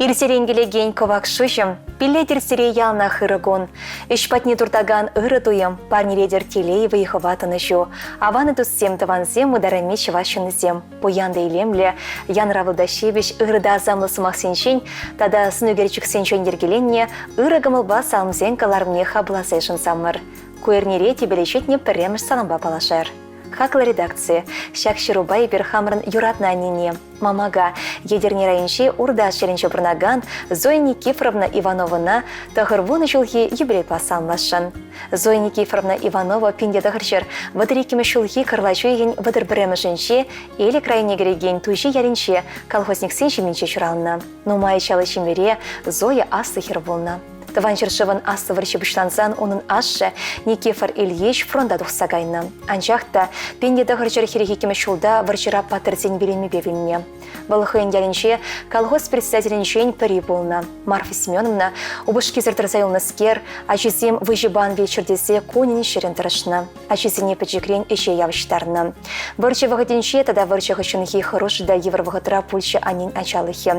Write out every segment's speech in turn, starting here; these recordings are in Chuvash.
Ирсерен килекен кӑвак шуҫӑм, пиллетӗр сире яланах ырӑ кун. Ӗҫ патне туртакан ырӑ туйӑм, парнелетӗр телей вӑй-хӑва тӑнӑҫу. Аван туссем, тӑвансем, ытарайми чӑваш ҫыннисем. Пуян та илемлӗ, янравлӑ та ҫепӗҫ, ырӑ та асамлӑ сӑмахсенчен тата сӑнӳкерчӗксенчен йӗркеленнӗ ырӑ кӑмӑлпа саламсен кӑларӑмне хапӑласа йышӑнсамӑр. Ку эрнере тӗпеле ҫитнӗ пӗрремӗш салампа паллашар. Хаклӑ редакци, ҫак ҫырупа эпир хамӑрӑн юратнӑ аннене, мамака, Етӗрне районӗнчи Урташ ялӗнче пурӑнакан Зоя Никифоровна Ивановӑна 90 ҫулхи юбилейпа саламласшӑн. Зоя Никифоровна Иванова 1932 ҫулхи кӑрлач уйӑхӗн 31-мӗшӗнче Элӗк районне кӗрекен Туҫи ялӗнче колхозниксен ҫемйинче ҫуралнӑ. Нумай ачаллӑ ҫемьере Зоя аслӑ хӗр пулнӑ. Тӑван ҫӗршывӑн Аслӑ вӑрҫи пуҫлансан унӑн ашшӗ Никифор Ильич фронта тухса кайнӑ. Анчах та 1942 ҫулта вӑрҫӑра паттӑрсен вилӗмӗпе вилнӗ. Вӑл хӑйӗн ялӗнче колхоз председателӗнчен пӗри пулнӑ. Марфа Семеновна, упӑшкисӗр тӑрса юлнӑскер, ачисем выҫӑпа ан вилччӗр тесе кунӗн-ҫӗрӗн тӑрӑшнӑ. Ачисене пӗчӗкрен ӗҫе явӑҫтарнӑ. Вӑрҫӑ вӑхӑтӗнче тата вӑрҫӑ хыҫҫӑнхи хӑрушӑ та йывӑр вӑхӑтра пулчӗ аннен ачалӑхӗ.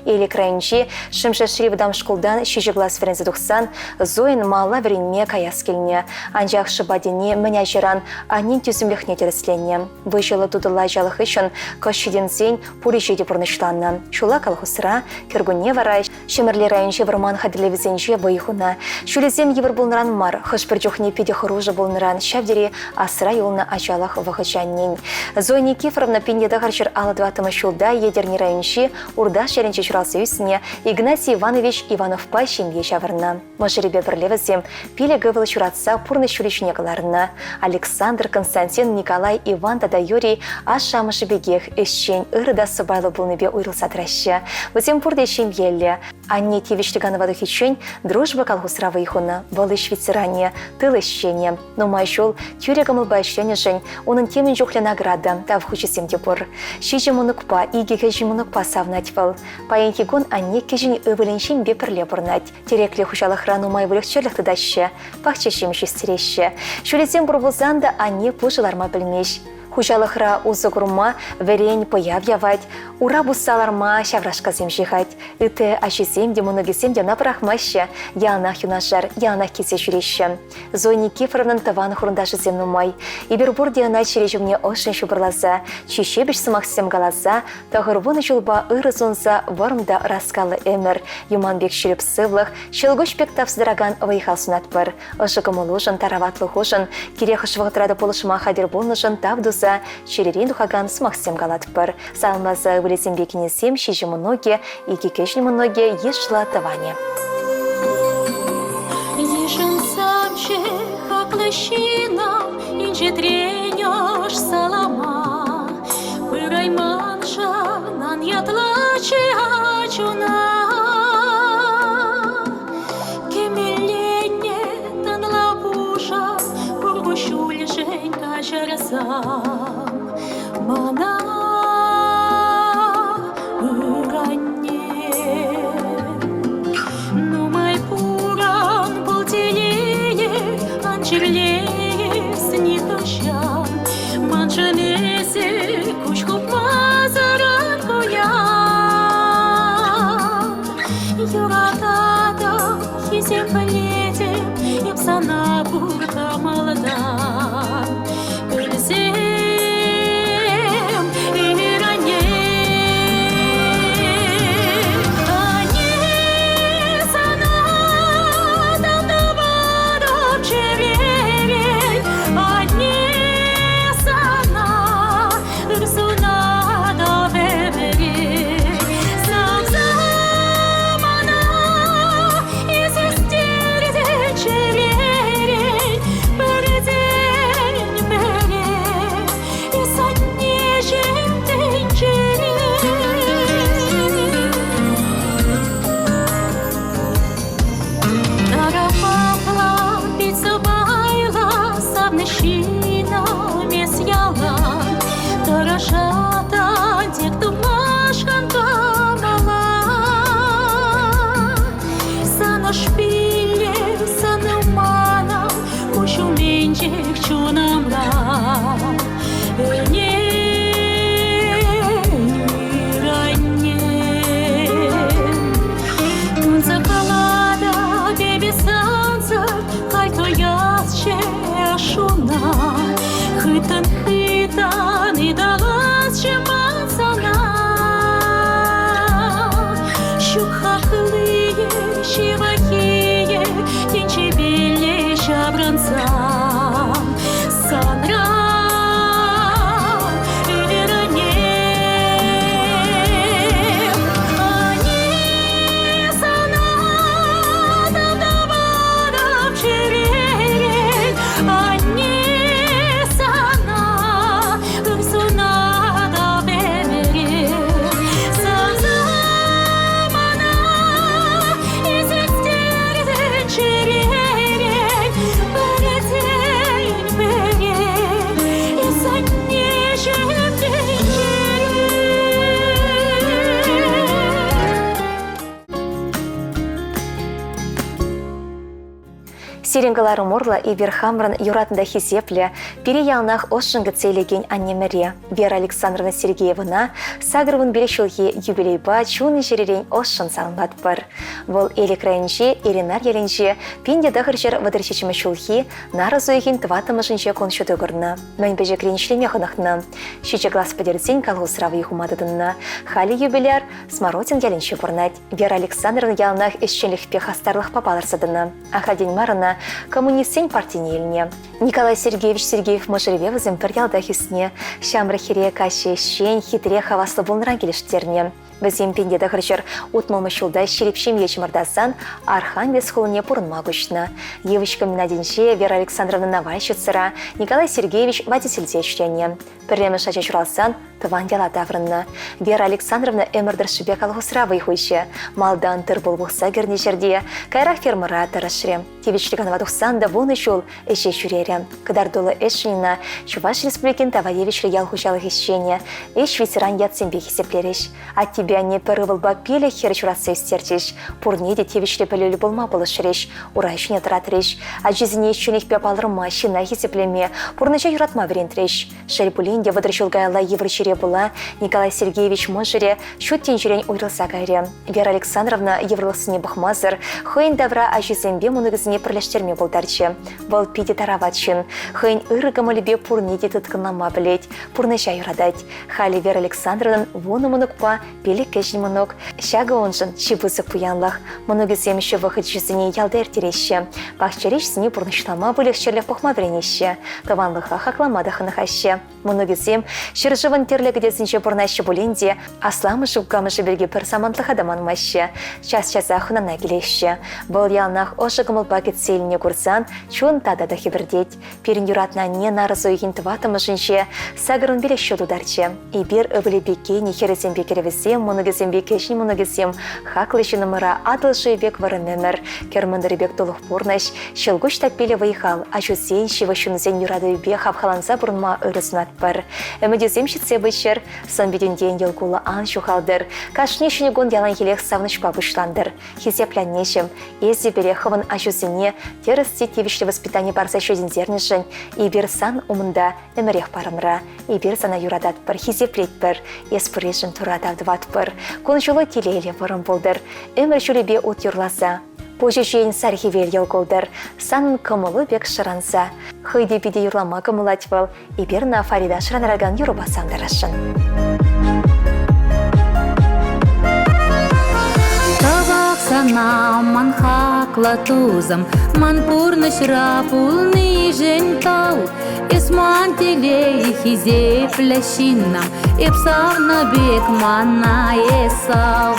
Элӗк районӗнчи Шӗмшешри вӑтам шкултан ҫичӗ класс вӗренсе тухсан Зойӑн малалла вӗренме каяс килнӗ. Анчах шӑпа тени мӗн ачаран аннен тӳсӗмлӗхне тӗрӗсленӗ. Выҫӑллӑ-тутӑллӑ ачалӑх хыҫҫӑн кӑшт ҫитӗнсен пур ӗҫе те пурнӑҫланӑ. Ҫулла колхозра, кӗркунне вара Ҫӗмӗрле районӗнчи вӑрман хатӗрлевӗсенче вӑй хунӑ. Ҫулӗсем йывӑр пулнӑран мар, хӑш-пӗр чухне питӗ хӑрушӑ пулнӑран ҫав тери асра юлнӑ ачалӑх вӑхӑчӗ аннен. Зоя Никифоровна 1954 ҫулта Етӗрне районӗнчи Урташ ялӗнче ҫуралса ӳснӗ Игнатий Иванович Ивановпа ҫемье ҫавӑрнӑ. Мӑшӑрӗпе пӗрле вӗсем пилӗк ывӑл ҫуратса пурнӑҫ ҫулӗ ҫине кӑларнӑ. Александр, Константин, Николай, Иван тата Юрий ашшӗ-амӑшӗ пекех ӗҫчен, ырӑ та сӑпайлӑ пулнипе уйрӑлса тӑраҫҫӗ. Вӗсем пурте ҫемьеллӗ. Анне тивӗҫлӗ канӑва тухиччен Дружба колхозра вӑй хунӑ. Вӑл ӗҫ ветеранӗ, тыл ӗҫченӗ. Нумай ҫул тӳрӗ кӑмӑлпа ӗҫленӗшӗн унӑн темӗн чухлӗ награда, тав хучӗсем те пур. Ҫичӗ мӑнукпа, икӗ кӗҫӗн мӑнукпа савӑнать вӑл. Паянхи кун анне кӗҫӗн ывӑлӗн ҫемйипе пӗрле пурӑнать. Тӗреклӗ хуҫалӑхра нумай выльӑх-чӗрлӗх тытаҫҫӗ, пахча ҫимӗҫ ӳстереҫҫӗ. Ҫулӗсем пур пулсан та анне пушӑ ларма пӗлмест. Хуҫалӑхра усӑ курма вӗрен пӑяв явать, ура пусса ларма ҫаврашкасем ҫыхать. Ытти ачисем те, мӑнукӗсем те ӑна пӑрахмаҫҫӗ, яланах юнашар, яланах килсе ҫӳреҫҫӗ. Зоя Никифоровнӑн тӑван хурӑнташӗсем нумай. Эпир пурте ӑна чӗре ҫумне ӑшшӑн ҫупӑрласа, чи ҫепӗҫ сӑмахсем каласа, 90 ҫулпа ырӑ сунса вӑрӑм та ӑраскаллӑ ӗмӗр, юман пек ҫирӗп сывлӑх, ҫӑлкуҫ пек тапса тӑракан вӑй-хал сунатпӑр. Ӑшӑ кӑмӑлушӑн, тараватлӑхушӑн, кирек хӑш вӑхӑтра та пулӑшма хатӗр пулнӑшӑн тав туса чӗререн тухакан сӑмахсем калатпӑр. Саламласа ывӑлӗсемпе кинӗсем, ҫичӗ мӑнукӗ, икӗ кӗҫӗн мӑнукӗ, йышлӑ тӑванӗ. Йышӑнсамччӗ хаклӑ ҫыннӑм, инҫетрен ӑш салама. Пырайманшӑн ан ятлаччӗ ачуна. Кӗмелленнӗ тӑнла пушӑ пур куҫҫульшӗн каҫарсам мана ыранне. Нумай пуран пул телее ан чирлес нихӑҫан. Маншӑн эсӗ куҫ хупмасӑр ан куян. Юрататӑп, хисеплетӗп эп сана пур кӑмӑлтан. Пӗлсем, Хыттӑн хыттӑн ыталасчӗ ман сана. Ҫук хаклийӗ, ҫывӑххийӗ тӗнчепелле ҫаврӑнсан санран ӗмӗрнем. Анне, сана тав чӗререн, анне, сана ыр сунатӑп ӗмӗре. Савса мана эс ӳстерсен чӗререн, пӗртен пӗре эс аннеҫӗм тӗнчере. Сирӗн кӑларӑм урлӑ эпир хамӑрӑн юратнӑ та хисеплӗ, пире яланах ӑшшӑн кӗтсе илекен аннемӗре Вера Александровна Сергеевӑна 85 ҫулхи юбилейпа чун-чӗререн ӑшшӑн саламлатпӑр. Вӑл Элӗк районӗнчи Эренар ялӗнче 1937 ҫулхи нарӑс уйӑхӗн тӑваттӑмӗшӗнче кун ҫути курнӑ. Мӗн пӗчӗкрен ӗҫлеме хӑнӑхнӑ. Ҫичӗ класс пӗтерсен колхозра вӑй хума тытӑннӑ. Халӗ юбиляр Смородин ялӗнче пурӑнать. Вера Александровна яланах ӗҫченлӗхпе хастарлӑхпа палӑрса тӑнӑ. Ахальтен мар ӑна коммунистсен партине илнӗ. Николай Сергеевич Сергеев мӑшӑрӗпе вӗсем пӗр ялтах ӳснӗ. Ҫамрӑк хӗре каҫҫи ӗҫчен, хитре, хаваслӑ пулнӑран килӗштернӗ. Вӗсем 1960 ҫулта ҫирӗп ҫемье чӑмӑртасан Архангельск хулине пурӑнма куҫнӑ. Йывӑҫ комбинатӗнче Вера Александровна навальщицӑра, Николай Сергеевич водительте ӗҫленӗ. Пӗрремӗш ача ҫуралсан тӑван яла таврӑннӑ. Вера Александровна ӗмӗр тӑршшӗпе колхозра вӑй хучӗ. Малтан тыр-пул пухса кӗрнӗ ҫӗрте, каярах фермӑра тӑрӑшрӗ. Тивӗҫлӗ канӑва тухсан та вунӑ ҫул ӗҫе ҫӳрерӗ. Кӑтартуллӑ ӗҫшӗн ӑна Чӑваш Республикин тава тивӗҫлӗ ял хуҫалӑх ӗҫченӗ, ӗҫ ветеран ятсемпе хисеплерӗҫ. Аттепе анне пӗр ывӑлпа пилӗк хӗр ҫуратса ӳстерчӗҫ. Пурне те тивӗҫлӗ пӗлӳллӗ пулма пулӑшрӗҫ, ура ҫине тӑратрӗҫ. Ачисене ӗҫченлӗхпе палӑрма, ҫынна хисеплеме, пурнӑҫа юратма вӗрентрӗҫ. Шел пулин те, 30 ҫул каялла йывӑр чире пула Николай Сергеевич мӑшӑрӗ ҫут тӗнчерен уйрӑлса кайрӗ. Вера Александровна йывӑрлӑхсене пӑхмасӑр хӑйӗн тавра ачисемпе мӑнукӗсене пӗрлештерме пултарчӗ. Вӑл питӗ тарават ҫын, хӑйӗн ырӑ кӑмӑлӗпе пурне те тыткӑнлама пӗлет, пурнӑҫа юратать. Халӗ Вера Александровнӑн вунӑ мӑнукпа пилӗк кӗҫӗн мӑнук. Ҫакӑ уншӑн чи пысӑк пуянлӑх. Мӑнукӗсем ҫу вӑхӑчӗсене ялта ирттереҫҫӗ. Пахчари ӗҫсене пурнӑҫлама выльӑх-чӗрлӗх пӑхма вӗренеҫҫӗ. Тӑванлӑха хаклама та хӑнӑхаҫҫӗ. Мӑнукӗсем ҫӗршывӑн тӗрлӗ кӗтесӗнче пурӑнаҫҫӗ пулин те асламӑшӗ кукамӑшӗ пирки пӗр самантлӑха та манмаҫҫӗ. Час-часах хӑнана килеҫҫӗ. Вӑл яланах ӑшӑ кӑмӑлпа кӗтсе илнине курсан чун тата та хӗпӗртет. Пирӗн юратнӑ анне нарӑс уйӑхӗн тӑваттӑмӗшӗнче 85 ҫул тутарчӗ. Эпир ывӑлӗпе кинӗ, хӗрӗсемпе кӗрӗвӗсем, мӑнукӗсемпе кӗҫӗн мӑнукӗсем хаклӑ ҫыннӑмӑра Атӑл шывӗ пек вӑрӑм ӗмӗр, кӗр мӑнтӑрӗ пек тулӑх пурнӑҫ, ҫӑлкуҫ таппиллӗ вӑй-хал, ачусен, ҫывӑх ҫынсен юратӑвӗпе хавхаланса пурӑнма ырӑ сунатпӑр. Ӗмӗтӳсем ҫитсе пыччӑр, сӑн-питӗнтен йӑл кулӑ ан ҫухалтӑр, кашни ҫӗнӗ кун яланхилех савӑнӑҫпа пуҫлантӑр. Хисеплӗ аннеҫӗм, эсӗ пире хӑвӑн аҫусене тӗрӗс те тивӗҫлӗ воспитани парса ҫитӗнтернӗшӗн эпир сан умӑнта ӗмӗрех парӑмра. Эпир сана юрататпӑр, хисеплетпӗр, эс пурришӗн Турра тав тӑватпӑр. Кун-ҫулу телейлӗ вӑрӑм пултӑр, ӗмӗр ҫулӗпе ут юрласа. Пуҫӗ ҫийӗн сар хӗвел йӑл култӑр, санӑн кӑмӑлу пек шӑранса. Хӑй те питӗ юрлама кӑмӑллать вӑл, эпир ӑна Фарида шӑрантаракан юрӑпа савӑнтарасшӑн. Тавах сана, ман хаклӑ тусӑм, ман пурнӑҫра пулнишӗн тав. Эс ман телей, хисеплӗ ҫыннӑм, эп савнӑ пек мана эс сав.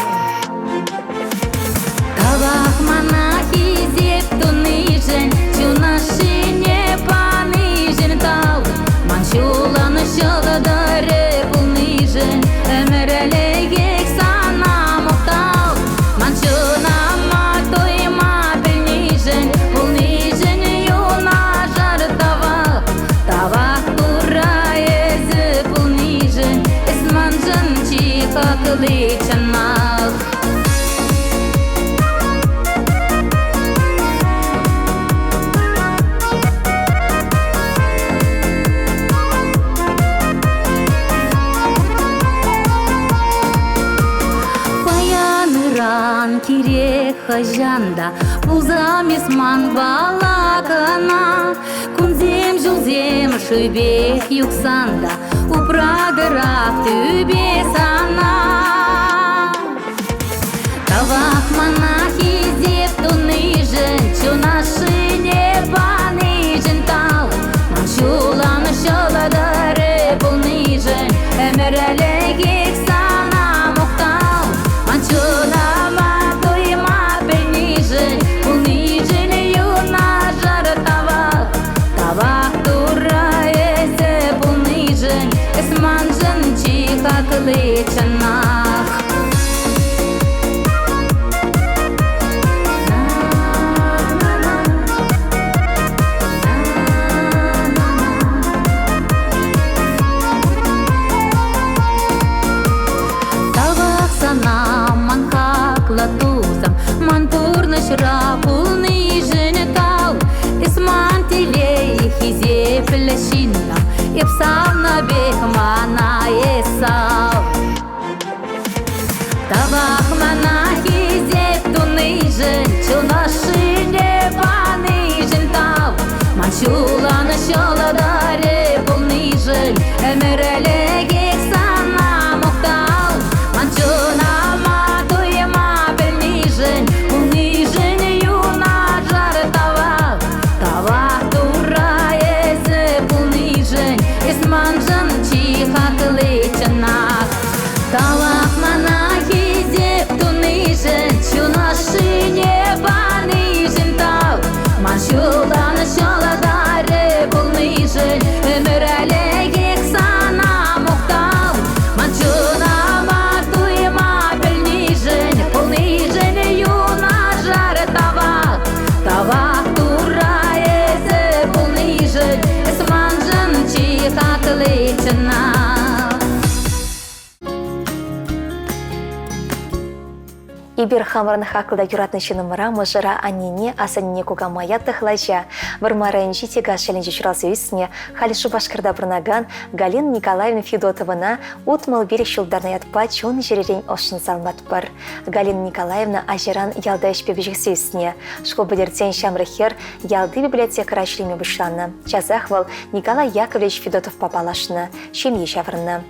Тавах мана хисеп тунишӗн, чун ӑшшине панишӗн тав. Ман ҫулӑн ҫӑлтӑрӗ пулнишӗн ӗмӗрлӗхех сана мухтав. Ман чунӑма туйма пӗлнишӗн, пулнишӗн юнашар тавах. Тавах Турра эсӗ пулнишӗн, эс маншӑн чи хакли чӑнах. Паян ыран кирек хӑҫан та пулсам эс манпала кӑна. Кунсем Ҫулсем шыв пек юхсан та упратӑрах тӳпе сана. Тавах мана хисеп тунишӗн, чун ашшине панишӗн тав. Ман ҫулӑм ҫӑлтӑрӗ пулнишӗн ӗмӗрлӗхех сана мухтав. Ман чунӑма туйма пӗлнишӗн, пулнишӗн юнашар тавах. Тавах Турра эсӗ пулнишӗн, эс маншӑн чи хакли чӑнах. Тавах сана, ман хаклӑ тусӑм, ман пурнӑҫра пулнишӗн тав. Эс ман телей, хисеплӗ ҫыннӑм, эп савнӑ пек мана эс сав. Тавах мана хисеп тунишӗн, чун ӑшшине панишӗн тав. Ман ҫулӑн ҫӑлтӑрӗ пулнишӗн ӗмӗрлӗхех сана мухтав. Ман чунӑма туйма пӗлнишӗн, пулнишӗн юнашар тавах. Тавах Турра эсӗ пулнишӗн, эс маншӑн чи хакли чӑнах. Тавах мана хисеп тунишӗн, чун ӑшшине панишӗн тав. Ман ҫултан ҫӑлтӑрӗ пулнишӗн ӗмӗрлӗхех сана мухтав. Ман чунӑма туйма пӗлнишӗн, пулнишӗн юнашар тавах. Тавах Турра эсӗ пулнишӗн, эс маншӑн чи хакли чӑнах. Эпир хамӑрӑн хаклӑ та юратнӑ ҫыннӑмӑра, мӑшӑра, аннене, асаннене, кукамая, тӑхлача, Вӑрмар районӗнчи Тикаш ялӗнче ҫуралса ӳснӗ, халӗ Шупашкарта пурӑнакан Галина Николаевна Федотовӑна 65 ҫултарнӑ ятпа чун-чӗререн ӑшшӑн саламлатпӑр. Галина Николаевна ачаран ялта ӗҫпе пиҫӗхсе ӳснӗ. Шкул пӗтерсен ҫамрӑк хӗр ялти библиотекӑра ӗҫлеме пуҫланӑ. Часах вӑл Николай Яковлевич Федотовпа паллашнӑ, ҫемье ҫаврӑннӑ.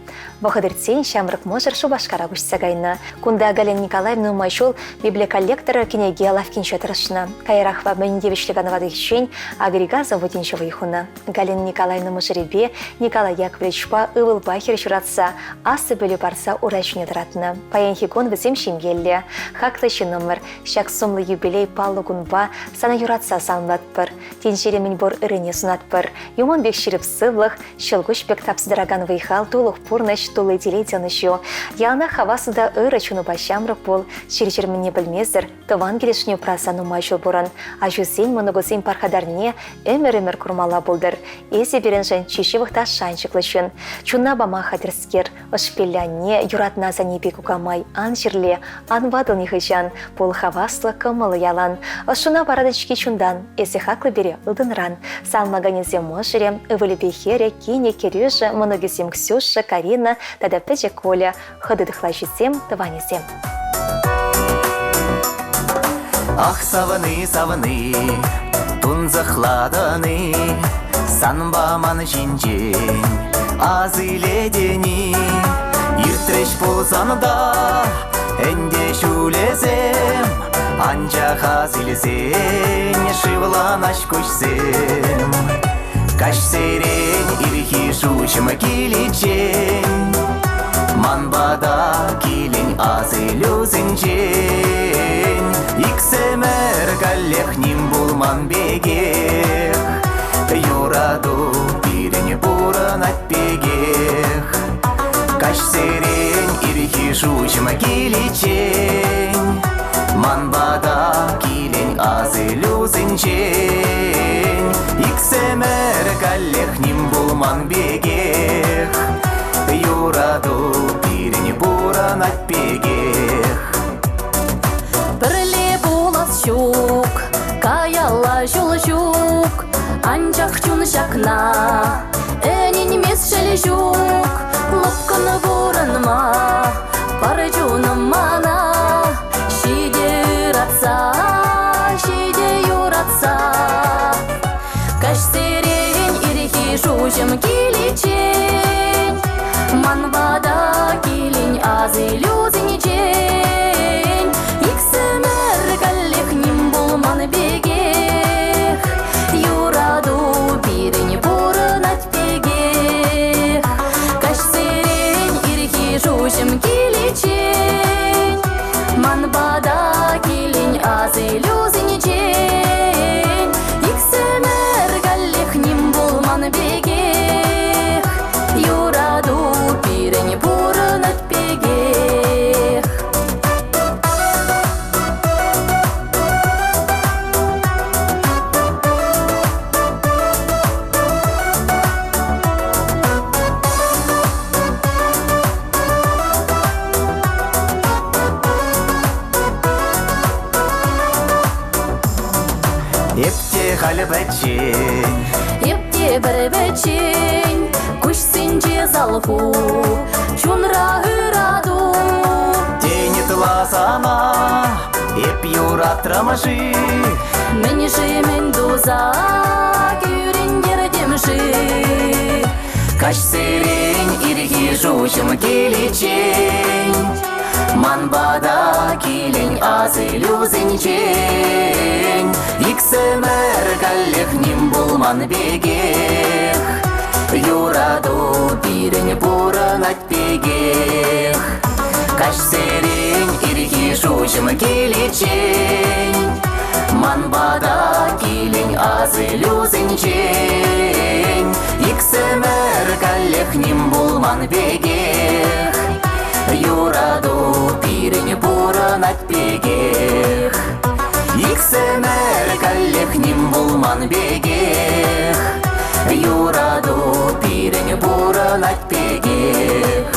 Вӑхӑт иртсен ҫамрӑк мӑшӑр Шупашкара куҫса кайнӑ. Кунта Галина Николаевна нумай ҫул библиоколлектор кӗнеке лавккинче тӑрӑшнӑ. Каярахпа мӗн тивӗҫлӗ канӑва тухиччен агрегат заводӗнче вӑй хунӑ. Галина Николаевна мӑшӑрӗпе Николай Яковлевичпа ывӑлпа хӗр ҫуратса аслӑ пӗлӳ парса ура ҫине тӑратнӑ. Паянхи кун вӗсем ҫемьеллӗ. Хаклӑ ҫыннӑмӑр, ҫак сумлӑ юбилей паллӑ кунпа сана юратса саламлатпӑр. Тӗнчере мӗнпур ыррине сунатпӑр. Юман пек ҫирӗп сывлӑх, Ҫӑлкуҫ пек тапса тӑракан вӑй-хал, тулӑх пурнӑҫ, тулли телей тӑнӑҫу. Яланах хаваслӑ та ырӑ чунупа ҫамрӑк пул, чир-чӗр мӗнне пӗлмесӗр тӑван килӗшне упраса нумай ҫул пурӑн. Аҫусен, мӑнукусен пархатарне ӗмӗр-ӗмӗр курмалла пултӑр. Эсӗ пирӗншӗн чи ҫывӑх та шанчӑклӑ ҫын. Чунна пама хатӗрскер, ӑшпиллӗ анне, юратнӑ асаннепе кукамай, ан чирле, ан ватӑл нихӑҫан, пул хаваслӑ, кӑмӑллӑ ялан. Ӑшшуна паратӑн-ҫке чунтан, эсӗ хаклӑ пире ылтӑнран. Салмаканӗсем мӑшӑрӗ, ывӑлӗпе хӗрӗ, кинӗ, кӗрӳшӗ, мӑнукӗсем Ксюша, Карина тата пӗчӗк Коля, хытӑ тӑхлаҫисем, тӑванӗсем. Ах, савӑни, савӑни, тунсӑхлатӑн-и, санпа ман ҫинчен ас илетӗн-и? Иртрӗҫ пулсан та ӗнтӗ ҫулӗсем, анчах ас илсен шывланаҫ куҫсем. Каҫсерен ирхи шуҫӑм киличчен ман пата килен асилӳсенчен иксӗмӗр каллех ним пулман пекех юрату пирӗн пурӑнать пекех. Каҫсерен ирхи шуҫӑм киличчен ман пата килен асилӳсенчен иксӗмӗр каллех ним пулман пекех юрату пирӗн пурӑнать пекех. Пӗрле пулас ҫук, каялла ҫул ҫук, анчах чун ҫакна ӗненмест шел ҫук. Лӑпкӑн пурӑнма пар чунӑм мана, ҫитӗ ыратса, ҫитӗ юратса. Каҫсерен ирхи шуҫӑм киличчен ман пата килен асилӳсенчен. Иксӗмӗр каллех ним пулман пекех, юрату пирӗн пурӑнать пекех. Каҫсерен ирхи шуҫӑм киличчен ман пата килен асилӳсенчен. Иксӗмӗр каллех ним пулман пекех, юрату пирӗн пурӑнать пекех. Эп те халӗ пӗччен. Эп те пӗр пӗччен, куҫсенче салху, чунра ырату. Тен ытла сана эп юратрӑм-ши? Мӗн-ши, мӗн туса кӳрентертӗм-ши? Каҫсерен ирхи шуҫӑм киличчен ман пата килен асилӳсенчен. Иксӗмӗр каллех ним пулман пекех, юрату пирӗн пурӑнать пекех. Каҫсерен ирхи шуҫӑм киличчен ман пата килен асилӳсенчен. Иксӗмӗр каллех ним пулман пекех, юрату пирӗн пурӑнать пекех. Иксӗмӗр каллех ним пулман пекех, юрату пирӗн пурӑнать пекех.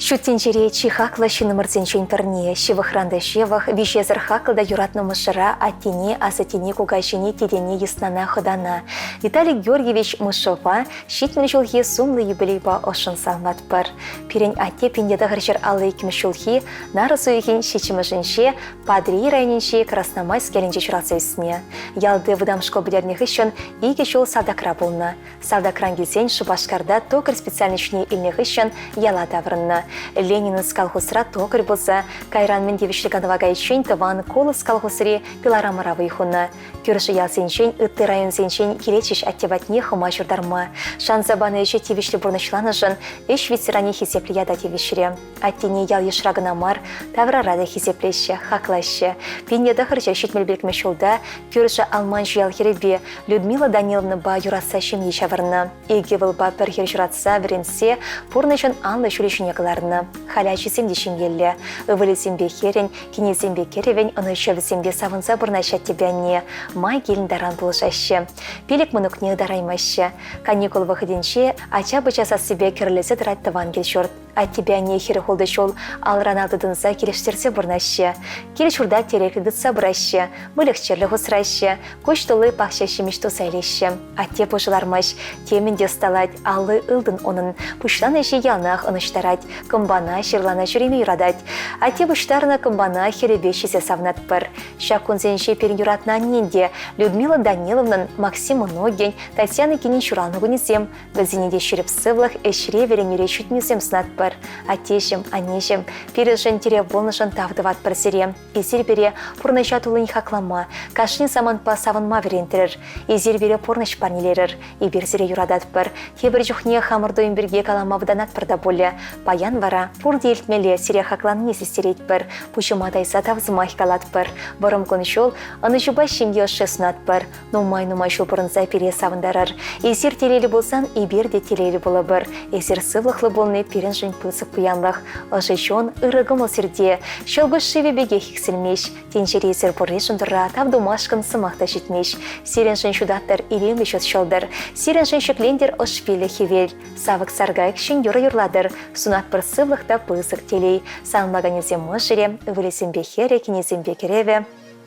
Ҫут тӗнчере чи хаклӑ ҫыннӑмӑрсенчен пӗрне, ҫывӑхран та ҫывӑх, виҫесӗр хаклӑ та юратнӑ мӑшӑра, аттене, асаттене, кукаҫине, тетене, йыснана, хӑтана Виталий Георгиевич Мышова 70 ҫулхи сумлӑ юбилейпа ӑшшӑн саламлатпӑр. Пирӗн атте 1952 ҫулхи нарӑс уйӑхӗн ҫиччӗмӗшӗнче Патӑрьел районӗнчи Красномайск ялӗнче ҫуралса ӳснӗ. Ялти вӑтам шкул пӗтернӗ хыҫҫӑн икӗ ҫул салтакра пулнӑ. Салтакран килсен Шупашкарта токарь специальноҫне илнӗ хыҫҫӑн яла таврӑннӑ. Ленинец колхозра токарь пулса кайран мӗн тивӗҫлӗ канӑва кайиччен тӑван Колос колхозри пилорамӑра вӑй хунӑ. Кӳршӗ ялсенчен, ытти районсенчен килетчӗҫ атте патне хӑма ҫуртарма. Шанса панӑ ӗҫе тивӗҫлӗ пурнӑҫланӑшӑн ӗҫ ветеранӗ хисеплӗ ята тивӗҫрӗ. Аттене ял-йышра кӑна мар, таврара та хисеплеҫҫӗ, хаклаҫҫӗ. 1975 ҫулта кӳршӗ Алманч ял хӗрӗпе Людмила Даниловнӑпа юратса ҫемье ҫавӑрнӑ. Икӗ ывӑлпа пӗр хӗр ҫуратса, вӗрентсе пурнӑҫӑн анлӑ ҫулӗ ҫине кӑларнӑ. Халӗ ачисем те ҫемьеллӗ. Ывӑлӗсемпе хӗрӗн, кинӗсемпе кӗрӗвӗн ӑнӑҫӑвӗсемпе савӑнса пурӑнаҫҫӗ аттепе анне, май килнӗ таран пулӑшаҫҫӗ. Пилӗк мӑнукне ытараймаҫҫӗ. Каникул вӑхӑтӗнче ача-пӑча сассипе кӗрлесе тӑрать тӑван кил-ҫурт. Аттепе анне хӗрӗх ултӑ ҫул алран тытӑнса килӗштерсе пурӑнаҫҫӗ. Кил-ҫурта тӗреклӗ тытса пыраҫҫӗ, выльӑх-чӗрлӗх усраҫҫӗ, куҫ тулли пахча ҫимӗҫ туса илеҫҫӗ. Атте пушӑ лармасть, темӗн те ӑсталать, алли ылтӑн унӑн. Пуҫланӑ ӗҫе яланах ӑнӑҫтарать, кӑмпана, ҫырлана ҫӳреме юратать. Атте пуҫтарнӑ кӑмпана хӗлӗпе ҫисе савӑнатпӑр. Ҫак кунсенче пирӗн юратнӑ аннен те, Людмила Даниловнӑн, Максим мӑнукӗн, Татьяна кинӗн ҫуралнӑ кунӗсем. Вӗсене те ҫирӗп сывлӑх, ӗҫре, вӗренӳре ҫитӗнӳсем сунатпӑр. Аттеҫӗм, аннеҫӗм, пирӗншӗн тӗрев пулнӑшӑн тав тӑватпӑр сире. Эсир пире пурнӑҫа туллин хаклама, кашни самантпа савӑнма вӗрентрӗр. Эсир пире пурнӑҫ парнелерӗр. Эпир сире юрататпӑр. Тепӗр чухне хамӑр туйӑм пирки калама вӑтанатпӑр та пулӗ. Паян вара пурте илтмелле сире хакланине систеретпӗр, пуҫӑма тайса тав сӑмах калатпӑр. Вӑрӑм кун-ҫул, ӑнӑҫупа ҫемье ӑшши сунатпӑр. Нумай-нумай ҫул пурӑнса пире савӑнтарӑр. Эсир телейлӗ пулсан эпир те телейлӗ пулӑпӑр. Эсир сывлӑхлӑ пулни пирӗншӗн пысӑк пуянлӑх. Ӑшӑ чун, ырӑ кӑмӑл сирте. Ҫӑлкуҫ шывӗ пекех иксӗлмест. Тӗнчере эсир пурришӗн Турра тав тумашкӑн сӑмах та ҫитмест. Сирӗншӗн ҫутаттӑр илемлӗ ҫут ҫӑлтӑр. Сирӗншӗн ҫӗклентӗр ӑш пиллӗ хӗвел. Савӑк саркайӑк ҫӗн юрӑ юрлатӑр. Сунатпӑр сывлӑх та пысӑк телей. Саламлаканӗсем мӑшӑрӗ, ывӑлӗсемпе хӗрӗ, кинӗсемпе кӗрӗвӗ.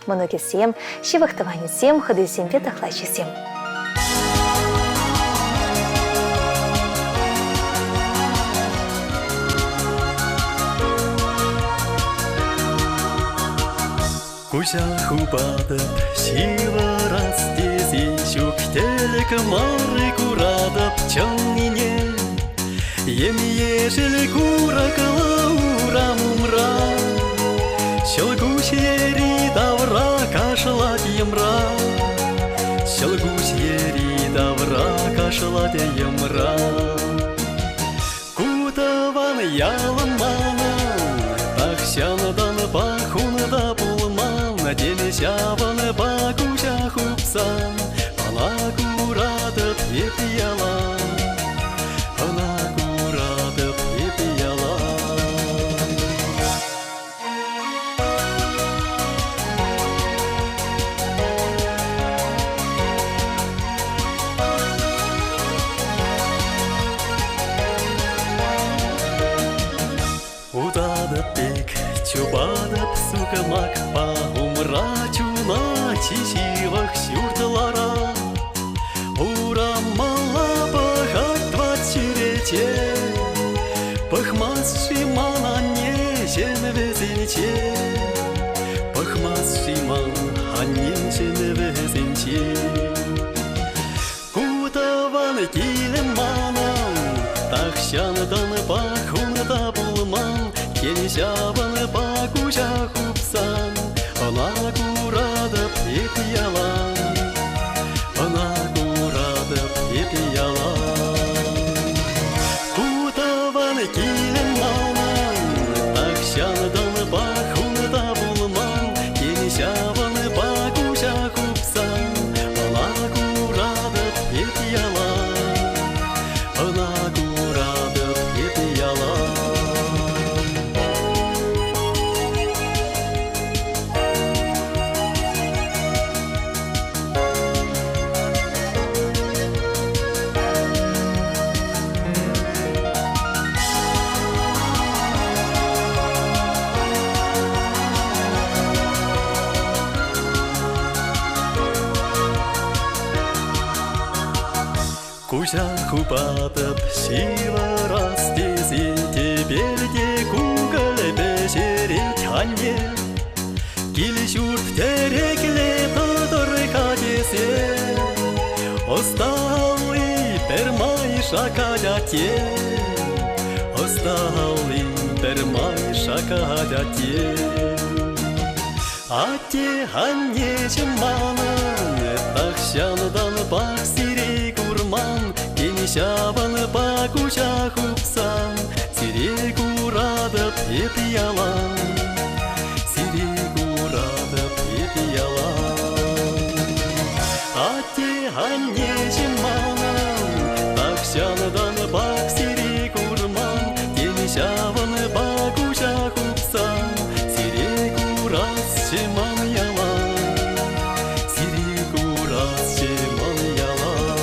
Мӑнукӗсем, ҫывӑх тӑванӗсем, хӑтисемпе тӑхлачисем. Куҫа хупатӑп, ҫывӑрас тесен ҫук тӗлӗк мар куратӑп чӑннине. Ем-ешӗл курӑклӑ урам умра, Ҫӑлкуҫ йӗри-тавра кашлать йӑмра. Ҫӑлкуҫ йӗри-тавра кашлать йӑмра. Ку тӑван ялӑм манӑн, тахҫантанпах унта пулман, тен ҫавӑнпа куҫа хупсан, ӑна куратӑп эп ялан, ӑна куратӑп эп ялан. Утатӑп пек, чупатӑп сукмакпа, умра чуна чи ҫывӑх ҫурт ларать. Урамалла пӑхать тват чӳрече, Пӑхмасть-ши ман аннеҫӗм вӗсенче? Пӑхмасть-ши ман аннеҫӗм вӗсенче? Ку тӑван килӗм манӑн, тахҫантанпах унта пулман, тен ҫавӑнпа куҫа хупсан, ӑна куратӑп эп ялан, ӑна куратӑп эп ялан. Ку тӑван килӗм манӑн, тахҫантанпах унта пулман, тен ҫавӑнпа куҫа хупсан, ӑна куратӑп эп ялан, ӑна куратӑп эп ялан. Куҫа хупатӑп ҫывӑрас тесе тӗпелте кукӑль пӗҫерет анне. Кил-ҫурт тӗреклӗ тӑтӑр-ха тесе Ӑсталли пӗрмай шакать атте. Ӑсталли пӗрмай шакать атте. Атте-аннеҫӗм манӑн тахҫантанпах сире курман, тен ҫавӑнпа куҫа хупсан сире куратӑп эп ялан, сире куратӑп эп ялан. Атте-аннеҫӗм манӑн тахҫантанпах сире курман, тен ҫавӑнпа куҫа хупсан сире курасчӗ ман ялан, сире курасчӗ ман ялан.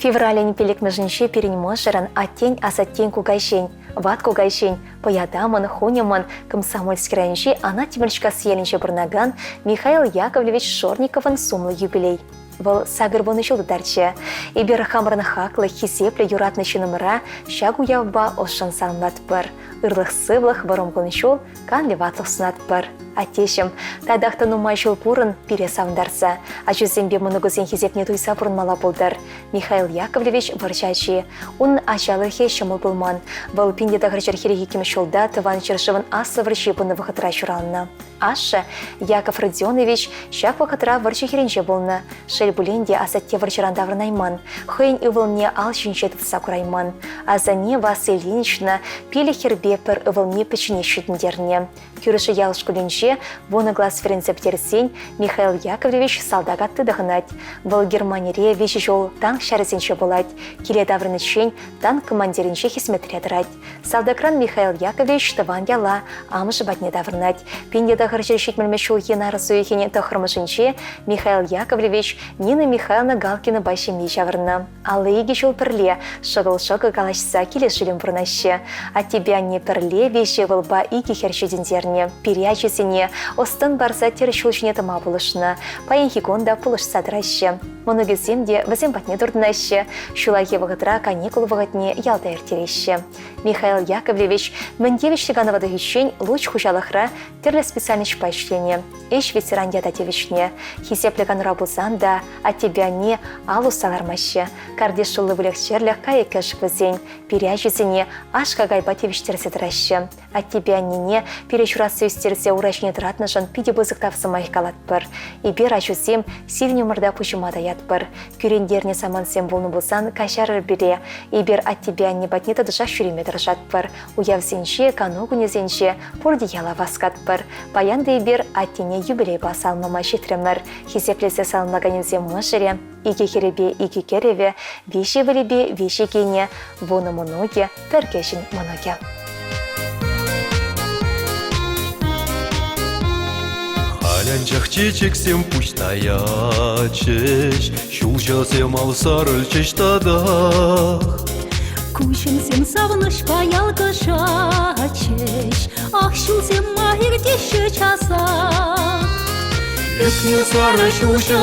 Февралӗн пиллӗкмӗшӗнче пирӗн мӑшӑрӑн аттен асаттен кукаҫин, ват кукаҫин, пӑятамӑн, хуньӑмӑн Комсомольски районӗнчи Анат Тимӗрчкасси ялӗнче пурӑнакан Михаил Яковлевич Шорниковӑн сумлӑ юбилей. Вӑл 80 ҫул тытарчӗ. Эпир хамӑрӑн хаклӑ, хисеплӗ, юратнӑ ҫыннӑмӑра ҫак уявпа ӑшшӑн саламлатпӑр. Ырлӑх-сывлӑх, вӑрӑм кун-ҫул, канлӗ ватлӑх сунатпӑр. Аттеҫӗм, татах та нумай ҫул пурӑн пире савӑнтарса. Ачусемпе мӑнукусен хисепне туйса пурӑнмалла пултӑр. Михаил Яковлевич вӑрҫӑ ачи. Унӑн ачалӑхӗ ҫӑмӑл пулман. Вӑл 1942 ҫулта Тӑван ҫӗршывӑн Аслӑ вӑрҫи пынӑ вӑхӑтра ҫуралнӑ. Ашшӗ, Яков Родионович, ҫак вӑхӑтра вӑрҫӑ хирӗнче пулнӑ. Шел пулин те, асатте вӑрҫӑран таврӑнайман, хӑйӗн ывӑлне ал ҫинче тытса курайман. Асанне Васса Ильинична пилӗк хӗрпе пӗр ывӑлне пӗчченех ҫитӗнтернӗ. Кӳршӗ ял шкулӗнче вунӑ класс вӗренсе пӗтерсен Михаил Яковлевич салтак атти тӑхӑнать. Вӑл Германире виҫӗ ҫул танк ҫарӗсенче пулать. Киле таврӑниччен танк командирӗнче хӗсметре тӑрать. Салтакран Михаил Яковлевич тӑван яла амӑшӗ патне таврӑнать. 1970 ҫулхи нарӑс уйӑхӗн тӑххӑрмӗшӗнче Михаил Яковлевич Нина Михайловна Галкинӑпа ҫемье ҫавӑрнӑ. 52 ҫул пӗрле шӑкӑл-шӑкӑл калаҫса килӗшӳллӗн пурӑнаҫҫӗ. Аттепе анне пӗрле виҫӗ ывӑлпа икӗ хӗр ҫитӗнтернӗ. Пире ачисене. вӗрентнӗ, ӑс-тӑн парса тӗрӗс ҫул ҫине тӑма пулӑшнӑ. Паянхи кун та пулӑшса тӑраҫҫӗ. Мӑнукӗсем те вӗсем патне туртӑнаҫҫӗ. Ҫуллахи вӑхӑтра каникул вӑхӑтне ялта ирттереҫҫӗ. Михаил Яковлевич мӗн тивӗҫлӗ канӑва тухиччен Луч хуҫалӑхра тӗрлӗ специальноҫпа ӗҫленӗ. Ӗҫ ветеран ята тивӗҫнӗ. Хисеплӗ канура пулсан та аттепе анне ал усса лармаҫҫӗ. Картиш тулли выльӑх-чӗрлӗх кайӑк-кӗшӗк вӗсен. Пире ачисене аш-какайпа тивӗҫтерсе тӑраҫҫӗ. Аттепе аннене пире ҫуратса ӳстерсе ура ҫине тӑратнӑшӑн питӗ пысӑк тав сӑмахӗ калатпӑр. Эпир, ачусем, сирӗн умӑрта пуҫӑма таятпӑр. Кӳрентернӗ самантсем пулнӑ пулсан каҫарӑр пире. Эпир аттепе анне патне тӑтӑшах ҫӳреме тӑрӑшатпӑр. Уявсенче, кану кунӗсенче пурте яла васкатпӑр. Паян та эпир аттене юбилейпа саламлама ҫитрӗмӗр. Хисеплесе саламлаканӗсем мӑшӑрӗ, икӗ хӗрӗпе икӗ кӗрӗвӗ, виҫӗ ывӑлӗпе виҫӗ кинӗ, вунӑ мӑнукӗ, пӗр кӗҫӗн мӑнукӗ. Халь анчах чечексем пуҫ таячӗҫ, ҫулҫӑсем ал сарӑлчӗҫ татах. Куҫӑмсем савӑнӑҫпа ялкӑшатчӗҫ, ах, ҫулсем ма иртеҫҫӗ часах. Ӳкнӗ сарӑ ҫулҫӑ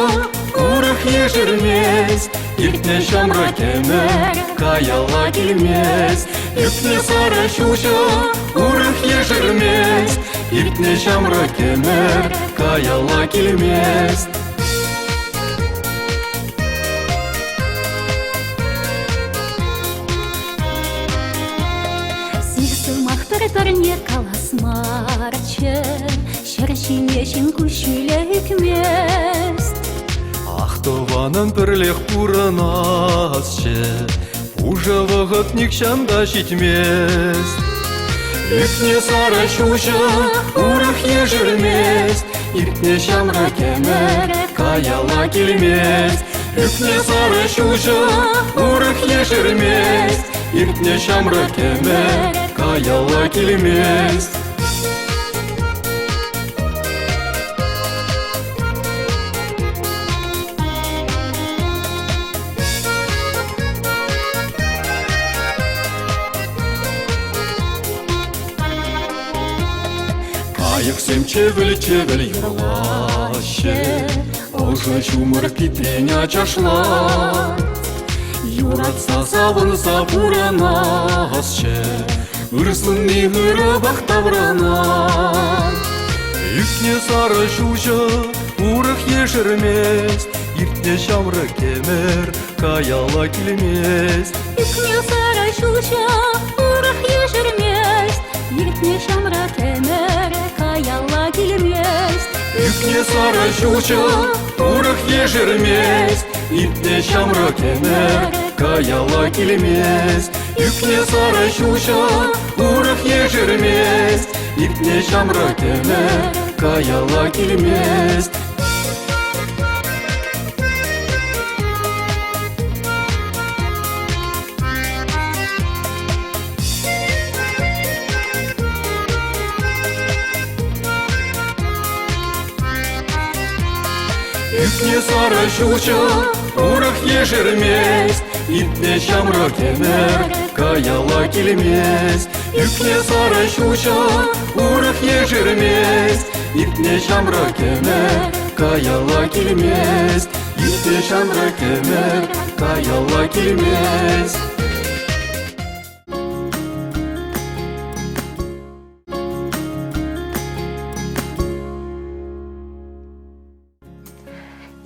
урӑх ешермест, Иртнӗ ҫамрӑк ӗмӗр каялла килмест. Ӳкнӗ сарӑ ҫулҫӑ урӑх ешермест, Иртнӗ ҫамрӑк ӗмӗр каялла килмест. Сив сӑмах пӗр-пӗрне калас марччӗ, Ҫӗр ҫине ҫын куҫҫулӗ ӳкмест. Ах, тӑванӑм пӗрлех пурӑнасчӗ, Пушӑ вӑхӑт нихҫан та ҫитмест. Ӳкнӗ сарӑ ҫулҫӑ урӑх ешермест, Иртнӗ ҫамрӑк ӗмӗр каялла килмест. Ӳкнӗ сарӑ ҫулҫӑ урӑх ешермест, Иртнӗ ҫамрӑк ӗмӗр каялла килмест. Кайӑксем чӗвӗл-чӗвӗл юрлаҫҫӗ, Ӑшӑ ҫумӑр питрен ачашлать. Юратса савӑнса пурӑнасчӗ, Ыр сунни ырӑпах таврӑнать. Ӳкнӗ сарӑ ҫулҫӑ урӑх ешермест, Иртнӗ ҫамрӑк ӗмӗр каялла килмест. Ӳкнӗ сарӑ ҫулҫӑ урӑх ешермест, Иртнӗ ҫамрӑк ӗмӗр каялла килмест. Ӳкнӗ сарӑ ҫулҫӑ урӑх ешермест, Иртнӗ ҫамрӑк ӗмӗр каялла килмест. Ӳкнӗ сарӑ ҫулҫӑ урӑх ешермест, Иртнӗ ҫамрӑк ӗмӗр каялла килмест. Ӳкнӗ сарӑ ҫулҫӑ урӑх ешермест, Иртнӗ ҫамрӑк ӗмӗр каялла килмест. Ӳкнӗ сарӑ ҫулҫӑ урӑх ешермест, Иртнӗ ҫамрӑк ӗмӗр каялла килмест. Иртнӗ ҫамрӑк ӗмӗр каялла килмест.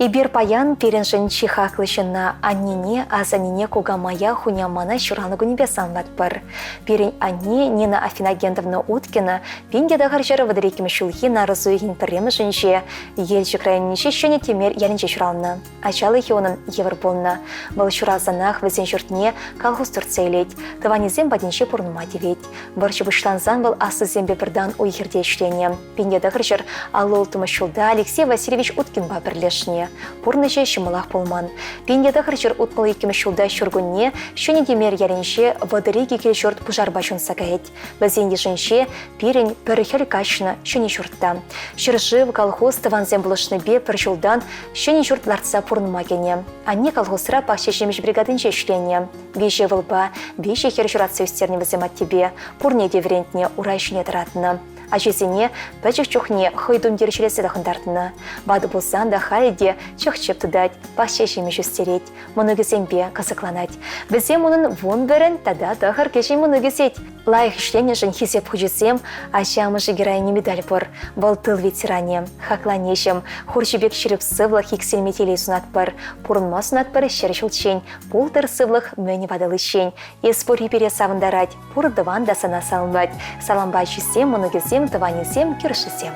Эпир паян пирӗншӗн чи хаклӑ ҫынна аннене, асаннене, кукамая, хунямана ҫуралнӑ кунӗпе саламлатпӑр. Пирӗн анне Нина Афиногентовна Уткина 1932 ҫулхи нарӑс уйӑхӗн пӗрремӗшӗнче Елчӗк районӗнчи Ҫӗнӗ Тӗмер ялӗнче ҫуралнӑ. Ачалӑхӗ унӑн йывӑр пулнӑ. Вӑл ҫуралсанах вӗсен ҫуртне колхоз туртса илет, тӑванӗсем патӗнче пурӑнма тивет. Вӑрҫӑ пуҫлансан вӑл аслисемпе пӗртан уй-хирте ӗҫленӗ. 1956 ҫулта Алексей Васильевич Уткинпа пӗрлешнӗ. Пурнӑҫӗ ҫӑмӑлах пулман. 1962 ҫулта ҫуркунне Ҫӗнӗ Тӗмер ялӗнче 32 кил-ҫурт пушарпа ҫунса каять. Вӗсен йышӗнче пирӗн пӗр хӗл каҫнӑ ҫӗнӗ ҫурт та. Ҫӗршыв, колхоз тӑвансем пулӑшнипе пӗр ҫултан ҫӗнӗ ҫурт лартса пурӑнма кӗнӗ. Анне колхозра пахча ҫимӗҫ бригадинче ӗҫленӗ. Виҫӗ ывӑлпа виҫӗ хӗр ҫуратса ӳстернӗ вӗсем аттепе. Пурне те вӗрентнӗ, ура ҫине тӑратнӑ. Ачисене пӗчӗк чухне хӑй тумтир ҫӗлесе тӑхӑнтартнӑ. Ватӑ пулсан та халӗ те чӑх-чӗп тытать, пахча ҫимӗҫ ӳстерет, мӑнукӗсемпе кӑсӑкланать. Вӗсем унӑн 11-ӗн тата тӑхӑр кӗҫӗн мӑнукӗ сет. Лайӑх ӗҫленӗшӗн хисеп хучӗсем Ача-амӑшӗ героини медаль пур. Вӑл тыл ветеранӗ. Хакланеҫӗм, хурҫӑ пек ҫирӗп сывлӑх иксӗлми телей сунатпӑр. Пурӑнма сунатпӑр ҫӗр ҫулччен, пултӑр сывлӑх мӗн ватӑличчен. Эс пурри пире савӑнтарать, пур тӑван та сана саламлать. Салампа ачисем, мӑнукӗсем, тӑванӗсем, кӳршисем.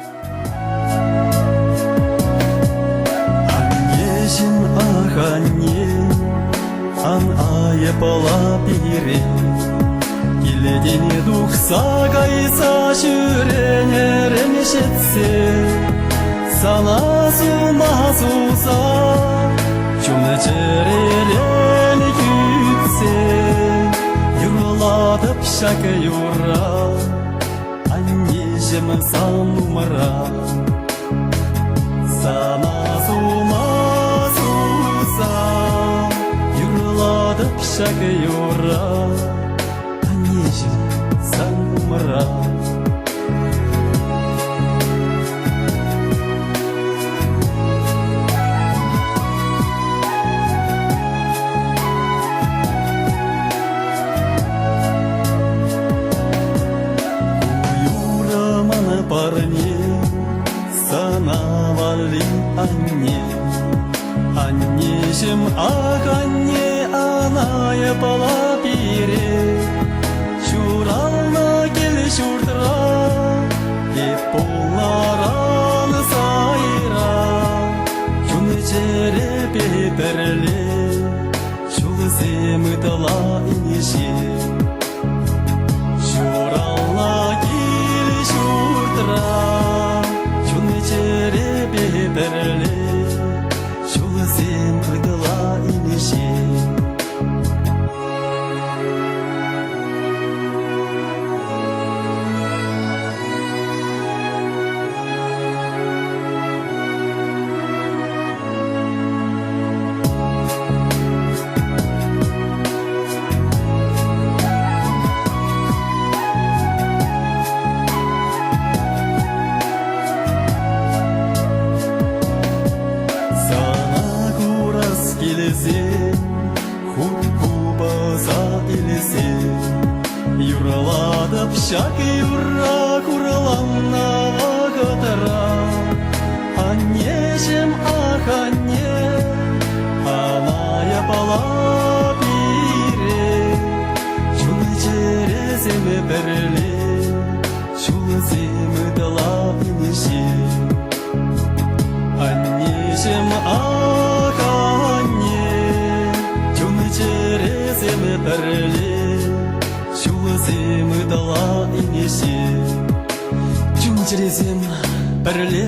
Аннеҫӗм, ах, анне, ан айӑпла пире. Килтен тухса кайса ҫӳренӗрен ҫитсе сана сума суса чун-чӗререн кӳтсе юрлатӑп ҫак юрра. Аннеҫӗм сан умра Сана сума суса Юрлатӑп ҫак юрра Аннеҫӗм сан умра. Юрӑ мана парне, сана валли анне. Аннеҫӗм, ах, анне, ана пала пире. Ҫуралнӑ кил-ҫуртра эп пулнӑран сайра. Чун-чӗрепе пӗрле ҫулсем ытла инҫе. Ҫуралнӑ кил-ҫуртра чун-чӗрепе пӗрле ҫулсем ытла инҫе. Сана курас килсен, хут купӑса илсен, юрлатӑп ҫак юрра хурланнӑ вӑхӑтра. Аннеҫӗм, ах, анне, ана япала пире, чун-чӗресем пӗрле, ҫулсем ытла инҫе. Аннеҫӗм, ах, анне, чун-чӗресем пӗрле, ҫулсем ытла инҫе. Чун-чӗресем пӗрле,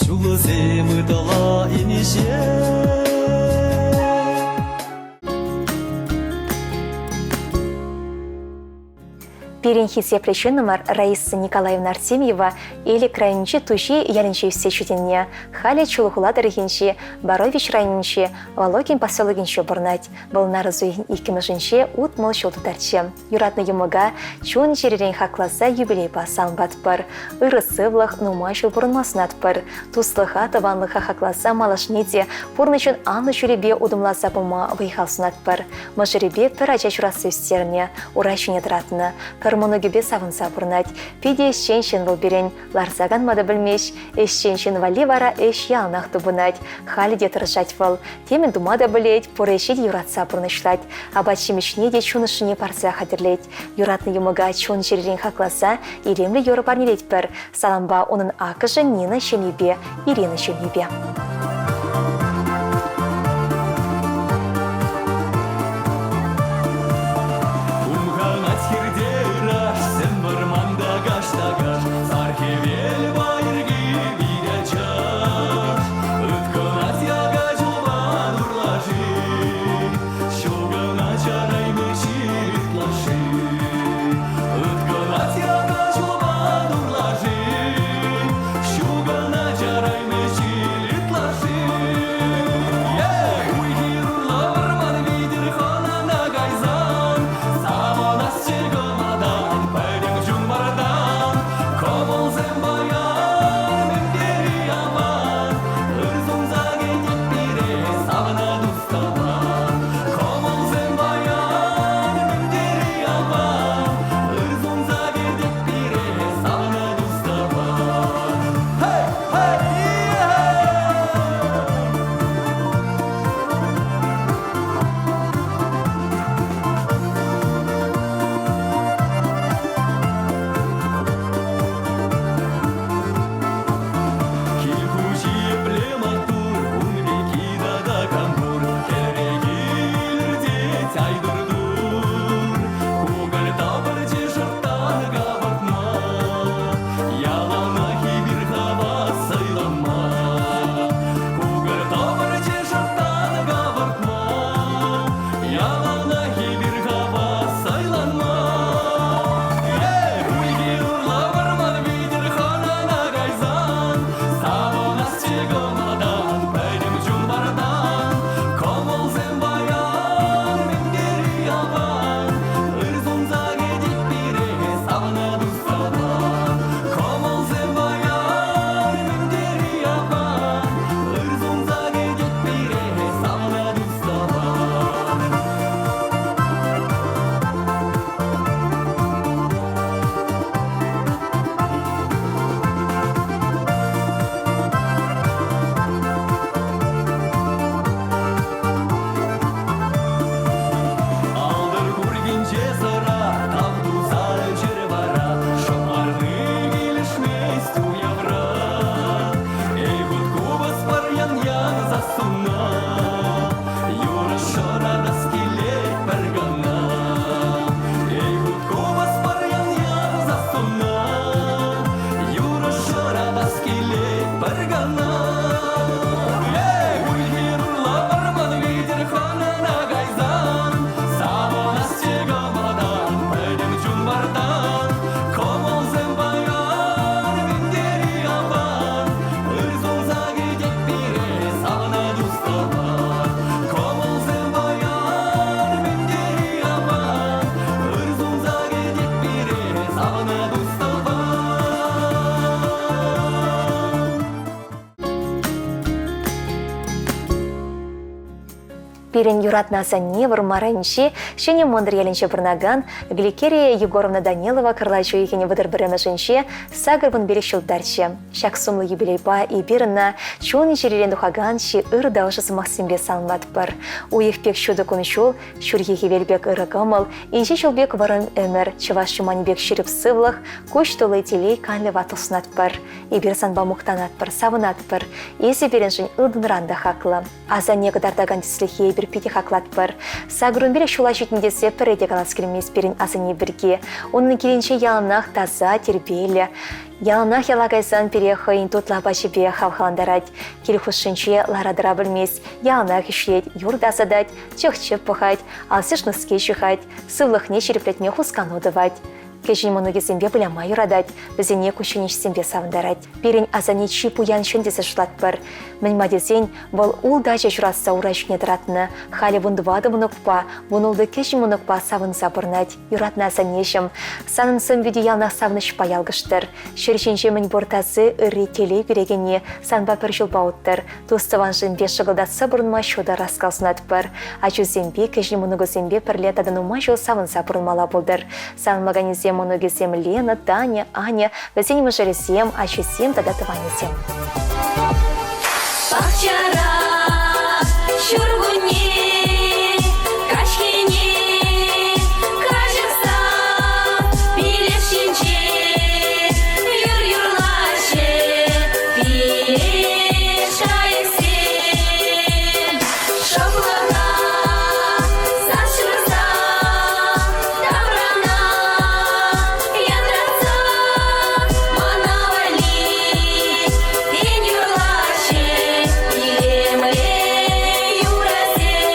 ҫулсем ытла инҫе. Пирӗн хисеплӗ ҫыннӑмӑр Раиса Николаевна Артемьева Элӗк районӗнчи Туҫи ялӗнче ӳссе ҫитӗннӗ. Халӗ Чулхула тӑрӑхӗнчи Борович районӗнчи Волокин поселокӗнче пурӑнать. Вӑл нарӑс уйӑхӗн иккӗмӗшӗнче 60 ҫул тутарчӗ. Юратнӑ йӑмӑка чун-чӗререн хакласа юбилейпа саламлатпӑр. Ырӑ сывлӑх, нумай ҫул пурӑнма сунатпӑр. Туслӑха, тӑванлӑха хакласа малашне те пурнӑҫӑн анлӑ ҫулӗпе утӑмласа пыма вӑй-хал сунатпӑр. Мӑшӑрӗпе пӗр ача ҫуратса ӳстернӗ, ура ҫине тӑратнӑ. Пӗр мӑнукӗпе савӑнса пурӑнать. Питӗ ӗҫчен ҫын вӑл пирӗн. Ларса канма та пӗлмест. Ӗҫчен ҫын валли вара ӗҫ яланах тупӑнать. Халӗ те тӑрӑшать вӑл. Темӗн тума та пӗлет, пур ӗҫе те юратса пурнӑҫлать. Апат-ҫимӗҫне те чун ӑшшине парса хатӗрлет. Юратнӑ йӑмӑка чун-чӗререн хакласа илемлӗ юрӑ парнелетпӗр. Салампа унӑн аккӑшӗ Нина ҫемйипе, Ирина ҫемйипе. Хумханать хирте ыраш, сӗм вӑрманта каш-та-каш, сар хӗвел пайӑрки пит ачаш. Ыткӑнать яка чулпан урлаши, ҫу кӑна чарайми ҫил ытлашши. Ыткӑнать яка чулпан урлаши, ҫу кӑна чарайми ҫил ытлашши. Пирӗн юратнӑ асанне Вӑрмар районӗнчи Ҫӗнӗ Мӑнтӑр ялӗнче пурӑнакан Гликерия Егоровна Данилова кӑрлач уйӑхӗн 31-мӗшӗнче 85 ҫултарчӗ. Ҫак сумлӑ юбилейпа эпир ӑна чун-чӗререн тухакан чи ырӑ та ӑшӑ сӑмахсемпе саламлатпӑр. Уйӑх пек ҫутӑ кун-ҫул, ҫурхи хӗвел пек ырӑ кӑмӑл, инҫе ҫул пек вӑрӑм ӗмӗр, чӑваш чуманӗ пек ҫирӗп сывлӑх, куҫ тулли телей канлӗ ватлӑх сунатпӑр. Эпир санпа мухтанатпӑр, савӑнатпӑр. Эсӗ пирӗншӗн ылтӑнран та хаклӑ. Асанне кӑтартакан тӗслӗхе эпир питӗ хаклатпӑр. 85 ҫула ҫитнӗ тесе пӗрре те калас килмест пирӗн асанне пирки. Унӑн килӗнче яланах таса, тирпейлӗ. Яланах яла кайсан пире хӑйӗн тутлӑ апачӗпе хавхалантарать. Кил хушшинче лара-тӑра пӗлмест, яланах ӗҫлет, юр тасатать, чӑх-чӗп пӑхать, алсиш-нуски ҫыхать, сывлӑхне ҫирӗплетме хускану тӑвать. Кӗҫӗн мӑнукӗсемпе выляма юратать, вӗсене кучченеҫсемпе савӑнтарать. Пирӗн асанне чи пуян ҫын тесе шутлатпӑр. Мӗн-ма тесен, вӑл ултӑ ача ҫуратса ура ҫине тӑратнӑ. Халӗ 14 мӑнукпа, 16 кӗҫӗн мӑнукпа савӑнса пурӑнать. Юратнӑ асаннеҫӗм, санӑн сӑн-питӳ яланах савӑнӑҫпа ялкӑштӑр. Ҫӗр ҫинче мӗнпур таси, ырри, телей кӳрекенни санпа пӗр ҫулпа уттӑр. Тус-тӑваншӑнпе шӑкӑлтатса пурӑнма ҫутӑ ӑраскал сунатпӑр. Ачусемпе, кӗҫӗн мӑнукусемпе пӗрле тата нумай ҫул савӑнса пурӑнмалла пултӑр. Савӑнмаканӗсем мӑнукӗсем Лена, Таня, Аня, вӗсен мӑшӑрӗсем, ачисем тата тӑванӗсем. Пахчара ҫуркунне каҫхине каҫӑхса пилеш ҫинче юр юрлаҫҫӗ пилеш кайӑксем шӑплӑха сас ҫырса таврана янратса мана валли тен юрлаҫҫӗ илемлӗ юрӑсем.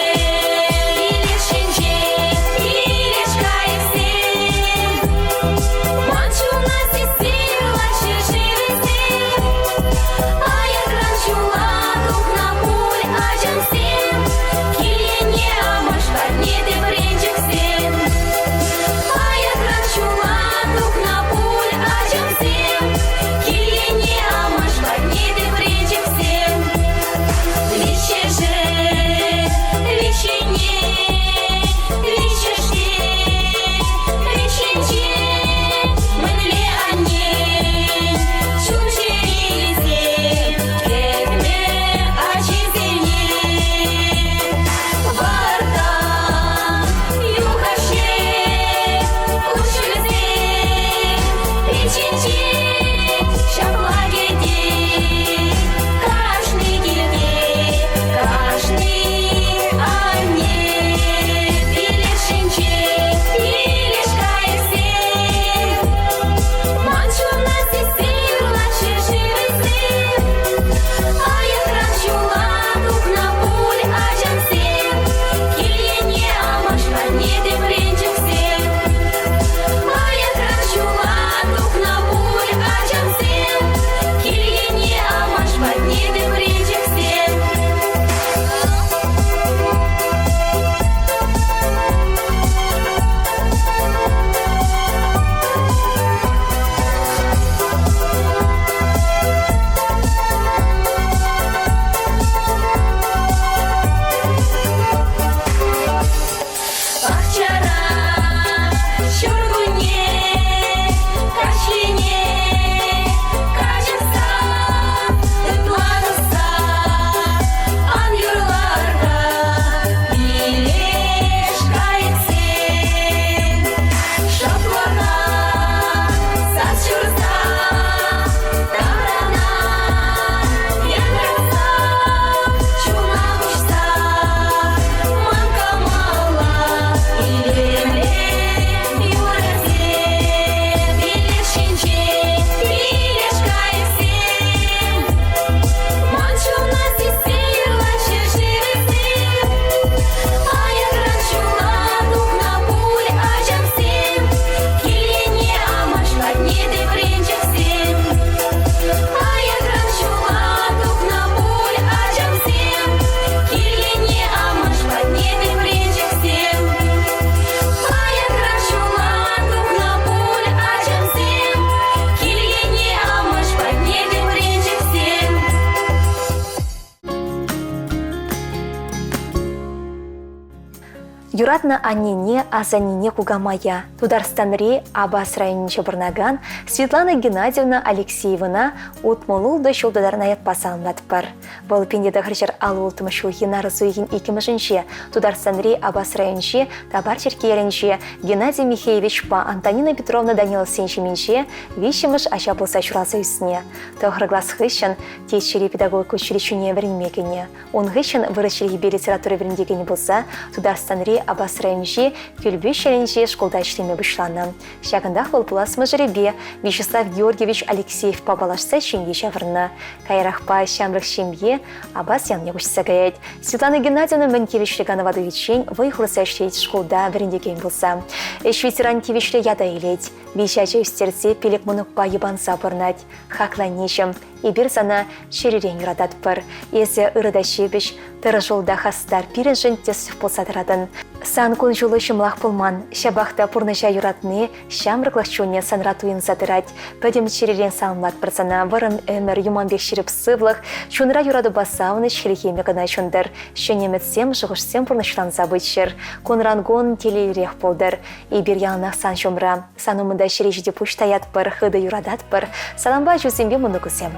Юратнӑ аннене, асаннене кукамая Тутарстанри Апас районӗнче пурӑнакан Светлана Геннадьевна Алексеевӑна 66 ҫул тутарнӑ ятпа саламлатпӑр. Вӑл 1956 ҫулхи нарӑс уйӑхӗн иккӗмӗшӗнче Тутарстанри Апас районӗнчи Табар Черккелӗнче Геннадий Михеевичпа Антонина Петровна Даниловсен ҫемйинче виҫҫӗмӗш ача пулса ҫуралса ӳснӗ. Тӑхӑр класс хыҫҫӑн Теччӗри педагогика училищине вӗренме кӗнӗ. Ун хыҫҫӑн вырӑс чӗлхипе литература вӗрентекенӗ пулса Тутарстанри Апас районӗнчи Кӳлпӳҫ ялӗнчи шкулта ӗҫлеме пуҫланӑ. Ҫакӑнтах вӑл пулас мӑшӑрӗпе Вячеслав Георгиевич Алексеевпа паллашса ҫемье ҫавӑрнӑ. Каярахпа ҫамрӑк ҫемье Апас ялне куҫса каять. Светлана Геннадьевна мӗн тивӗҫлӗ канӑва тухиччен вӑй хурса ӗҫлет шкулта вӗрентекен пулса. Ӗҫ ветеран тивӗҫлӗ ята илет. Виҫ ача ӳстерсе пилӗк мӑнукпа йӑпанса пурӑнать. Хаклӑ аннеҫӗм, эпир сана чӗререн юрататпӑр. Эсӗ ырӑ та ҫепӗҫ, тӑрӑшуллӑ та хастар, пирӗншӗн тӗслӗх пулса тӑратӑн. Сан кун-ҫулу ҫӑмӑлах пулман, ҫапах та пурнӑҫа юратни, ҫамрӑклӑх чунӗ санра туйӑнса тӑрать. Пӗтӗм чӗререн саламлатпӑр сана, вӑрӑм ӗмӗр, юман пек ҫирӗп сывлӑх, чунра юратупа савӑнӑҫ хӗлхемӗ кӑна ҫунтӑр. Ҫӗнӗ ӗмӗтсем, шухӑшсем пурнӑҫланса пыччӑр. Кунран-кун телейлӗрех пултӑр. Эпир яланах сан ҫумра. Сан умӑнта ҫӗре ҫити пуҫ таятпӑр, хытӑ юрататпӑр. Салампа ачусемпе мӑнукусем.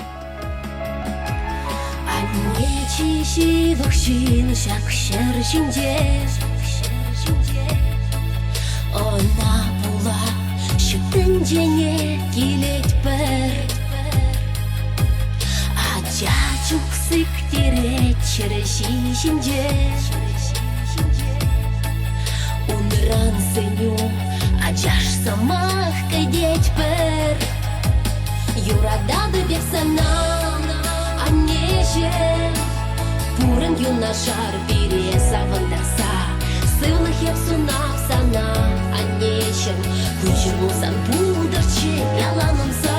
Анне чи ҫывӑх ҫын ҫак ҫӗр ҫинче. Ӑна пула ҫут тӗнчене килетпӗр. Ача чух сиктерет ҫӗр ҫинче. Унран сӗнӳ ачаш сӑмах кӗтетпӗр. Юрататӑп эп сана, аннеҫӗм. Пурӑн юнашар пире савӑнтарса. Сывлӑх эп сунап сана, аннеҫӗм. Куҫӑр пулсан пултӑрччӗ ялан ӑнса.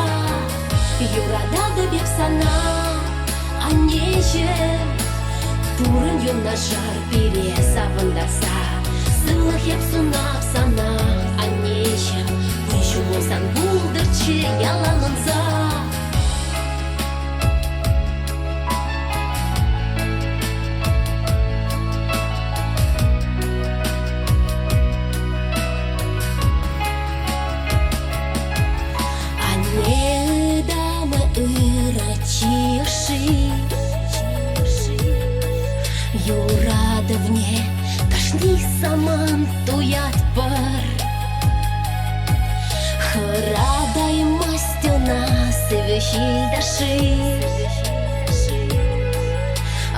Юрататӑп эп сана, аннеҫӗм. Пурӑн юнашар пире савӑнтарса. Сывлӑх эп сунап сана, аннеҫӗм. Кун-ҫулу сан пултӑрччӗ ялан ӑнса. Анне ытамӗ ырӑ чи ӑшши, Юратӑвне кашни самант туятпӑр. Хӑратаймасть ӑна сивӗ ҫил ташши.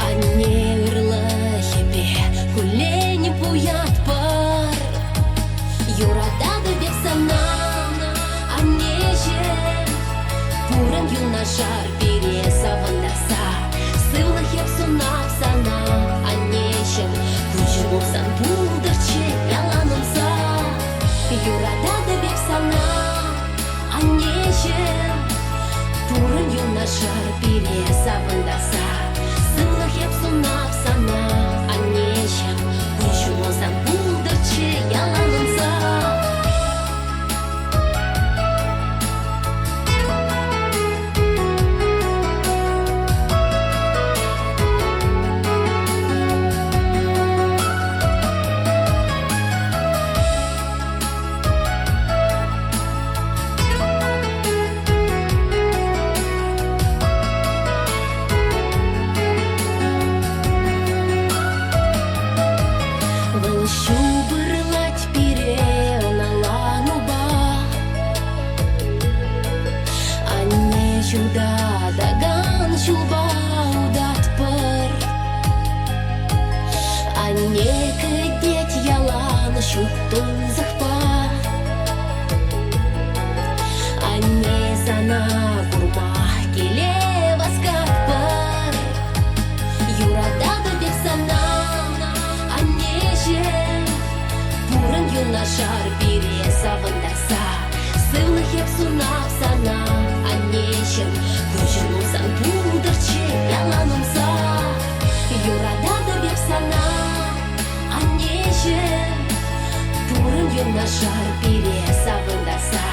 Анне ырлӑхӗпе куллен пуятпӑр. Юрататӑп эп сана, аннеҫӗм. Пурӑн юнашар пире савӑнтарса. Сывлӑх эп сунап сана, аннеҫӗм. Куҫӑм пулсан пултӑрччӗ ялан ӑнса. Юрататӑп эп сана, аннеҫӗм. Пурӑн юнашар пире савӑнтарса. Сывлӑх эп сунап сана, аннеҫӗм. Куҫӑм пулсан пултӑрччӗ ялан ӑнса. Вӑл ҫупӑрлать пире ӑнланупа. Анне ҫутатакан ҫулпа утатпӑр. Анне кӗтет ялан ҫут тунсӑхпа. Анне сана курма киле васкатпӑр. Юрататӑп эп сана, аннеҫӗм. Пурӑн юнашар пире савӑнтарса. Сывлӑх эп сунап сана, аннеҫӗм. Куҫӑм сан пултӑрччӗ ялан ӑнса. Юрататӑп эп сана, аннеҫӗм. Пурӑн юнашар пире савӑнтарса.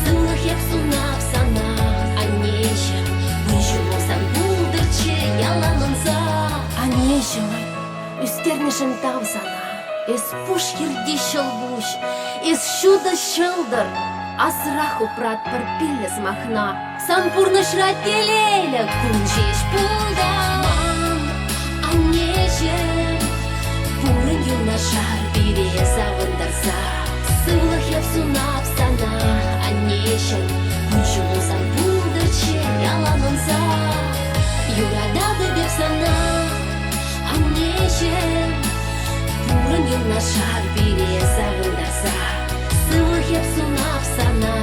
Сывлӑх эп сунап сана, аннеҫӗм. Куҫӑм сан пултӑрччӗ ялан ӑнса. Аннеҫӗм, ӳстернӗшӗн тав сана. Эс пуш хирти ҫӑлкуҫ, эс ҫутӑ ҫӑлтӑр. Асрах упратпӑр пиллӗ сӑмахна. Сан пурнӑҫра телейлӗ кун ҫеҫ пултӑр. Ман аннеҫӗм, пурӑн юнашар пире савӑнтарса. Сывлӑх эп сунап сана, аннеҫӗм, кун-ҫулу сан пултӑрччӗ ялан ӑнса. Юрататӑп эп сана, аннеҫӗм, пурӑн юнашар пире савӑнтарса. Сывлӑх эп сунап сана,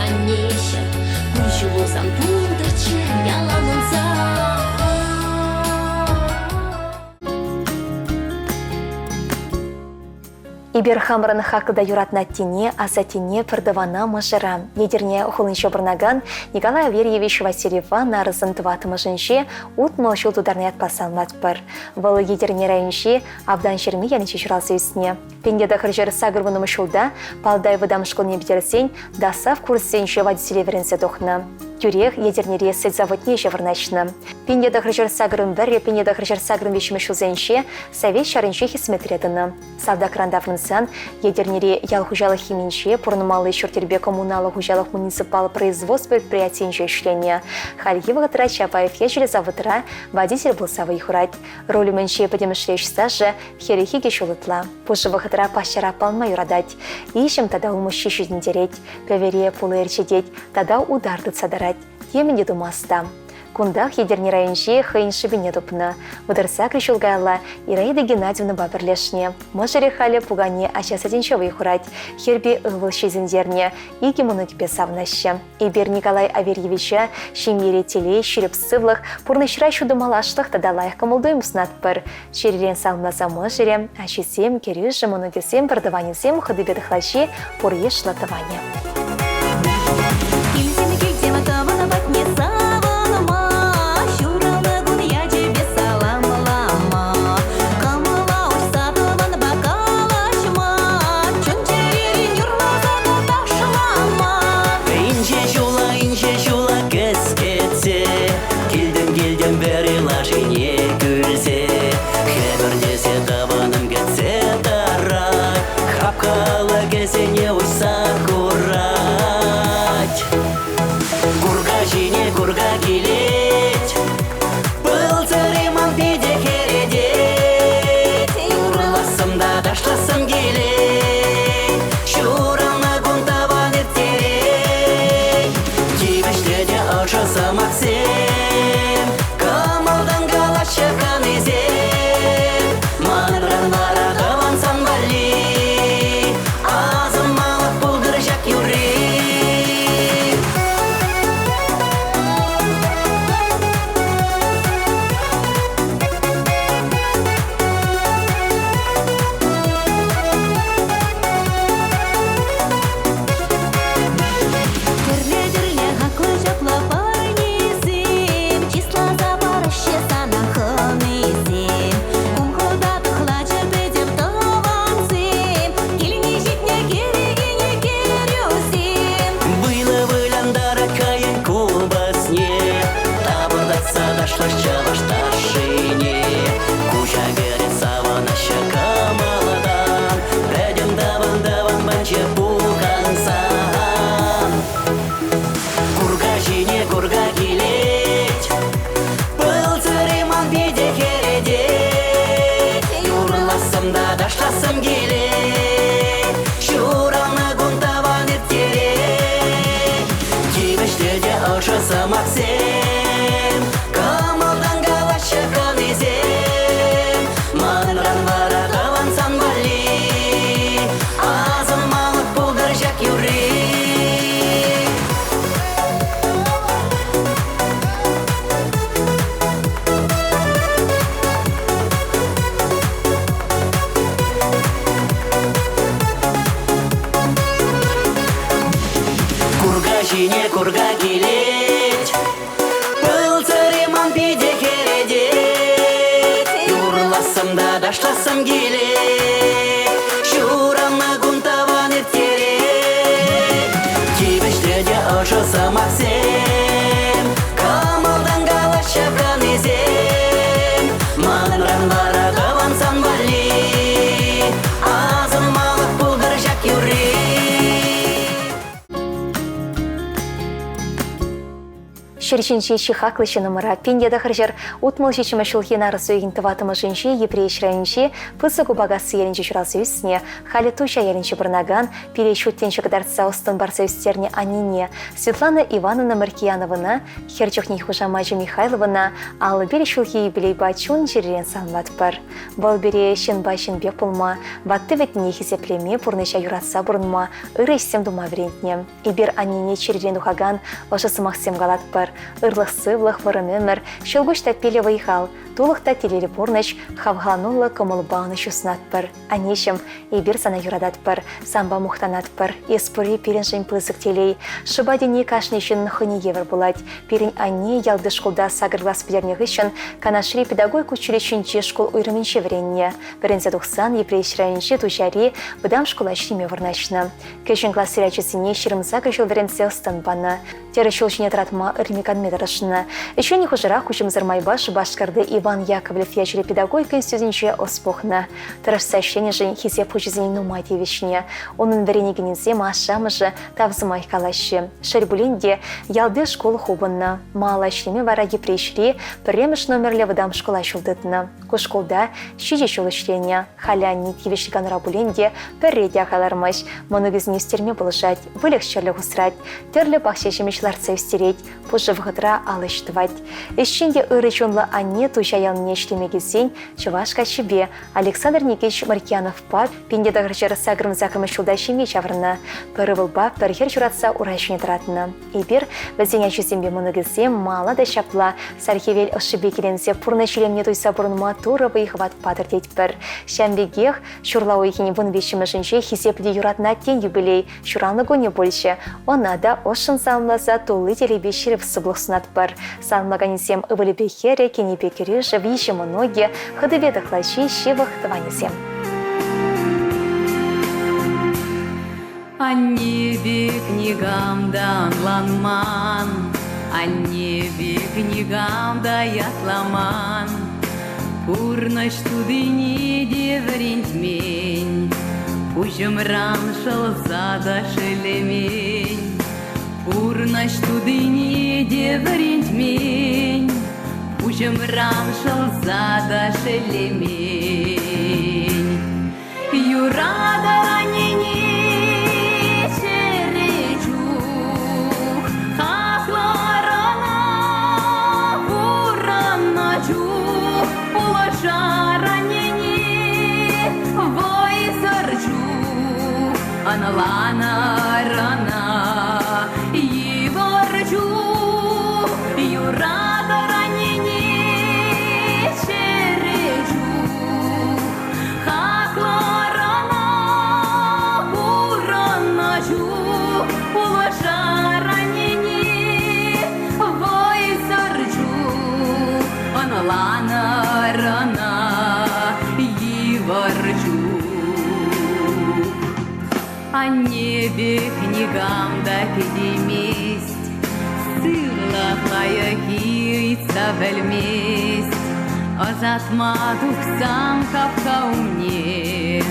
аннеҫӗм, кун-ҫулу сан пултӑрччӗ ялан ӑнса. Эпир хамӑрӑн хаклӑ та юратнӑ аттене, асаттене, пӗртӑвана, мӑшӑра, Етӗрне хулинче пурӑнакан Николай Аверьевич Васильева нарӑсӑн тӑваттӑмӗшӗнче 60 ҫул тутарнӑ ятпа саламлатпӑр. Вӑл Етӗрне районӗнчи Автанҫырми ялӗнче ҫуралса ӳснӗ. 1980 ҫулта Палтай вӑтам шкулне пӗтерсен ДОСААФ курссенче водителе вӗренсе тухнӑ. Тӳрех Етӗрнере сӗт заводне ӗҫе вырнаҫнӑ. 1981-1983 ҫулсенче Совет ҫарӗнче хӗсметре тӑнӑ. Салтакран таврӑнсан Етӗрнере ял хуҫалӑх химинче пурӑнмалли ҫурт-йӗрпе коммуналлӑ хуҫалӑх муниципаллӑ производство предприятийӗнче ӗҫленӗ. Хальхи вӑхӑтра Чапаев ячӗллӗ заводра водитель пулса вӑй хурать. Руль умӗнче пӗтӗмӗшле ӗҫ стажӗ 42 ҫул ытла. Пушӑ вӑхӑтра пахчара палма юратать. Иҫӗм тата улмуҫҫи ҫитӗнтерет, пӗвере пулӑ ӗрчетет тата утар тытса тӑрать. Темӗн те тума ӑста. Кунтах Етӗрне районӗнче хӑйӗн шӑпине тупнӑ. 38 ҫул каялла Ираида Геннадьевнӑпа пӗрлешнӗ. Мӑшӑрӗ халӗ пукане ача садӗнче вӑй хурать. Хӗрпе ывӑл ҫитӗнтернӗ, икӗ мӑнукӗпе савӑнаҫҫӗ. Эпир Николай Аверьевича ҫемьере телей, ҫирӗп сывлӑх, пурнӑҫра ҫутӑ малашлӑх тата лайӑх кӑмӑл-туйӑм сунатпӑр. Чиррен саламласа мӑшӑрӗ, ачисем, кӗрӳшӗ, мӑнукӗсем, пӗртӑванӗсем, хӑтипе тӑхлачи, пур йышлӑ тӑванӗ. Килсем, килсем тӑван патне савӑнма, ҫуралнӑ кун ячӗпе саламлама, кӑмӑла уҫса тӑванпа калаҫма, чун-чӗререн юрласа та ташлама. Инҫе ҫула, инҫе ҫула кӗскетсе Килтӗм, килтӗм вӗри лашине кӳлсе. Хӗпӗртесе тӑванӑм кӗтсе тӑрать, Хапха алӑкӗсене уҫса хурать. Курка ҫине курка килет, Пыл сӑри ман питӗ хӗретет. Юрлассӑм та ташлассӑм килет, Ҫуралнӑ кун тӑван ирттерет. Тивӗҫлӗ те ӑшӑ сӑмахсем, Кӑмӑлтан калаҫҫӗ хӑнисем. Манран вара тӑван сан валли Асӑнмалӑх пултӑр ҫак юрри. Тӗрлӗ-тӗрлӗ хаклӑ ҫапла парнесем, Чысласа параҫҫӗ сана хӑнисем. Кум-хӑта тӑхлачӑ пӗтӗм тӑвансем, Килне ҫитнӗ кӗрекене кӗрӳсем. Вылӑ вылянтарать хӑйӗн купӑсне, Тапӑртатса ташлать чӑваш ташшине. Куҫа кӗрет савӑнаҫҫӗ кӑмӑлтан, Пӗтӗм тӑван-тӑван панчӗ пухӑнсан. Курка ҫине курка килет, Пыл сӑри ман питӗ хӗретет. Юрлассӑм та ташлассӑм килет, Ҫуралнӑ кун тӑван ирттерет. Тивӗҫлӗ те ӑшӑ сӑмахсем, Кӑмӑлтан калаҫҫӗ хӑнисем. Манран вара тӑван сан валли Асӑнмалӑх пултӑр ҫак юрри. Курка ҫине курка килет, Пыл сӑри ман питӗ хӗретет. Юрлассӑм та ташлассӑм килет, Ҫуралнӑ кун тӑван ирттерет. Тивӗҫлӗ те ӑшӑ сӑмахсем, Кӑмӑлтан калаҫҫӗ хӑнисем. Манран вара тӑван сан валли. Ҫӗр ҫинчи чи хаклӑ ҫыннӑмӑра 1967 ҫулхи нарӑс уйӑхӗн тӑваттӑмӗшӗнчи Йӗпреҫ районӗнчи Пысӑк Упакасси ялӗнче ҫуралса ӳснӗ, халӗ Туҫа ялӗнче пурӑнакан, пире ҫут тӗнче кӑтартса ӑс-тӑн парса ӳстернӗ аннене Светлана Ивановна Маркияновӑна, хӗр чухнехи хушамачӗ Михайловӑна 55 ҫулхи юбилейпа чун-чӗререн саламлатпӑр. Вӑл пире ҫынпа ҫын пек пулма, ватти-вӗттине хисеплеме, пурнӑҫа юратса пурӑнма, ырӑ ӗҫсем тума вӗрентнӗ. Эпир аннене чиртен тухакан ӑшӑ сӑмахсем калатпӑр. Ырлӑх-сывлӑх, вӑрӑм ӗмӗр, ҫӑлкуҫ таппиллӗ вӑй-хал, тулӑх та телейлӗ пурнӑҫ, хавхалануллӑ кӑмӑлпа ӑнӑҫу сунатпӑр. Аннеҫӗм, эпир сана юрататпӑр, санпа мухтанатпӑр. Эс пурри пирӗншӗн пысӑк телей. Шӑпа тени кашни ҫыннӑн хӑйне евӗр пулать. Пирӗн анне ялти шкулта сакӑр класс пӗтернӗ хыҫҫӑн Канашри педагогика училищинчи шкул уйрӑмӗнче вӗреннӗ. Вӗренсе тухсан Йӗпреҫ районӗнчи Туҫари вӑтам шкула ӗҫлеме вырнаҫнӑ. Кӗҫӗн класри ачасене 28 ҫул вӗрентсе ӑс-тӑн панӑ. Тӗрӗс ҫул ҫине тӑратма ырми-канми тӑрӑшнӑ. Ӗҫленӗ хушӑрах куҫӑмсӑр майпа Шупашкарти Иван Яковлев ячӗллӗ педагогика институтӗнче ӑс пухнӑ. Тӑрӑшса ӗҫленӗшӗн хисеп хучӗсене нумай тивӗҫнӗ. Унӑн вӗренекенӗсем ашшӗ-амӑшӗ тав сӑмахӗ калаҫҫӗ. Шел пулин те, ялти шкул хупӑннӑ. Малалла ӗҫлеме вара Йӗпреҫри пӗрремӗш номерлӗ вӑтам шкула ҫул тытнӑ. Ку шкулта ҫичӗ ҫул ӗҫленӗ. Халӗ анне тивӗҫлӗ канура пулин те пӗрре те ахалармасть. Мӑнукӗсене ӳстерме пулӑшать, выльӑх-чӗрлӗх усрать, тӗрлӗ пахча ҫимӗҫ лартса ӳстерет, пушӑ вӑхӑтра ал ӗҫ тӑвать. Ӗҫчен те ырӑ чунлӑ анне Туҫа ялне ӗҫлеме килсен чӑваш каччипе Александр Никитич Маркиановпа 1988 ҫулта ҫемье ҫавӑрнӑ. Пӗр ывӑлпа пӗр хӗр ҫуратса ура ҫине тӑратнӑ. Эпир, вӗсен ачисемпе мӑнукӗсем, мала та ҫапла сар хӗвел ӑшшипе киленсе пурнӑҫ илемне туйса пурӑнма Турӑ вӑй-хӑват патӑр тетпӗр. Ҫавӑн пекех ҫурла уйӑхӗн 13-мӗшӗнче хисеплӗ юратнӑ аттен юбилей ҫуралнӑ кунӗ пулчӗ. Ӑна та ӑшшӑн саламласа тулли телейпе ҫирӗп сывлӑх сунатпӑр. Саламлаканӗсем ывӑлӗпе хӗрӗ, кинӗпе кӗрӳшӗ, виҫӗ мӑнукӗ, хӑтипе тӑхлачи, ҫывӑх тӑванӗсем. Анне пек никам та ӑнланман, Анне пек никам та ятламан. Пурнӑҫ тутине те вӗрентмен, Пуҫӑмран шӑлса та шеллемен. Пурнӑҫ тутине те вӗрентмен, Пуҫӑмран шӑлса та шеллемен. Юратӑр аннене чӗре чух, хаклӑр ӑна пурӑннӑ чух, пулӑшар аннене вӑйсӑр чух, ӑнланӑр ӑна йывӑр чух, юратӑр аннене чӗре чух. Хаклӑрана пурӑннӑ чух пулӑшар аннене вӑйсӑр чух ӑнланӑр ӑна йывӑр чух. Анне пек никам та кӗтеймест, сывлӑх лайӑххи ыйтса пӗлмест. Ӑсатма тухсан хапха умне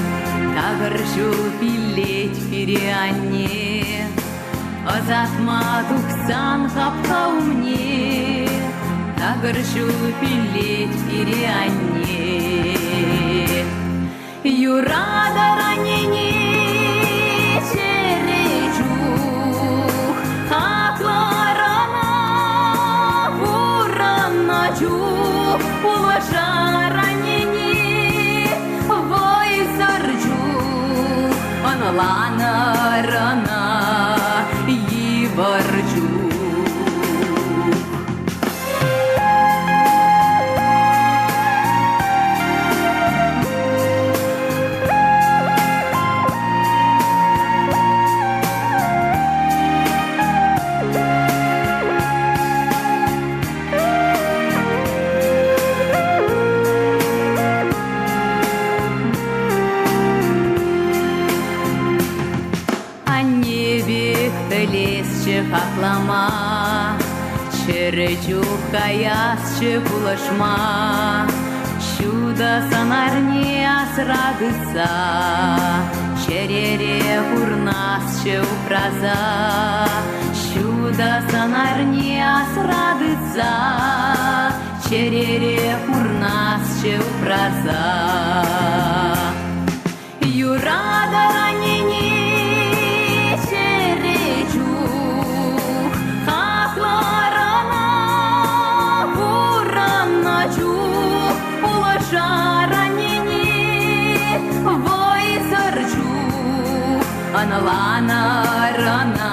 такӑр ҫул пиллет пире анне. Ӑсатма тухсан хапха умне такӑр ҫул пиллет пире анне. Юратӑр аннене чӗре чух, хаклӑр ӑна пурӑннӑ чух, пулӑшар аннене вӑйсӑр чух, ӑнланӑр ӑна йывӑр чух. Анне пек пӗлесчӗ хаклама, Чӗрӗ чух каясчӗ пулӑшма. Ҫутӑ сӑнарне асра тытса, Чӗрере пурнасчӗ упраса. Ҫутӑ сӑнарне асра тытса чӗрере пурнасчӗ упраса. Юратӑр аннене чӗре чух, хаклӑр ӑна пурӑннӑ чух, пулӑшар аннене вӑйсӑр чух, ӑнланӑр ӑна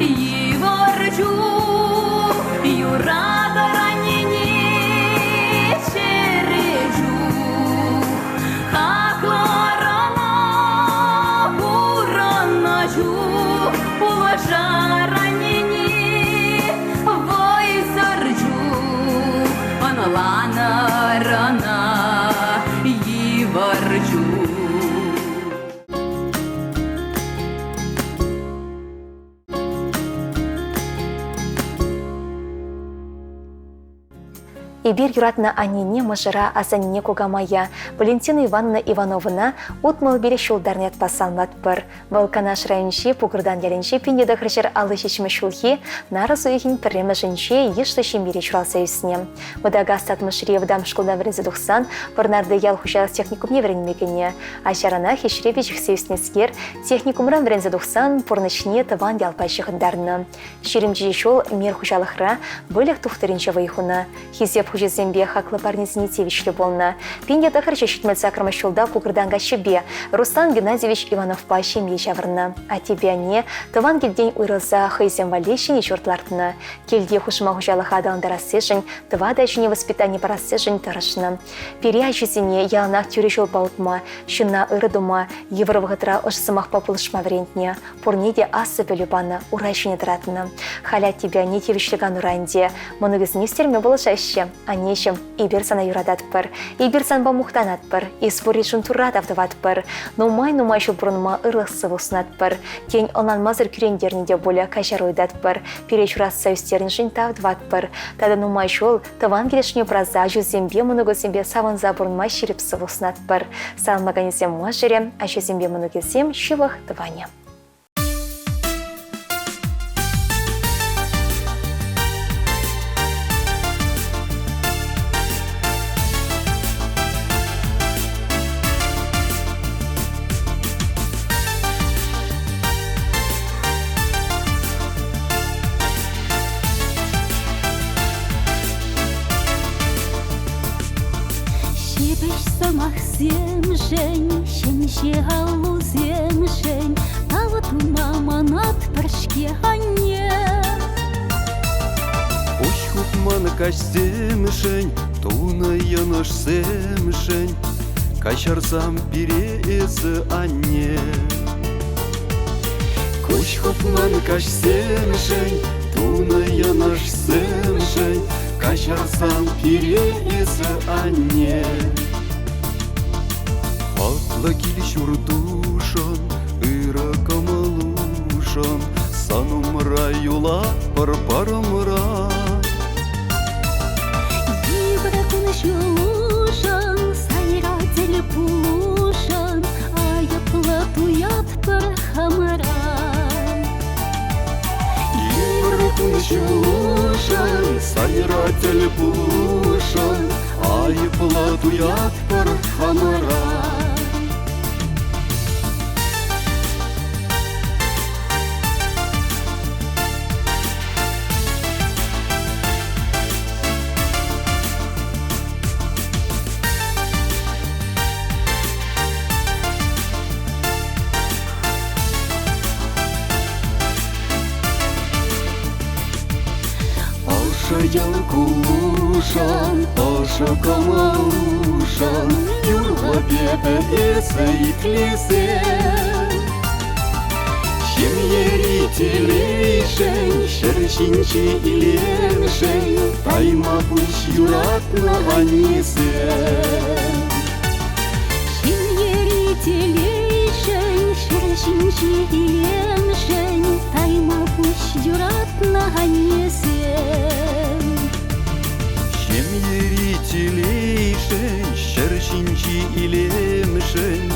йывӑр чух, юратӑр аннене чӗре чух, хаклӑр ӑна пурӑннӑ чух, пулӑшар аннене вӑйсӑр чух, ӑнланӑр ӑна йывӑр чух. Эпир юратнӑ аннене, мӑшӑра, асаннене, кукамая Валентина Ивановна Ивановӑна 65 ҫултарнӑ ятпа саламлатпӑр. Вӑл Канаш районӗнчи Пукӑртан ялӗнчи 1957 ҫулхи нарӑс уйӑхӗн пӗрремӗшӗнче йышлӑ ҫемьере ҫуралса ӳснӗ. Вӑтакас Татмӑшри вӑтам шкулта вӗренсе тухсан Вӑрнарти ял хуҫалӑх техникумне вӗренме кӗнӗ. Ачаранах ӗҫре пиҫӗхсе ӳснӗскер техникумран вӗренсе тухсан пурнӑҫне тӑван ялпа ҫыхӑнтарнӑ. 27 ҫул мир хуҫалӑхра выльӑх тухтӑрӗнче вӑй хунӑ. Хисеп хучӗсемпе хаклӑ парнесене тивӗҫлӗ пулнӑ. 1978 ҫулта Кукӑртан каччипе Руслан Геннадьевич Ивановпа ҫемье ҫавӑрнӑ. Аттепе анне тӑван килтен уйрӑлса хӑйсем валли ҫӗнӗ ҫурт лартнӑ. Килти хушма хуҫалӑха аталантарассишӗн, тӑватӑ ачине воспитани парассишӗн тӑрӑшнӑ. Пире ачисене яланах тӳрӗ ҫулпа утма, ҫынна ырӑ тума, йывӑр вӑхӑтра ӑш сӑмахпа пулӑшма вӗрентнӗ. Пурне те аслӑ пӗлӳ панӑ, ура ҫине тӑратнӑ. Халь аттепе анне тивӗҫлӗ канура ӗнтӗ. Мӑнукӗсене ӳстерме пулӑшаҫҫӗ. Аннеҫӗм, эпир сана юрататпӑр. Эпир санпа мухтанатпӑр. Эс пурришӗн Турра тав тӑватпӑр. Нумай-нумай ҫул пурӑнма ырлӑх-сывлӑх сунатпӑр. Тен, ӑнланмасӑр кӳрентернӗ те пулӗ, каҫару ыйтатпӑр. Пире ҫуратса ӳстернӗшӗн тав тӑватпӑр. Тата нумай ҫул тӑван килӗшне упраса ачусемпе мӑнукусемпе савӑнса пурӑнма ҫирӗп сывлӑх сунатпӑр. Саламлаканӗсем мӑшӑрӗ, ачасемпе мӑнукӗсем ҫывӑх тӑванӗ. Ҫепӗҫ сӑмахсемшӗн, ҫемҫе аллусемшӗн тав тума манатпӑр-ҫке анне. Куҫ хупман каҫсемшӗн, тунӑ йӑнӑшсемшӗн каҫарсам пире эсӗ, анне. Куҫ хупман каҫсемшӗн, тунӑ йӑнӑшсемшӗн каҫарсам пире эсӗ, анне. Хаклӑ кил-ҫуртушӑн, ырӑ кӑмӑлушӑн сан умра юлатпӑр парӑмра. Йывӑр кун-ҫулушӑн, сайра тӗл пулушӑн айӑплӑ туятпӑр хамӑра. Йывӑр кун-ҫулушӑн, сайра тӗл пулушӑн айӑплӑ туятпӑр хамӑра. Ӑшӑ ял кулушӑн, ӑшӑ кӑмӑлушӑн юрлӑп эпӗ эсӗ итлесе. Ҫемьери телейшӗн, ҫӗр ҫинчи илемшӗн тайма пуҫ юратнӑ аннесем. Ҫемьери телейшӗн, ҫӗр ҫинчи илемшӗн тайма пуҫ юратнӑ аннесем. Ҫемьери телейшӗн, ҫӗр ҫинчи илемшӗн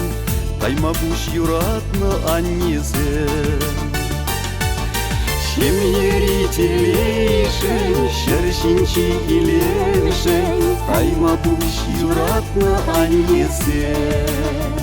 тайма пуҫ юратнӑ аннесем. Ҫемьери телейшӗн, ҫӗр ҫинчи илемшӗн тайма пуҫ юратнӑ аннесем.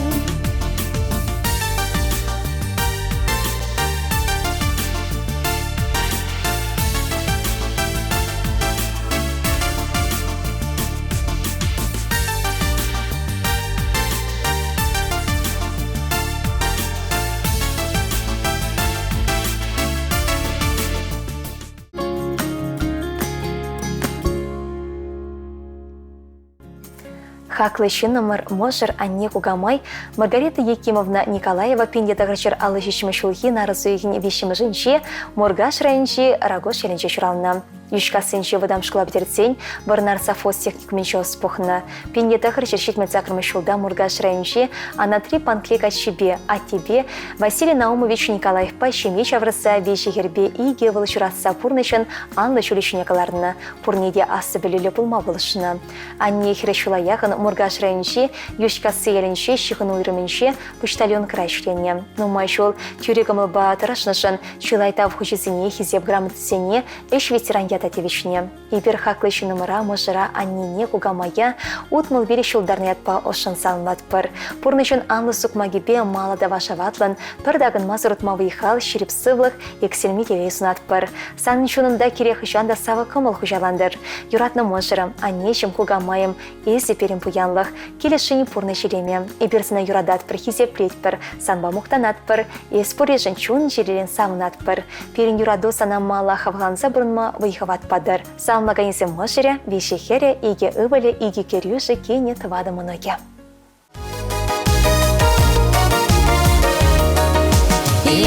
Хаклӑ ҫыннӑмӑр, мӑшӑр, анне, кукамай Маргарита Якимовна Николаева 1957 ҫулхи нарӑс уйӑхӗн виҫҫӗмӗшӗнче Муркаш районӗнчи Рогож ялӗнче ҫуралнӑ. Йӳҫкассинчи вӑтам шкула пӗтерсен Вӑрнар совхоз техникумӗнче ӑс пухнӑ. 1978 ҫулта Муркаш районӗнчи Анатри Панкли каччипе, аттепе Василий Наумович Николаевпа ҫемье ҫавӑрса виҫӗ хӗрпе икӗ ывӑл ҫуратса пурнӑҫӑн анлӑ ҫулӗ ҫине кӑларнӑ, пурне те аслӑ пӗлӳллӗ пулма пулӑшнӑ. Анне хӗрӗ ҫула яхӑн Муркаш районӗнчи Йӳҫкасси ялӗнчи ҫыхӑну уйрӑмӗнче почтальонкӑра ӗҫленӗ. Нумай ҫул тӳрӗ кӑмӑлпа тӑрӑшнӑшӑн чылай тав хучӗсене, Хисеп грамотисене, ӗҫ ветеран ята тивӗҫнӗ. Эпир хаклӑ ҫыннӑмӑра, мӑшӑра, аннене, кукамая 65 ҫултарнӑ ятпа ӑшшӑн саламлатпӑр. Пурнӑҫӑн анлӑ сукмакӗпе малӑ та вашаватлӑн, пӗр такӑнмасӑр утма вӑй-хал, ҫирӗп сывлӑх, иксӗлми телей сунатпӑр. Санӑн чунунта кирек хӑҫан та савӑк кӑмӑл хуҫалантӑр. Юратнӑ мӑшӑрӑм, аннеҫӗм, кукамайӑм, эсӗ пирӗн пуянлӑх, килӗшӳн пурнӑҫ илеме. Эпир сана юрататпӑр, хисеплетпӗр, санпа мухтанатпӑр, эс пурришӗн чун-чӗререн савӑнатпӑр. Пирӗн юрату сана мала хавхаланса пурӑнма вӑй-хӑват патӑр. Саламлаканӗсем мӑшӑрӗ, виҫӗ хӗрӗ, икӗ ывӑлӗ, икӗ кӗрӳшӗ, кинӗ, тӑватӑ мӑнукӗ.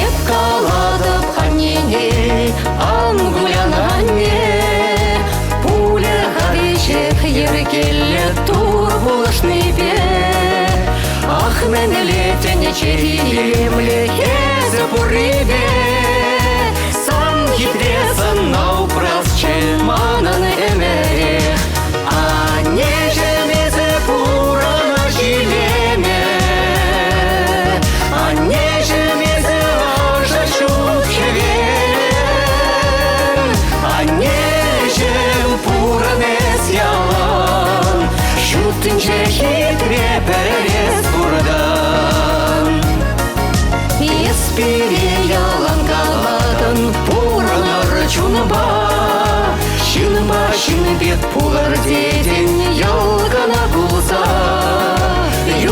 Эп калатӑп аннене, ан кулян, анне, пулӗ-ха веҫех йӗркеллӗ Тур пулӑшнипе. Ах, мӗнле тӗнче илемлӗ эсӗ пуррипе. Сан хитре сӑнна упрасчӗ манӑн ӗмӗрех. Аннеҫӗм, эсӗ пурӑнӑҫ илеме. Аннеҫӗм, эсӗ ӑшӑ ҫут хӗвел. Аннеҫӗм, пурӑн эс ялан. Ҫут тӗнче хитре пӗр эс пуртан. Эс пире ялан калатӑн, пурӑнӑр чунпа. Ҫынпа ҫын пек пулӑр тетӗн, йӑлкӑна пулса.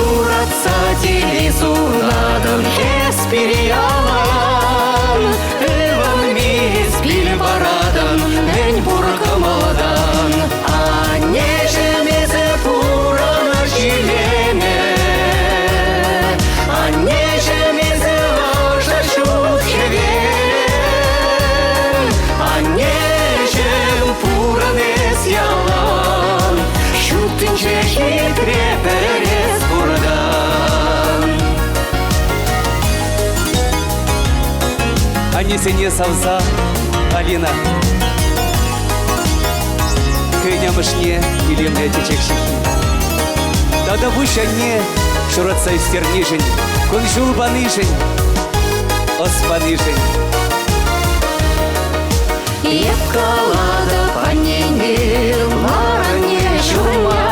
Юратса телей сунатӑн, эс пире ялан. Ывӑнми эс пил паратӑн, мӗн пур кӑмӑлтан. Аннеҫӗм, эсӗ пурӑнӑҫ илемӗ. Аннеҫӗм, эсӗ ӑшӑ ҫут хӗвел. Аннеҫӗм, пурӑн эс ялан. Ҫут тӗнче хитре пӗр эс пуртан. Аннесене савса Алина хӑйӗн амӑшне илемлӗ чечек ҫыххи. Тата пуҫ анне ҫуратса ӳстернишӗн, кун-ҫул панишӗн, ӑс панишӗн. Эп калатӑп аннене, лар анне ҫума,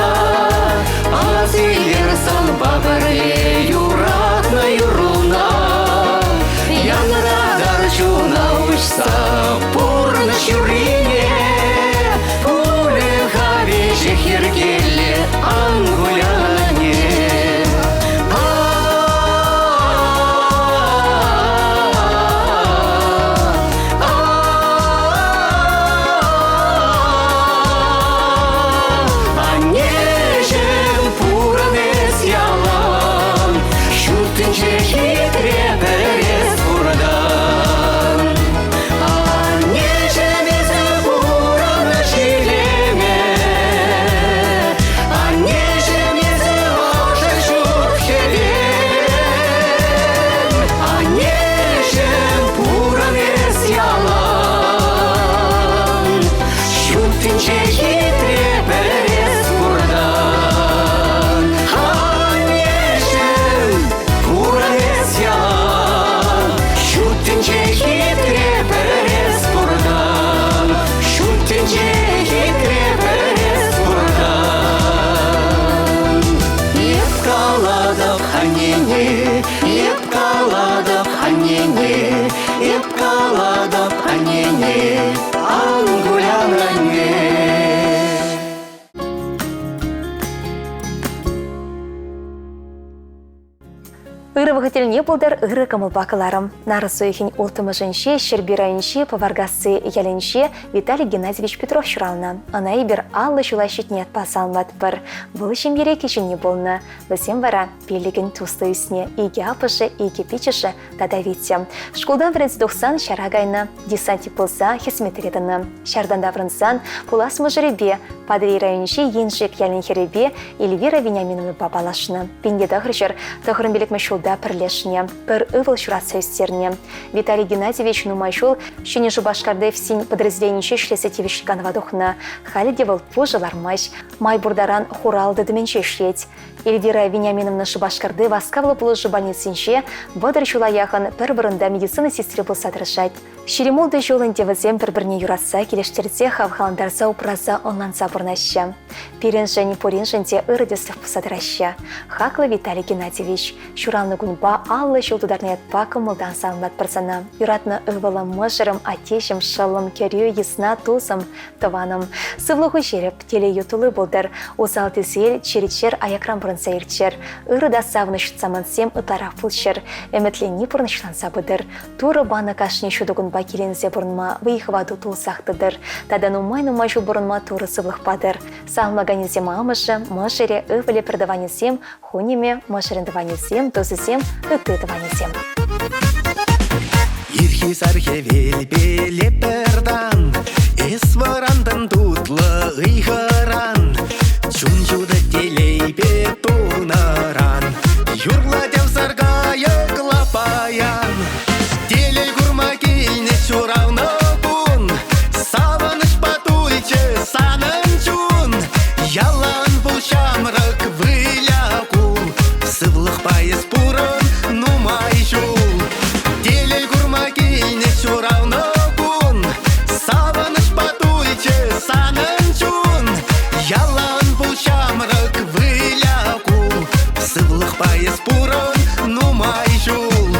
Ас илер санпа пӗрле юратнӑ юрруна. Янратар чуна уҫса пурнӑҫ юррине, Пулӗ-ха веҫех йӗркеллӗ, ан кулян, анне. аннене, эп калатӑп аннене, эп калатӑп аннене, ан кулян анне. Ырӑ вӑхӑт тӗлне пултӑр ырӑ кӑмӑлпа кӑларӑм. Нарӑс уйӑхӗн улттӑмӗшӗнче Ҫӗрпӳ районӗнчи Пӑваркасси ялӗнче Виталий Геннадьевич Петров ҫуралнӑ. Ӑна эпир 50 ҫула ҫитнӗ ятпа саламлатпӑр. Вӑл ҫемьере кӗҫӗнни пулнӑ. Вӗсем вара пиллӗкӗн туслӑ ӳснӗ, икӗ аппӑшӗ, икӗ пиччӗшӗ тата Витя. Шкултан вӗренсе тухсан ҫара кайнӑ, десантник пулса хӗсметре тӑнӑ. Ҫартан таврӑнсан пулас мӑшӑрӗпе Патӑрьел районӗнчи Еншик ялӗн хӗрӗпе Эльвира Вениаминовнӑпа паллашнӑ. Пинте 995 ҫулта пӗрлешнӗ, пӗр ывӑл ҫуратса ӳстернӗ. Виталий Геннадьевич нумай ҫул Ҫӗнӗ Шупашкарти ФСИН подразделенинче ӗҫлесе тивӗҫлӗ канӑва тухнӑ. Халӗ те вӑл пушӑ лармасть, май пур таран хурал тытӑмӗнче ӗҫлет. Эльвира Вениаминовна Шупашкарти васкавлӑ пулӑшу больницинче 30 ҫула яхӑн пӗр вырӑнта медицина сестри пулса тӑрӑшать. 26 ҫул ӗнтӗ вӗсем пӗр-пӗрне юратса, килӗштерсе, хавхалантарса, упраса, ӑнланса пурӑнаҫҫӗ. Пирӗншӗн пуриншӗн те ырӑ тӗслӗх пулса тӑраҫҫӗ. Хаклӑ Виталий Геннадьевич, ҫуралнӑ кунпа 50 ҫул тутарнӑ ятпа кӑмӑлтан саламлатпӑр сана. Юратнӑ ывӑлӑм, мӑшӑрӑм, аттеҫӗм, шӑллӑм, кӗрӳ, йысна, тусӑм, тӑванӑм. Сывлӑху ҫирӗп, телейӳ тулли пултӑр. Усал-тӗсел, чир-чӗр аякран пурӑнса иртчӗр. Ырӑ та савӑнӑҫ самантсем ытларах пулччӑр. Ӗмӗтленни пурнӑҫланса пытӑр. Турӑ панӑ кашни ҫутӑ кунпа киленсе пурӑнма вӑй-хӑвату тулсах тӑтӑр. Тата нумай-нумай ҫул пурӑнма Турӑ сывлӑх патӑр. Саламлаканӗсем амӑшӗ, мӑшӑрӗ, ывӑлӗ пӗртӑванӗсем, хунӗмӗ, мӑшӑрӗн тӑванӗсем, тусӗсем, ытти тӑванӗсем. Ирхи сар хӗвелпеле пӗртан, эс вӑрантӑн тутлӑ ыйхӑран, чун ҫутӑ телейпе тулнӑран, юрлать ӑмсар кайӑкла паян. Телей курма килнӗ ҫуралнӑ кун, савӑнӑҫпа тулчӗ санӑн чун. Ялан пул ҫамрӑк, выля кул, сывлӑхпа эс пурӑн нумай ҫул. Телей курма килнӗ ҫуралнӑ кун, савӑнӑҫпа тулчӗ санӑн чун. Ялан пул ҫамрӑк, выля кул, сывлӑхпа эс пурӑн нумай ҫул.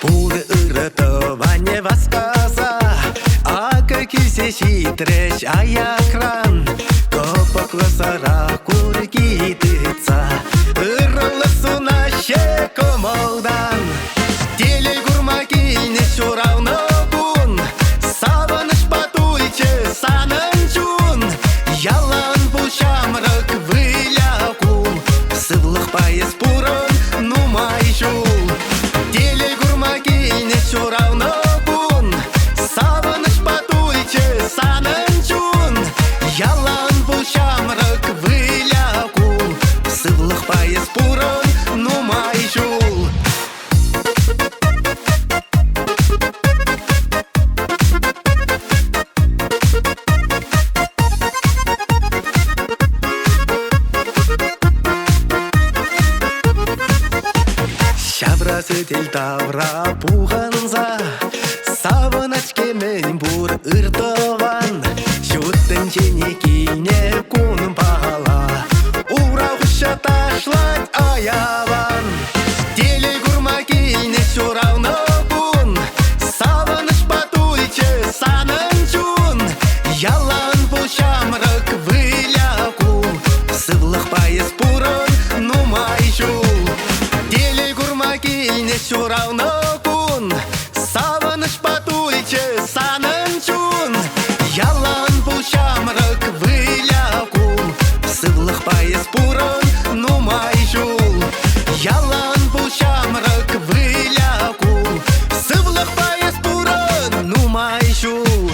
Пур ырӑ тӑванӗ васкаса акӑ килсе ҫитрӗҫ аякран. Кӑпӑклӑ сӑра курки тытса ырӑлӑх сунаҫҫӗ кӑмӑлтан. Телей курма килнӗ ҫуралнӑ кун, савӑнӑҫпа тулчӗ санӑн чун. Ялан пул ҫамрӑк, выля кул, сывлӑхпа эс пурӑн нумай ҫул. Телей курма килнӗ ҫуралнӑ кун, савӑнӑҫпа тулчӗ санӑн чун. Ялан пул ҫамрӑк, выля кул, сывлӑхпа эс пурӑн нумай ҫул. Ҫавра сӗтел тавра пухӑнса савӑнать-ҫке мӗн пур ыр тӑван. Ҫут тӗнчене килнӗ кунпала ура хыҫҫа ташлать аялан. Телей курма килнӗ ҫуралнӑ кун, савӑнӑҫпа тулчӗ санӑн чун. Ялан пул ҫамрӑк, выля кул, сывлӑхпа эс пурӑн нумай ҫул. Телей курма килнӗ ҫуралнӑ кун, савӑнӑҫпа тулчӗ санӑн чун. Ялан пул ҫамрӑк, выля кул, сывлӑхпа эс пурӑн нумай ҫул. Ялан пул ҫамрӑк, выля кул, сывлӑхпа эс пурӑн нумай ҫул.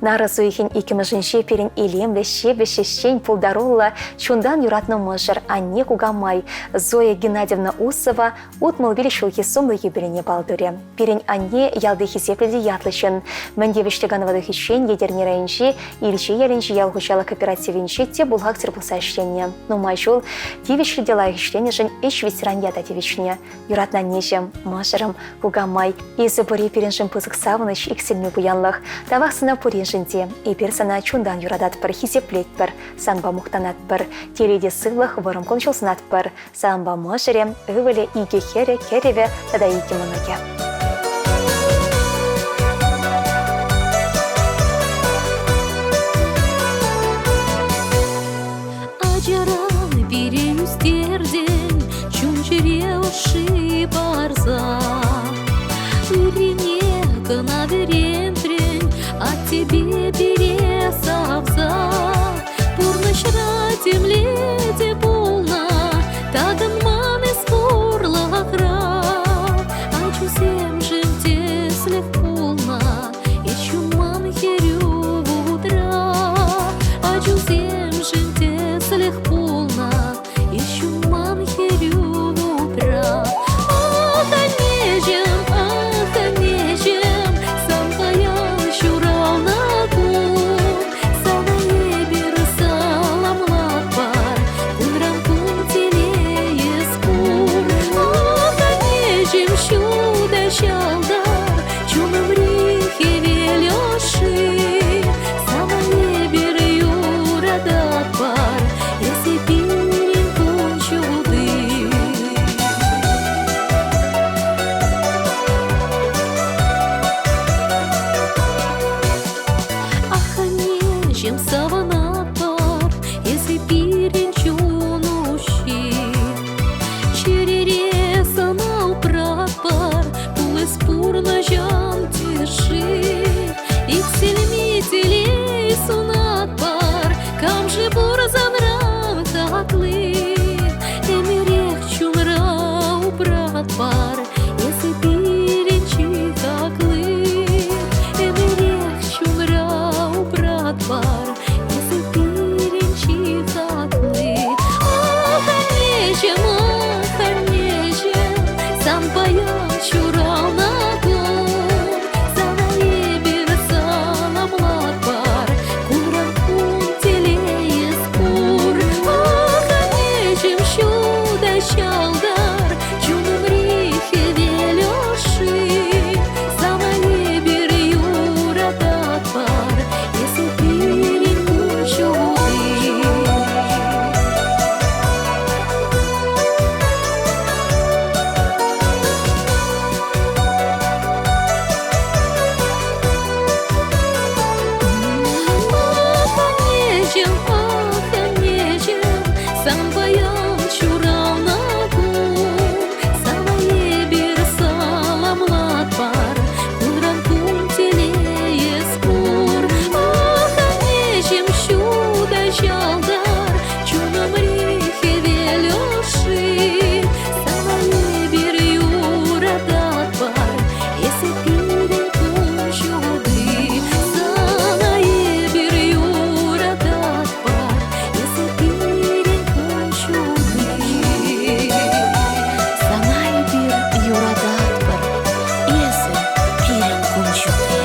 Нарӑс уйӑхӗн иккӗмӗшӗнче пирӗн илемлӗ, ҫепӗҫ, ӗҫчен, пултаруллӑ, чунтан юратнӑ мӑшӑр, анне кукамай Зоя Геннадьевна Усова 65 ҫулхи сумлӑ юбилейне паллӑ турӗ. Пирӗн анне ялти хисеплӗ те ятлӑ ҫын. Мӗн тивӗҫлӗ канӑва тухиччен Етӗрне районӗнчи Ирҫе ялӗнчи ял хуҫалӑх кооперативӗнче тӗп бухгалтер пулса ӗҫленӗ. Нумай ҫул тивӗҫлӗ те лайӑх ӗҫленӗшӗн ӗҫ ветеран ята тивӗҫнӗ. Юратнӑ аннеҫӗм, мӑшӑрӑм, кукамай, эсӗ пурри пирӗншӗн пысӑк савӑнӑҫ, иксӗлми пуянлӑх. Тавах сана пуриншӗн те. Эпир сана чунтан юрататпӑр, хисеплетпӗр, санпа мухтанатпӑр. Телей те сывлӑх, вӑрӑм кун-ҫул сунатпӑр. Санпа мӑшӑрӗ, ывӑлӗ, икӗ хӗрӗ, кӗрӗвӗ тата икӗ мӑнукӗ. Ачаран пире ӳстертӗн, чун-чӗре ӑшши парса. Ыррине кӑна вӗрентрӗн, аттепе пире савса. Пурнӑҫра темле те пулнӑ, такӑнман эс пурлӑхра. Ачусемшӗн тӗслӗх пулнӑ, эс ҫунман хӗрӳ вутра. Ачусемшӗн тӗслӗх пулнӑ, эс ҫунман хӗрӳ вутра. Ах, аннеҫӗм, ах, аннеҫӗм, сан паян ҫуралнӑ кун. Сана эпир саламлатпӑр, кунран кун телейӗс пур. Ах, аннеҫӗм, ҫутӑ ҫӑлтӑр, чунӑмри хӗвел ӑшши. Сана эпир юрататпӑр, эсӗ пирӗн кун ҫути. Ах, аннеҫӗм, савӑнатпӑр, эсӗ пирӗн чун уҫҫи. Чӗрере сана упратпӑр, пулас пурнӑҫӑн тӗшши. Иксӗлми телей сунатпӑр, кам-ши пур санран хакли? Ӗмӗрех чунра упратпӑр, эсӗ пирӗн чи хакли. Ӗмӗрех чунра упратпӑр, эсӗ пирӗн чи хакли. Ах, аннеҫӗм, ах, аннеҫӗм, сан паян ҫуралнӑ кун. Сана эпир саламлатпӑр, кунран кун телейӗс пур. Ах, аннеҫӗм, ҫутӑ ҫӑлтӑр, чунӑмри хӗвел ӑшши. Сана эпир юрататпӑр, эсӗ пирӗн кун ҫути. Ах, аннеҫӗм, ах, аннеҫӗм, сан паян ҫуралнӑ кун. Сана эпир саламлатпӑр, кунран кун телейӗс пур. Ах, аннеҫӗм, ҫутӑ ҫӑлтӑр, чунӑмри хӗвел ӑшши. Сана эпир юрататпӑр, эсӗ пирӗн кун ҫути. Сана эпир юрататпӑр, эсӗ пирӗн кун ҫути. Сана эпир юрататпӑр, эсӗ пирӗн кун ҫути.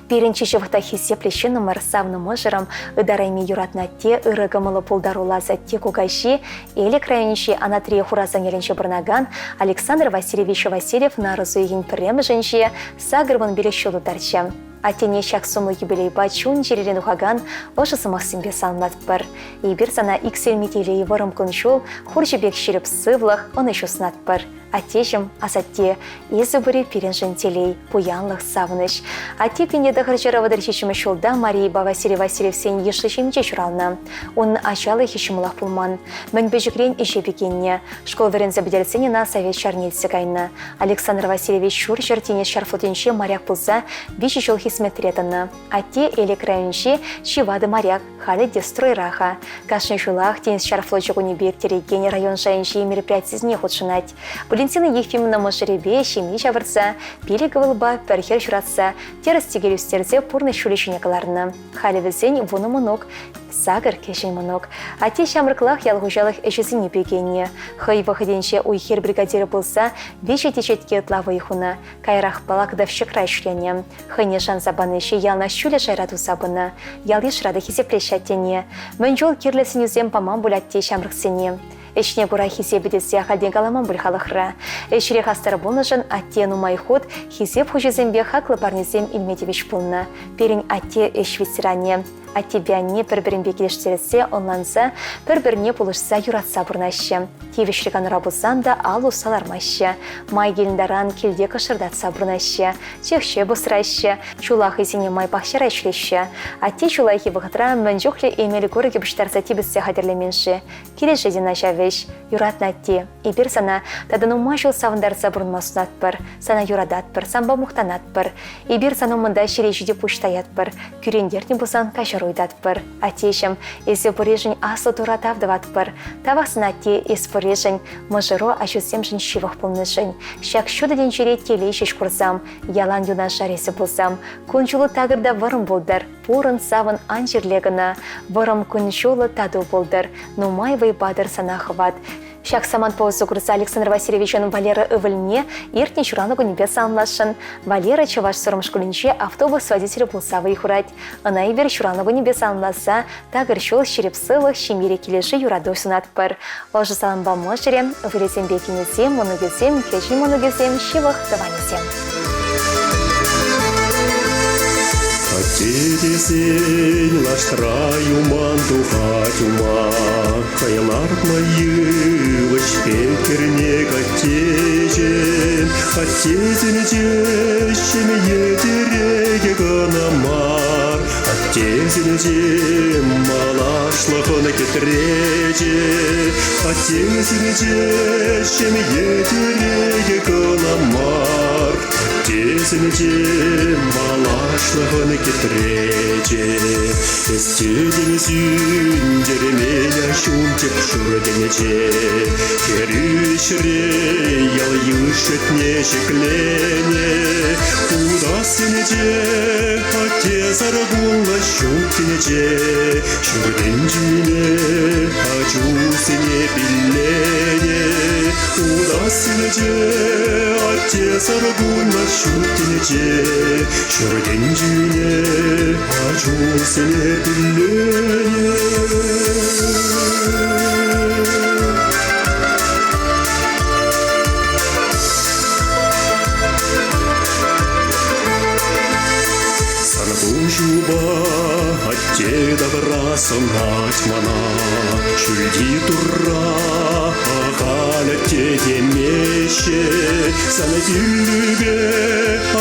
Пирӗн чи ҫывӑх та хисеплӗ ҫыннӑмӑр, савнӑ мӑшӑрӑм, ытарайми юратнӑ атте, ырӑ кӑмӑллӑ пултаруллӑ асатте кукаҫи, Элӗк районӗнчи Анатри Хурасан ялӗнче пурӑнакан Александр Васильевич Васильев нарӑс уйӑхӗн пӗрремӗшӗнче 85 ҫул тултарчӗ. Аттене ҫак сумлӑ юбилейпа чун-чӗререн тухакан ӑшӑ сӑмахсемпе саламлатпӑр. Эпир сана иксӗлми телей вӑрӑм кун-ҫул, хурҫӑ пек ҫирӗп сывлӑх, ӑнӑҫу сунатпӑр. Аттеҫӗм, асатте, эсӗ пури пирӗншӗн телей, пуянлӑх, савӑнӑҫ. Атте пинте тӑхӑрҫӑр вӑтӑр ҫиччӗмӗш ҫулта Марийӑпа Василий Васильевсен йышлӑ ҫемйинче ҫуралнӑ. Унӑн ачалӑхӗ ҫӑмӑлах пулман. Мӗн пӗчӗкрен ӗҫе пикеннӗ. Шкул вӗренсе пӗтерсен ӑна совет ҫарне илсе кайнӑ. Александр Васильевич Ҫурҫӗр тинӗс ҫар флотӗнче моряк пулса виҫӗ ҫул. хӗсметре тӑнӑ. Атте Элӗк районӗнчи чи ватӑ моряк, халӗ те стройра-ха. Кашни ҫулах Тинӗс ҫар флочӗ кунӗпе ирттерекен район шайӗнчи мероприятисене хутшӑнать. Валентина Ефимовна мӑшӑрӗпе ҫемье ҫавӑрса, пилӗк ывӑлпа пӗр хӗр ҫуратса, тӗрӗс-тӗкел ӳстерсе пурнӑҫ ҫулӗ ҫине кӑларнӑ. Халӗ вӗсен вунӑ мӑнук, сакӑр кӗҫӗн мӑнук. Атте ҫамрӑклах ял хуҫалӑх ӗҫӗсене пикеннӗ. Хӑй вӑхӑтӗнче уй-хир бригадирӗ пулса виҫӗ теҫетке ытла вӑй хунӑ. Каярахпа кладовщикра ӗҫленӗ. Хӑйне шанса панӑ ӗҫе яланах ҫӳллӗ шайра туса пынӑ. Ял-йышра та хисеплеҫҫӗ аттене. Мӗн чул кирлӗ сӗнӳсем паман пуль атте ҫамрӑксене. Ӗҫне кура хисепӗ тесе ахальтен каламан пуль халӑхра. Ӗҫре хастар пулнӑшӑн атте нумай хут хисеп хучӗсемпе хаклӑ парнесем илме тивӗҫ пулнӑ. Пирӗн атте ӗҫ ветеранӗ. Аттепе анне пӗр-пӗринпе килӗштерсе, ӑнланса, пӗр-пӗрне пулӑшса, юратса пурӑнаҫҫӗ. Тивӗҫлӗ канура пулсан та ал усса лармаҫҫӗ. Май килнӗ таран килте кӑшӑртатса пурӑнаҫҫӗ, чӗх-чӗп усраҫҫӗ, ҫула хӑйсене май пахчара ӗҫлеҫҫӗ. Атте ҫуллахи вӑхӑтра мӗн чухлӗ эмел курӑкӗ пуҫтарса типӗтсе хатӗрлемен-ши? Килӗшет ӑна ҫав ӗҫ. Юратнӑ атте, эпир сана тата нумай ҫул савӑнтарса пурӑнма сунатпӑр, сана юрататпӑр, санпа мухтанатпӑр. Эпир сан умӑнта ҫӗре ҫити пуҫ таятпӑр, кӳрентернӗ пулсан каҫару ыйтатпӑр. Аттеҫӗм, эсӗ пуришӗн аслӑ Турра тав тӑватпӑр. Тавах сана, атте, эс пуришӗн, мӑшӑру аҫусемшӗн ҫывӑх пулнишӗн. Ҫак ҫутӑ тӗнчере телей ҫеҫ курсам, ялан юнашар эсӗ пулсам. Кун-ҫулу такӑр та вӑрӑм пултӑр. Пурӑн, савӑн, ан чирле кӑна. Вӑрӑм кун-ҫуллӑ тату пултӑр. Нумай вӑй патӑр сана хӑват. Ҫак самантпа усӑ курса Александр Васильевичӑн Валера ывӑлне иртнӗ ҫуралнӑ кунӗпе саламласшӑн. Валера Чӑваш Сурӑм шкулӗнче автобус водителӗ пулса вӑй хурать. Ӑна эпир ҫуралнӑ кунӗпе саламласа такӑр ҫул ҫирӗп сывлӑх, ҫемьере килӗшӳ, юрату сунатпӑр. Ӑшӑ салампа мӑшӑрӗ, ывӑлӗсемпе кинӗсем, мӑнукӗсем, кӗҫӗн мӑнукӗсем, ҫывӑх тӑванӗсем. Атте тесен лаштра юман тухать ума, Хӑй лартнӑ йывӑҫ пек кӗрнек аттеҫӗм. Аттесенче ҫемье тӗрекӗ кӑна мар, Аттесенче малашлӑхӑн кӗтречӗ. Аттесенче ҫемье тӗрекӗ кӑна мар, Аттесенче малашлӑхӑн кӗтречӗ. Эс тетӗн сӳнтермен ҫунчӑк шур тӗнче. Хӗрӳ ӗҫре ял-йыш шӳтне ҫӗкленӗ. Утассинче аттесӗр пулнӑ ҫут тӗнче. Ҫур тӗнчине ачусене пилленӗ. Утассинче аттесӗр пулнӑ ҫут тӗнче. Ҫур тӗнчине ачусене пилленӗ. Сан пуҫупа атте тавра сӑнать мана, Ҫӳлти Турра ахаль атте темеҫҫӗ. Сан пиллӳпе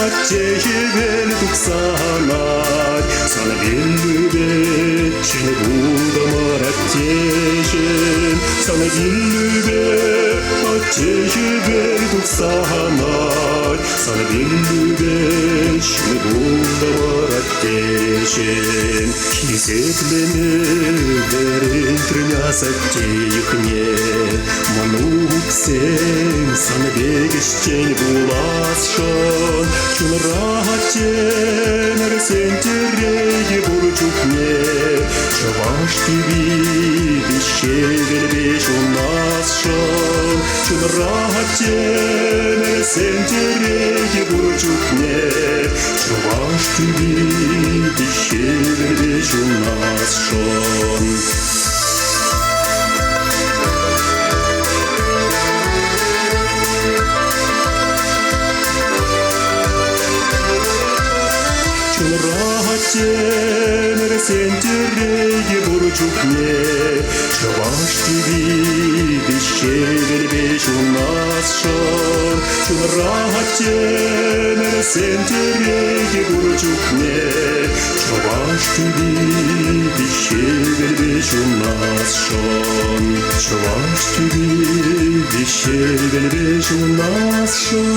атте хӗвел тухса анать, Сан пиллӳпе ҫӗн пултӑмӑр аттеҫӗм. Сан пиллӳпе атте хӗвел тухса анать, Сан пиллӳпе ҫӗн пултӑмӑр аттеҫӗм. Хисеплеме вӗрентрӗн асатте йӑхне, Мӑнуксем сан пек ӗҫчен пуласшӑн. Чунра аттемӗрсен телейӗ пур чухне Чӑваш тӳпи виҫҫевелпе ҫунасшӑн. Чунра аттемӗрсен телейӗ пур чухне Чӑваш тӳпи виҫҫевелпе ҫунасшӑн. Чунра темӗрсен телейӗ пур чухне Чӑваш тӳпи виҫҫевелпе ҫунасшӑн. Чунра темӗрсен телейӗ пур чухне Чӑваш тӳпи виҫҫевелпе ҫунасшӑн. Чӑваш тӳпи виҫҫевелпе ҫунасшӑн.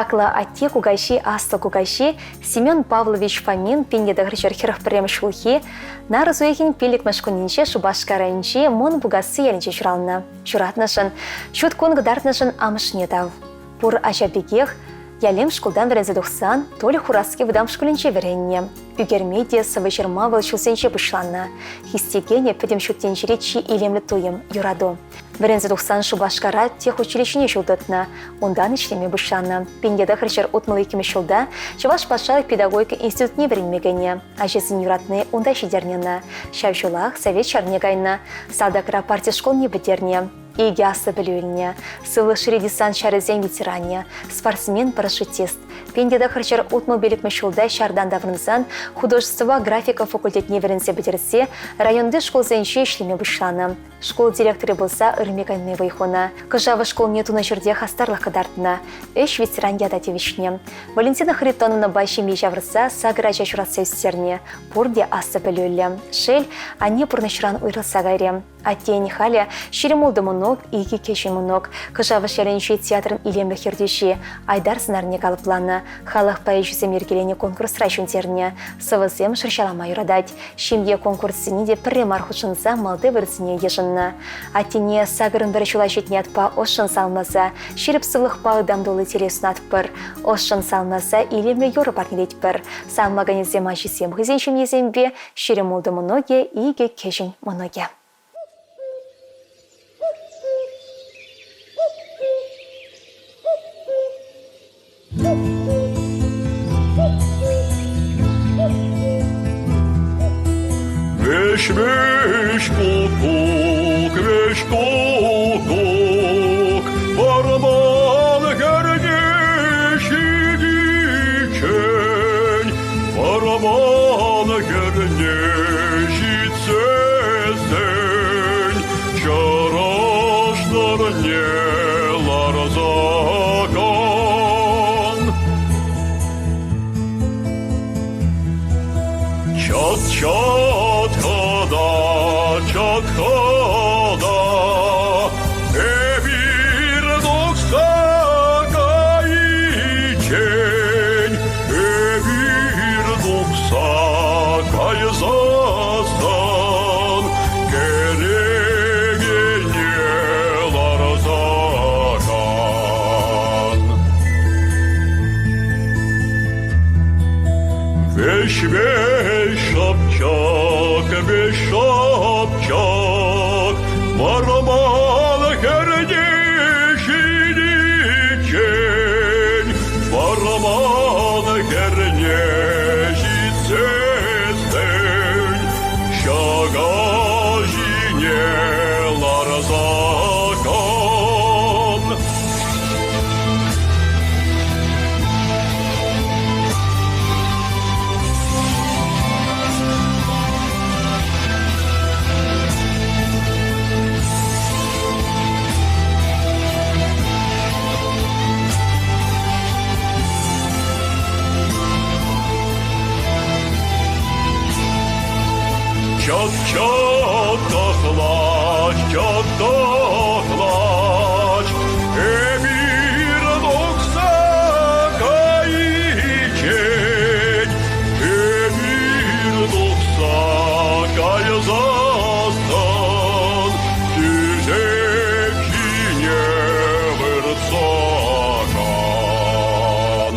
Хаклӑ атте кукаҫи, аслӑ кукаҫи Семен Павлович Фомин 1941 ҫулхи нарӑс уйӑхӗн пиллӗкмӗш кунӗнче Шупашкар районӗнчи Мӑн Пукасси ялӗнче ҫуралнӑ. Ҫуратнӑшӑн, ҫут кун кӑтартнӑшӑн амӑшне тав. Пур ача пекех Ялем шкултан вӗренсе тухсан Толя Хураски вӑтам шкулӗнче вӗреннӗ. Ӳкерме те сӑвӑ ҫырма вӑл ҫулсенче пуҫланнӑ. Хистекенӗ пӗтӗм ҫут тӗнчери чи илемлӗ туйӑм, юрату. Вӗренсе тухсан Шупашкара техучилищӗне ҫул тытнӑ, унтан ӗҫлеме пуҫланӑ. 1962 ҫулта Чӑваш патшалӑх педагогика институтне вӗренме кӗнӗ. Ачасен юратни унта ҫитернӗ ӑна. Ҫав ҫулах Совет ҫарне кайнӑ, салтакра парти шкулне пӗтернӗ. Икӗ аслӑ пӗлӳ илнӗ. Сывлӑшри десант ҫарӗсен ветеранӗ, спортсмен-парашютист. 1965 ҫулта ҫартан таврӑнсан художествӑпа графика факультетне вӗренсе пӗтерсе районти шкулсенче ӗҫлеме пуҫланӑ. Шкул директорӗ пулса ырми-канми вӑй хунӑ. Кӑшавӑш шкулне тунӑ ҫӗрте хастарлӑх кӑтартнӑ. Ӗҫ ветеран ята тивӗҫнӗ. Валентина Харитоновнӑпа ҫемье ҫавӑрса сакӑр ача ҫуратса ӳстернӗ. Пурте аслӑ пӗлӳллӗ. Шел, анне пурнӑҫран уйрӑлса кайрӗ. Аттен халӗ 26 мӑнук, икӗ кӗҫӗн мӑнук. Кӑшавӑш ялӗнчи театрӑн илемлӗх ертӳҫи Айдар сӑнарне калӑпланӑ. Халӑх поэчӗсем йӗркеленӗ конкурсра ҫӗнтернӗ. Сӑвӑсем шӑрҫалама юратать. Ҫемье конкурссене те пӗрре мар хутшӑнса малти вырӑнсене йышӑннӑ. Аттене сакӑрӑн пӗр ҫула ҫитнӗ ятпа ӑшшӑн саламласа ҫирӗп сывлӑхпа ытам тулли телей сунатпӑр. Ӑшшӑн саламласа илемлӗ юрӑ парнелетпӗр. Саламлаканӗсем ачисем хӑйсен ҫемйисемпе 26 мӑнукӗ, икӗ кӗҫӗн мӑнукӗ. Вӗҫ-вӗҫ куккук, вӗҫ куккук, вӑрман хӗрне ҫитиччен, вӑрман хӗрне ҫитсессӗн, чӑрӑш нӑрне ларса кан. Чат-чат кӑна, чат кӑна, эпир тухса кайиччен, эпир тухса кайсассӑн, кӗрекене ларса кан. Вӗҫ-вӗҫ шӑпчӑк, вӗҫ шӑпчӑк, вӑрман хӗрне ҫитиччен, вӑрман хӗрне ҫитсессӗн, ҫӑка ҫине ларса кан. Чат-чат тӑхлач, чат тӑхлач, эпир тухса кайиччен, эпир тухса кайсассӑн, тӳшек ҫине выртса кан.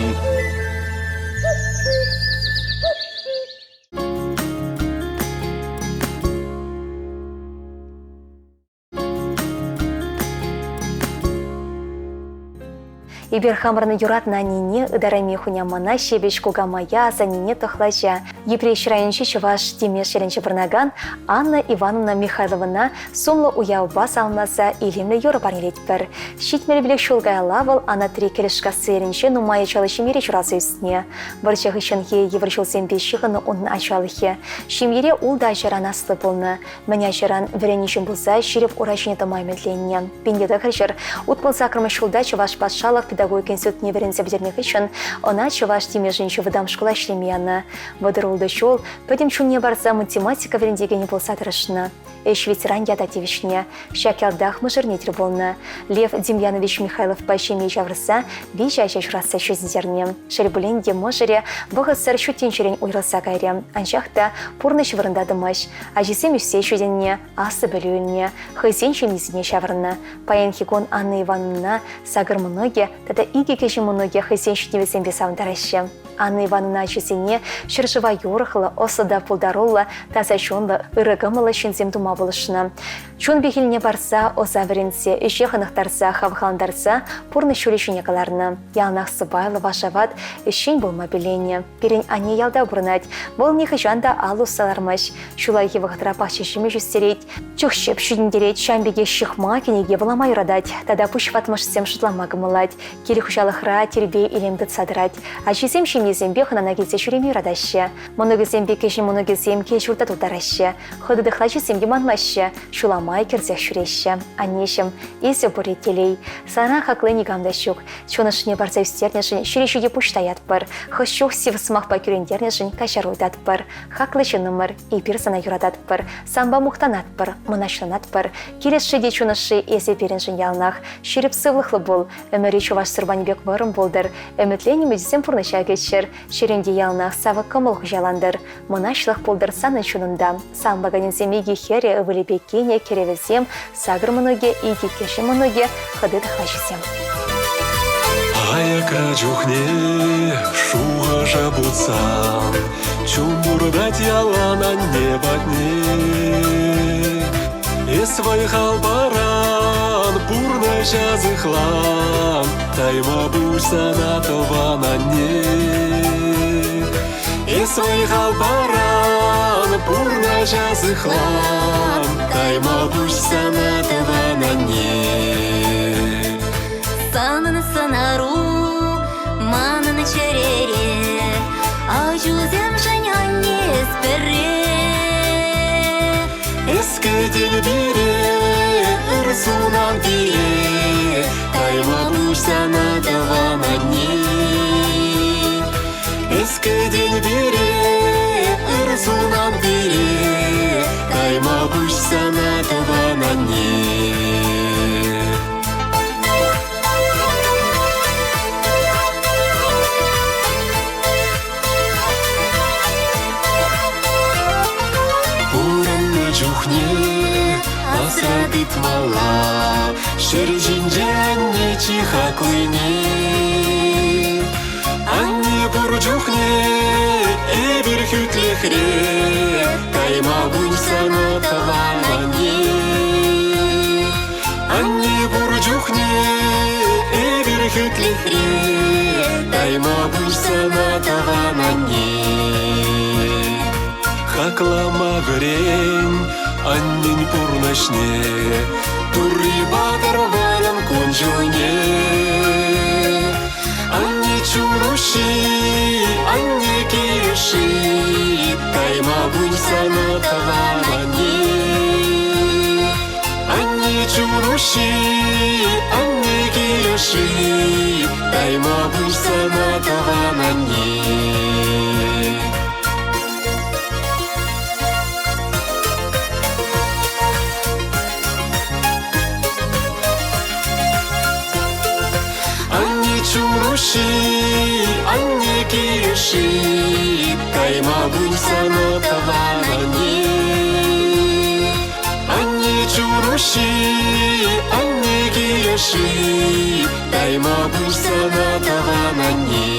Эпир хамӑрӑн юратнӑ аннене ытарайми хунямана ҫепӗҫ кукамая асаннене тӑхлача. Йӗпреҫ районӗнчи Чӑваш Тимеш ялӗнче пурӑнакан Анна Ивановна Михайловӑна сумлӑ уявпа саламласа илемлӗ юрӑ парнелетпӗр. 75 ҫул каялла вӑл Анатри Кӗлӗшкасси ялӗнче нумай ачаллӑ ҫемьере ҫуралса ӳснӗ. Вӑрҫӑ хыҫҫӑнхи йывӑр ҫулсемпе ҫыхӑннӑ унӑн ачалӑхӗ. Ҫемьере ултӑ ачаран аслӑ пулнӑ. Мӗн ачаран вӗреннӗ ҫын пулса ҫирӗп ура ҫине тӑма ӗмӗтленнӗ. 1968 ҫулта Чӑваш патшалӑх педагогика институтне вӗренсе пӗтернӗ хыҫҫӑн ӑна Чӑваш Тимешӗнчи вӑтам шкула ӗҫлеме янӑ. 36 ҫул пӗтӗм чунне парса математика вӗрентекенӗ пулса тӑрӑшнӑ. Ӗҫ ветеран ята тивӗҫнӗ. Ҫак ялтах мӑшӑрне тӗл пулнӑ. Лев Демьянович Михайловпа ҫемье ҫавӑрса виҫӗ ача ҫуратса ҫитӗнтернӗ. Шел пулин те мӑшӑрӗ вӑхӑтсӑр ҫут тӗнчерен уйрӑлса кайрӗ. Анчах та пурнӑҫ вырӑнта тӑмасть. Ачисем ӳссе ҫитӗннӗ, аслӑ пӗлӳ илнӗ, хӑйсен ҫемйисене ҫаврӑннӑ. Паянхи кун Анна Ивановна сакӑр мӑнукӗ тата икӗ кӗҫӗн мӑнукӗ хӑйсен ҫитӗнӗвӗсемпе савӑнтараҫҫӗ. Анна Ивановна ачисене ҫӗршыва юрӑхлӑ, ӑслӑ та пултаруллӑ, таса чунлӑ, ырӑ кӑмӑллӑ ҫынсем тума пулӑшнӑ. Чун пехилне парса, ӑса вӗрентсе, ӗҫе хӑнӑхтарса, хавхалантарса пурнӑҫ ҫулӗ ҫине кӑларнӑ. Яланах сӑпайлӑ, вашават, ӗҫчен пулма пилленӗ. Пирӗн анне ялта пурӑнать. Вӑл нихӑҫан та ал усса лармасть. Ҫуллахи вӑхӑтра пахча ҫимӗҫ ӳстерет, чӑх-чӗп ҫитӗнтерет, ҫавӑн пекех ҫыхма, кӗнеке вулама юратать тата пуҫ ватмӑшсем шутлама кӑмӑллать. Кил хуҫалӑхра тирпей-илем тытса тӑрать. Ачисем ҫемьесемпе хӑнана килсе ҫӳреме юратаҫҫӗ. Мӑнукӗсемпе кӗҫӗн мӑнукӗсем кил-ҫурта тултараҫҫӗ. Хытӑ тӑхлачисем те манмаҫҫӗ, ҫула май кӗрсех ҫӳреҫҫӗ. Аннеҫӗм, эсӗ пурри телей. Сана хакли никам та ҫук. Чун ӑшне парса ӳстернӗшӗн ҫӳре ҫӳте пуҫ таятпӑр. Хӑш чух сив сӑмахпа кӳрентернӗшӗн каҫару ыйтатпӑр. Хаклӑ ҫыннӑмӑр, эпир сана юрататпӑр, санпа мухтанатпӑр, мӑнаҫланатпӑр. Килӗшшӗ те чун ӑшши эсӗ пирӗншӗн яланах. Ҫирӗп сывлӑхлӑ пул, ӗмӗрӳ чӑваш сурпанӗ пек вӑрӑм пултӑр. Ӗмӗтленӗ ӗмӗтӳсем пурнӑҫа кӗччӗр. Чӗрӳнте яланах савӑк кӑмӑл хуҫалантӑр. Мӑнаҫлӑх пултӑр санӑн чунунта. Сан паканӗсем икӗ хӗрӗ, ывӑлӗпе кинӗ, кӗрӗвӗсем, сакӑр мӑнукӗ, икӗ кӗҫӗн мӑнукӗ, хӑти тӑхлачисем. Аякра чухне шухӑша путсан чун туртать ялан анне патне. Эс вӑй-хал паран, пурнӑҫа сыхлан, тайма пуҫ сана тӑван анне. Эс вӑй-хал паран, пурнӑҫа сыхлан, тайма пуҫ сана тӑван анне. Санӑн сӑнару манӑн чӗрере, ачусемшӗн анне эс пӗрре. Эс кӗтен пире, ыр сунан пире, тайма пуҫ сана тӑван анне. Эс кӗтен пире, ыр сунан пире, тайма пуҫ сана тӑван анне. Пурӑннӑ чухне асра тытмалла ҫӗр ҫинче анне чи хаклине. Анне пур чухне эпир хӳтлӗхре, тайма пуҫ сана тӑван анне. Анне пур чухне эпир хӳтлӗхре, тайма пуҫ сана тӑван анне. Хаклама вӗрен аннен пурнӑҫне, Турри патӑр вӑрӑм кун-ҫулне. Анне чун уҫҫи, анне килӗши, тайма пуҫ сана тӑван анне. Анне чун уҫҫи, анне килӗши, тайма пуҫ сана тӑван анне. Анне чун уҫҫи, анне килӗши, тайма пуҫ сана тӑван анне. Анне чун уҫҫи, анне килӗши, тайма пуҫ сана тӑван анне.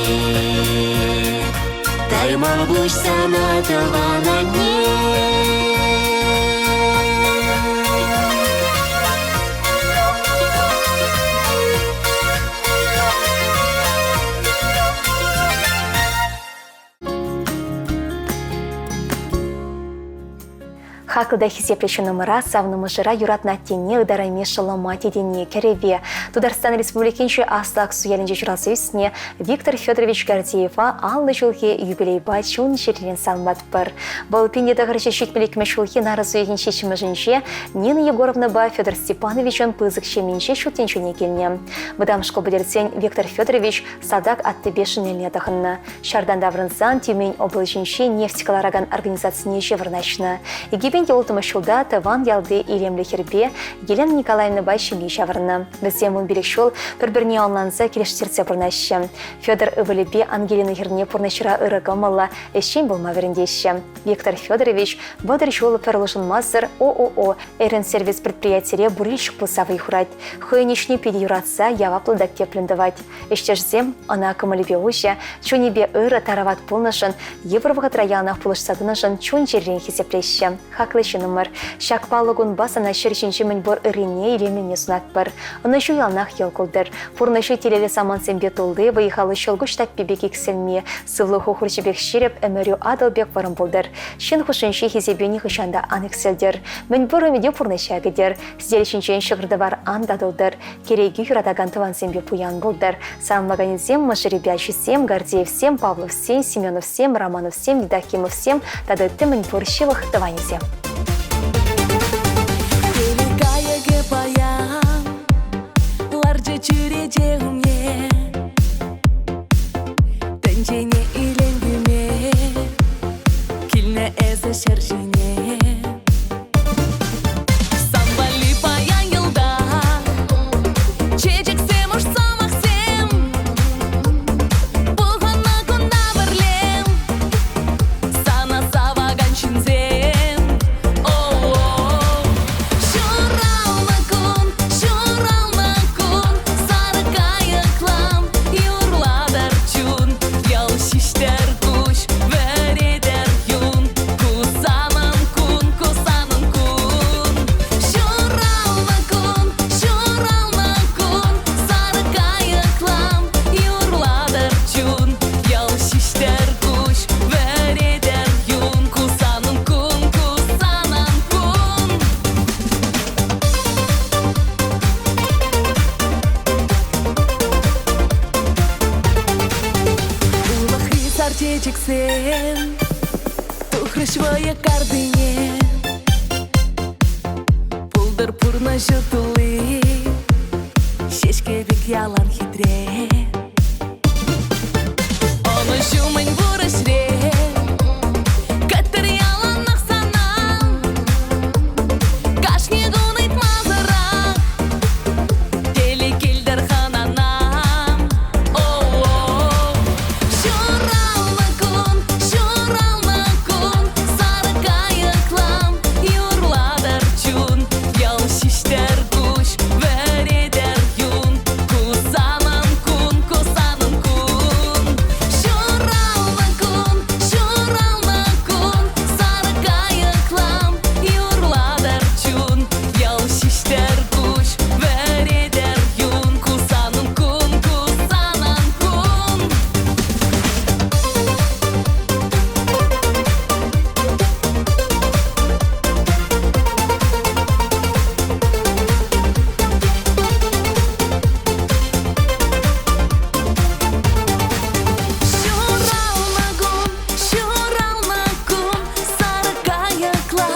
Тайма пуҫ сана тӑван анне. Хаклӑ та хисеплӗ ҫыннӑмӑра, савнӑ мӑшӑра юратнӑ аттене, ытарайми шӑллӑма, тетене, кӗрӗве, Тутарстан Республикинчи Аслӑ Аксу ялӗнче ҫуралса ӳснӗ Виктор Федорович Гордеева 50 ҫулхи юбилейпа чун-чӗререн саламлатпӑр. Вӑл 1972 ҫулхи нарӑс уйӑхӗн ҫиччӗмӗшӗнче Нина Егоровнӑпа Федор Степановичӑн пысӑк ҫемйинче ҫут тӗнчене килнӗ. Вӑтам шкул пӗтерсен Виктор Федорович салтак аттипе шинельне тӑхӑннӑ. Ҫартан таврӑнсан Тюмень облаҫӗнчи нефть кӑларакан организацине ӗҫе вырнаҫнӑ. Египет. 2006 ҫулта тӑван ялти илемлӗ хӗрпе Елена Николаевнӑпа ҫемье ҫавӑрнӑ. Вӗсем 15 ҫул пӗр-пӗрне ӑнланса килӗштерсе пурӑнаҫҫӗ. Федор ывӑлӗпе Ангелина хӗрне пурнӑҫра ырӑ кӑмӑллӑ, ӗҫчен пулма вӗрентеҫҫӗ. Виктор Федорович вӑтӑр ҫул пӗр улшӑнмасӑр ООО «Эренсервис» предприятире бурильщик пулса вӑй хурать. Хӑйӗн ӗҫне питӗ юратса, яваплӑ та тӗплӗн тӑвать. Ӗҫтешсем ӑна кӑмӑлӗпе уҫӑ, чунӗпе ырӑ, тарават пулнӑшӑн, йывӑр вӑхӑтра яланах пулӑшса тӑнӑшӑн чун-чӗререн хисеплеҫҫӗ. Хаклӑ ҫыннӑмӑр, ҫак паллӑ кунпа сана ҫӗр ҫинчи мӗнпур ыррине, илемлине сунатпӑр. Ӑнӑҫу яланах йӑл култӑр. Пурнӑҫу телейлӗ самантсемпе тулли, вӑй-халу ҫӑлкуҫ таппи пек иксӗлми, сывлӑху хурҫӑ пек ҫирӗп, ӗмӗрӳ Атӑл пек вӑрӑм пултӑр. Ҫын хушшинчи хисепӳ нихӑҫан та ан иксӗлтӗр. Мӗнпур ӗмӗте пурнӑҫа кӗтӗр. Сӗтел ҫинчен ҫӑкӑр-тӑвар ан татӑлтӑр. Кӗреке юратакан тӑвансемпе пуян пултӑр. Саламлаканӗсем мӑшӑрӗпе ачисем, Гордеевсем, Павловсем, Семеновсем, Романовсем, Евдокимовсем тата ытти мӗнпур ҫывӑх тӑванӗсем. Кайӑкӗ паян ларчӗ чӳрече умне. Тӗнчене илем кӳме килнӗ эсӗ ҫӗр ҫине. Сан валли паян йӑлтах чечексем, уш сӑмахсем. Пухӑннӑ кунта пӗрле сана савакан ҫынсем. О-о-о. Ҫуралнӑ кун, ҫуралнӑ кун, сарӑ кайӑклам юрлатӑр чун. Ял ҫиҫтӗр куҫ, вӗретӗр юн. Ку санӑн кун, ку санӑн кун. Ҫуралнӑ кун, ҫуралнӑ кун, сарӑ кайӑклам юрлатӑр чун. Ял ҫиҫтӗр куҫ, вӗретӗр юн. Ку санӑн кун, ку санӑн кун. Улӑхри сар чечексем тухрӗҫ вӑйӑ картине. Пултӑр пурнӑҫу тулли, ҫеҫке пек ялан хитре. Ӑнӑҫу мӗн пур ӗҫре, кӗттӗр яланах сана. Кашни кун ыйтмасӑрах телей килтӗр хӑнана. О-о-о. Ҫуралнӑ кун, ҫуралнӑ кун, сарӑ кайӑклам юрлатӑр чун. Ял ҫиҫтӗр куҫ, вӗретӗр юн. Ку санӑн кун, ку санӑн кун. Ҫуралнӑ кун, ҫуралнӑ кун, сарӑ кайӑклам юрлатӑр чун. Ял ҫиҫтӗр куҫ, вӗретӗр юн. Ку санӑн кун, ку санӑн кун. Ҫуралнӑ кун, ҫуралнӑ кун, сарӑ кайӑкла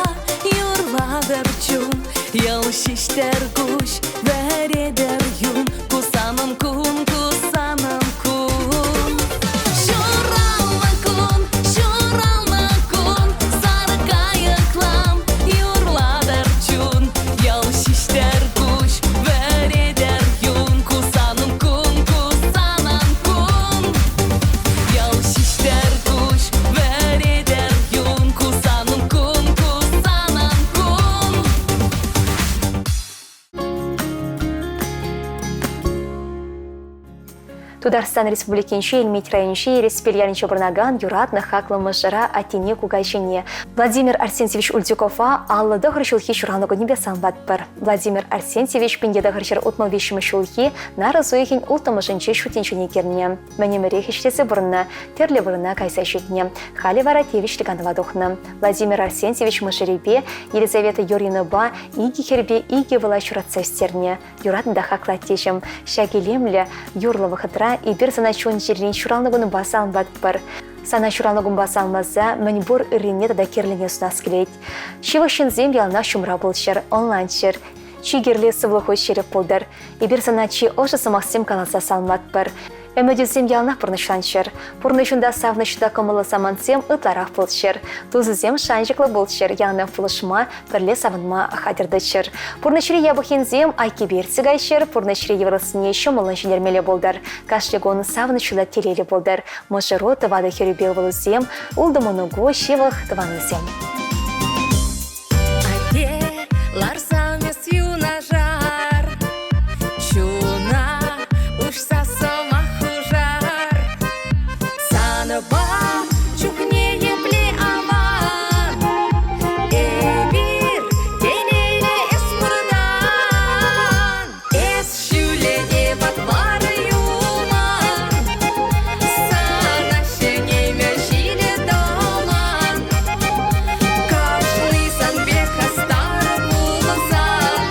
юрлатӑр чун. Йӑл ҫиҫтӗр куҫ, вӗретӗр юн. Ку санӑн кун, ку санӑн кун. Ҫуралнӑ кун, ҫуралнӑ кун, сарӑ кайӑклам юрлатӑр чун. Йӑл ҫиҫтӗр куҫ, вӗретӗр юн. Ку санӑн кун, ку санӑн кун. Йӑл ҫиҫтӗр куҫ, вӗретӗр юн. Ку санӑн кун, ку санӑн кун. Тутарстан Республикинчи Элмет районӗнчи Ереспел ялӗнче пурӑнакан юратнӑ хаклӑ мӑшӑра аттене кукаҫине Владимир Арсентьевич Ульдюкова 59 ҫулхи ҫуралнӑ кунӗпе саламлатпӑр. Владимир Арсентьевич 1963 ҫулхи нарӑс уйӑхӗн улттӑмӗшӗнче ҫут тӗнчене килнӗ. Мӗн ӗмӗрех ӗҫлесе пурӑннӑ, тӗрлӗ вырӑна кайса ҫитнӗ. Халӗ вара тивӗҫлӗ канӑва тухнӑ. Владимир Арсентьевич мӑшӑрӗпе Елизавета Юрьевнӑпа икӗ хӗрпе икӗ ывӑла ҫуратса ӳстернӗ. Юратнӑ та хаклӑ аттеҫӗм. Ҫак илемлӗ, юрлӑ вӑхӑтра эпир сана чун-чӗререн ҫуралнӑ кунпа саламлатпӑр. Сана ҫуралнӑ кунпа саламласа мӗнпур ыррине тата кирлине сунас килет. Ҫывӑх ҫынсем яланах ҫумра пулччӑр, ӑнланччӑр. Чи кирли сывлӑху ҫирӗп пултӑр. Эпир сана чи ӑшӑ сӑмахсем каласа саламлатпӑр. Ӗмӗтӳсем яланах пурнӑҫланччӑр. Пурнӑҫунта савӑнӑҫ та кӑмӑллӑ самантсем ытларах пулччӑр. Тусусем шанчӑклӑ пулччӑр, яланах пулӑшма, пӗрле савӑнма хатӗр тӑччӑр. Пурнӑҫри япӑх енсем айккипе иртсе кайччӑр, пурнӑҫри йывӑрлӑхсене ҫӑмӑллӑн ҫӗнтермелле пултӑр. Кашни кун савӑнӑҫлӑ та телейлӗ пултӑр. Мӑшӑру, тӑватӑ хӗрӳпе ывӑлусем, ултӑ мӑнуку, ҫывӑх тӑванусем. Атте, ларсан эс юнашар, чуна уҫса сӑмах хушар. Санпа чухне епле аван, эпир телейлӗ эс пурӑнан. Эс ҫӳле те патвар юлман, сана ҫӗнеймӗ ҫилӗ тӑман. Кашни сан пек хастар пулсан,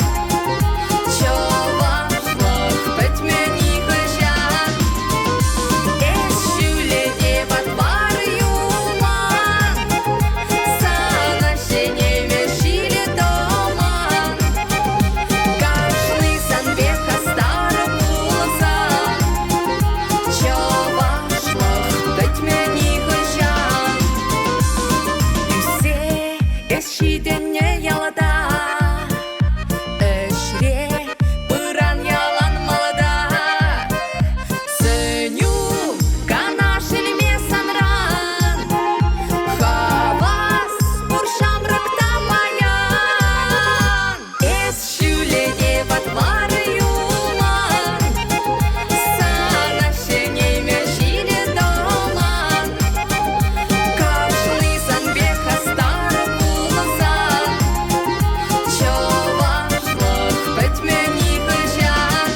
чӑвашлӑх пӗтмӗ нихӑҫан. Эс ҫӳле те патвар юлман, сана ҫӗнеймӗ ҫилӗ тӑман. Кашни сан пек хастар пулсан, чӑвашлӑх пӗтмӗ нихӑҫан. Ӳссе эс ҫитӗннӗ ялта, ӗҫре пыран ялан малта. Сӗнӳ канаш илме санран, хавас пур ҫамрӑк та паян. Эс ҫӳле те патвар юлман, сана ҫӗнеймӗ ҫилӗ тӑман. Кашни сан пек хастар пулсан, чӑвашлӑх пӗтмӗ нихӑҫан.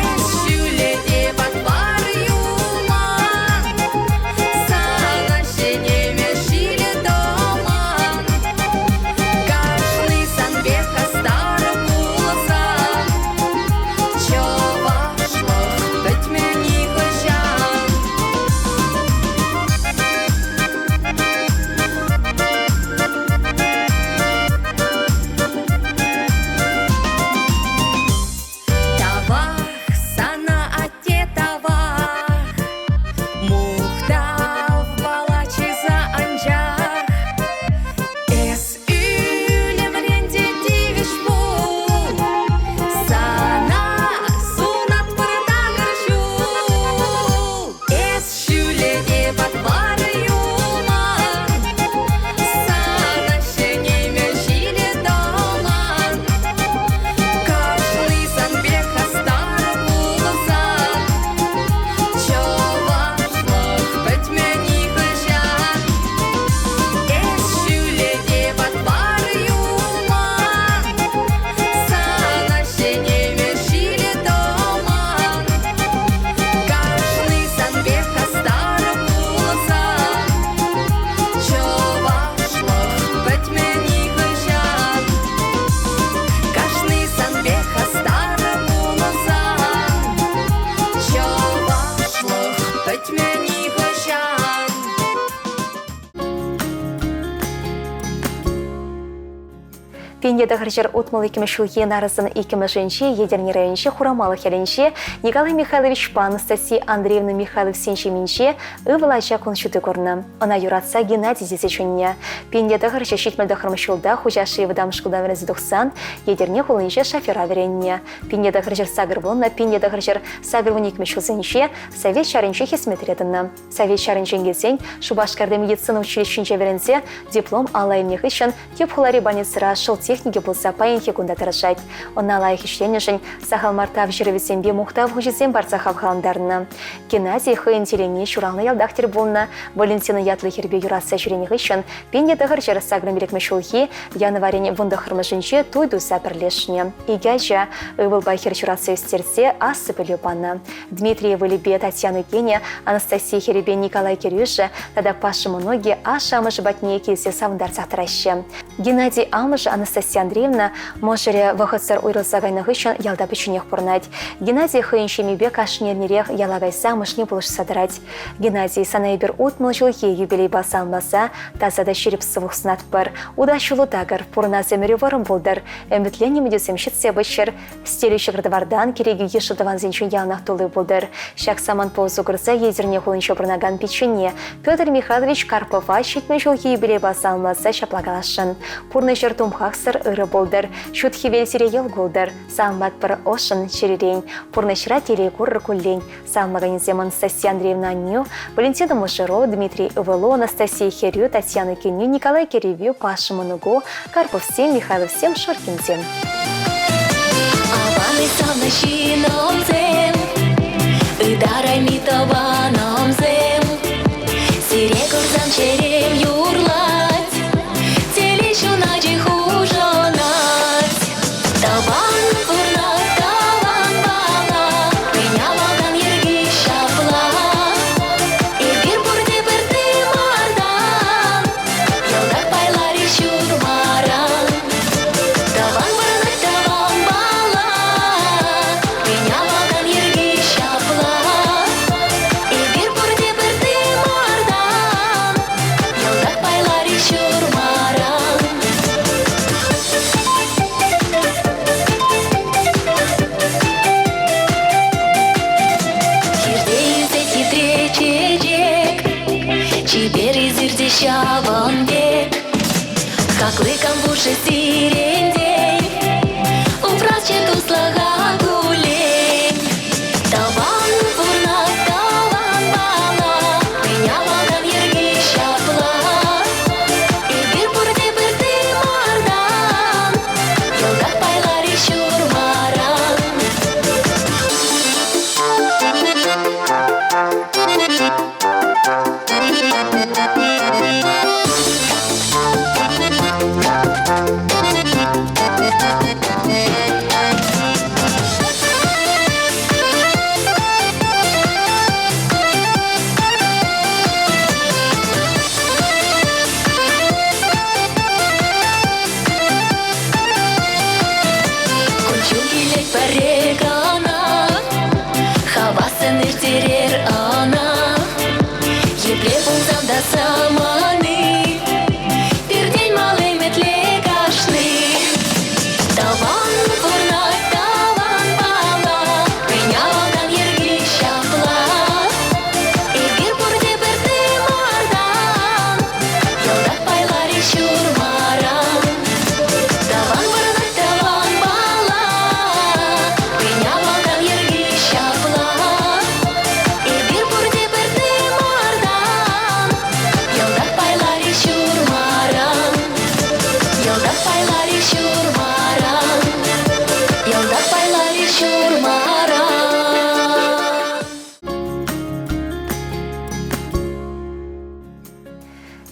Эс ҫӳле те патвар юлман, сана ҫӗнеймӗ ҫилӗ тӑман. Кашни сан пек хастар пулсан, чӑвашлӑх пӗтмӗ нихӑҫан. Тавах сана, атте, тавах, мухтав палачиса анчах. Эс ӳлӗмрен те тивӗҫ пул, сана сунатпӑр такӑр ҫул. Эс ҫӳле те патвар юлман, сана ҫӗнеймӗ ҫилӗ тӑман. Кашни сан пек хастар пулсан, чӑвашлӑх пӗтмӗ нихӑҫан. Эс ҫӳле те патвар юлман, сана ҫӗнеймӗ ҫилӗ тӑман. Кашни сан пек хастар пулсан, чӑвашлӑх пӗтмӗ нихӑҫан. Кашни сан пек хастар пулсан, чӑвашлӑх пӗтмӗ нихӑҫан. 1962 ҫулхи нарӑсӑн иккӗмӗшӗнче Етӗрне районӗнчи Хурамалӑх ялӗнче Николай Михайловичпа Анастасия Андреевна Михайловсен ҫемйинче ывӑл ача кун ҫути курнӑ. Ӑна юратса Геннадий тесе чӗннӗ. 1979 ҫулта Хуҫашри вӑтам шкулта вӗренсе тухсан Етӗрне хулинче шофера вӗреннӗ. 1980 1982 ҫулсенче Совет ҫарӗнче хӗсметре тӑнӑ. Совет ҫарӗнчен килсен Шупашкарти медицина училищинче вӗренсе диплом алла илнӗ хыҫҫӑн тӗп хулари больницӑра шӑл техникӗ пулса паянхи кун та тӑрӑшать. Ӑна лайӑх ӗҫленӗшӗн сахал мар тав ҫырӑвӗсемпе мухтав хучӗсем парса хавхалантарнӑ. Геннадий хӑйӗн телейне ҫуралнӑ ялтах тӗл пулнӑ. Валентина ятлӑ хӗрпе юратса ҫӳренӗ хыҫҫӑн 1985 ҫулхи январӗн вунтӑххӑрмӗшӗнче туй туса пӗрлешнӗ. Икӗ ача, ывӑлпа хӗр ҫуратса ӳстерсе аслӑ пӗлӳ панӑ. Дмитрий ывӑлӗпе Татьяна кинӗ, Анастасия хӗрӗпе Николай кӗрӳшӗ тата Паша мӑнукӗ ашшӗ-амӑшӗ патне килсе савӑнтарсах тӑраҫҫӗ. Геннадий амӑшӗ Анастасия Анастасия Андреевна мӑшӑрӗ вӑхӑтсӑр уйрӑлса кайнӑ хыҫҫӑн ялта пӗчченех пурӑнать. Геннадий хӑйӗн ҫемйипе кашни эрнерех яла кайса амӑшне пулӑшса тӑрать. Геннадий, сана эпир 60 ҫулхи юбилейпа саламласа таса та ҫирӗп сывлӑх сунатпӑр. Утас ҫулу такӑр, пурӑнас ӗмӗрӳ вӑрӑм пултӑр. Ӗмӗтленнӗ ӗмӗтӳсем ҫитсе пыччӑр. Стилӗ ҫӑкӑр-тӑвартан кӗрекӳ йышлӑ тӑвансенчен яланах тулли пултӑр. Ҫак самантпа усӑ курса Етӗрне хулинче пурӑнакан пиччене Петр Михайлович Карпова 70 ҫулхи юбилейпа саламласа ҫапла каласшӑн. Пурнӑҫӑр тумхахсӑр ырӑ пултӑр, ҫут хӗвел сире йӑл култӑр. Саламлатпӑр ӑшшӑн чӗререн. Пурнӑҫра телей курӑр куллен. Саламлаканӗсем Анастасия Андреевна Анню, Валентина Мӑшӑру, Дмитрий ывӑлу, Анастасия хӗрӳ, Татьяна кинӳ, Николай кӗрӗвӳ, Паша мӑнуку, Карповсем, Михайловсем, Шоркинсем. Аван савнӑ ҫыннӑмсем, ытарайми тӑванӑмсем, сире курсан чӗрем юрлать, телей ҫуначӗ хушӑнать. Тӑван пурнать тӑванпала, мӗн авалтан йӗрки ҫапла. Эпир пурте пӗр тымартан, йӑлтах пайларӗ ҫурмаран. Тӑван пурнать тӑванпала, мӗн авалтан йӗрки ҫапла. Эпир пурте пӗр тымартан, йӑлтах пайларӗ ҫурмаран. Хирте ӳсет хитре чечек, чипер ӳсӗрте ҫавӑн пек. Хаклӑ кам пушӑ сирентен, упрасчӗ туслӑха куллен. Тӑван пурнать тӑванпала, мӗн авалтан йӗрки ҫапла. Эпир пурте пӗр тымартан, йӑлтах пайларӗ ҫурмаран. Кун-ҫул килет пӗрре кӑна, хавассӑн ирттерер ӑна. Епле пулсан та самани, пиртен мал ӗмӗтле кашни. Тӑван пурнать тӑванпала, мӗн авалтан йӗрки ҫапла. Эпир пурте пӗр тымартан, йӑлтах пайларӗ ҫурмаран. Тӑван пурнать тӑванпала, мӗн авалтан йӗрки ҫапла. Эпир пурте пӗр тымартан, йӑлтах пайларӗ ҫурмаран. Йӑлтах пайларӗ ҫурмаран, йӑлтах пайларӗ ҫурмаран.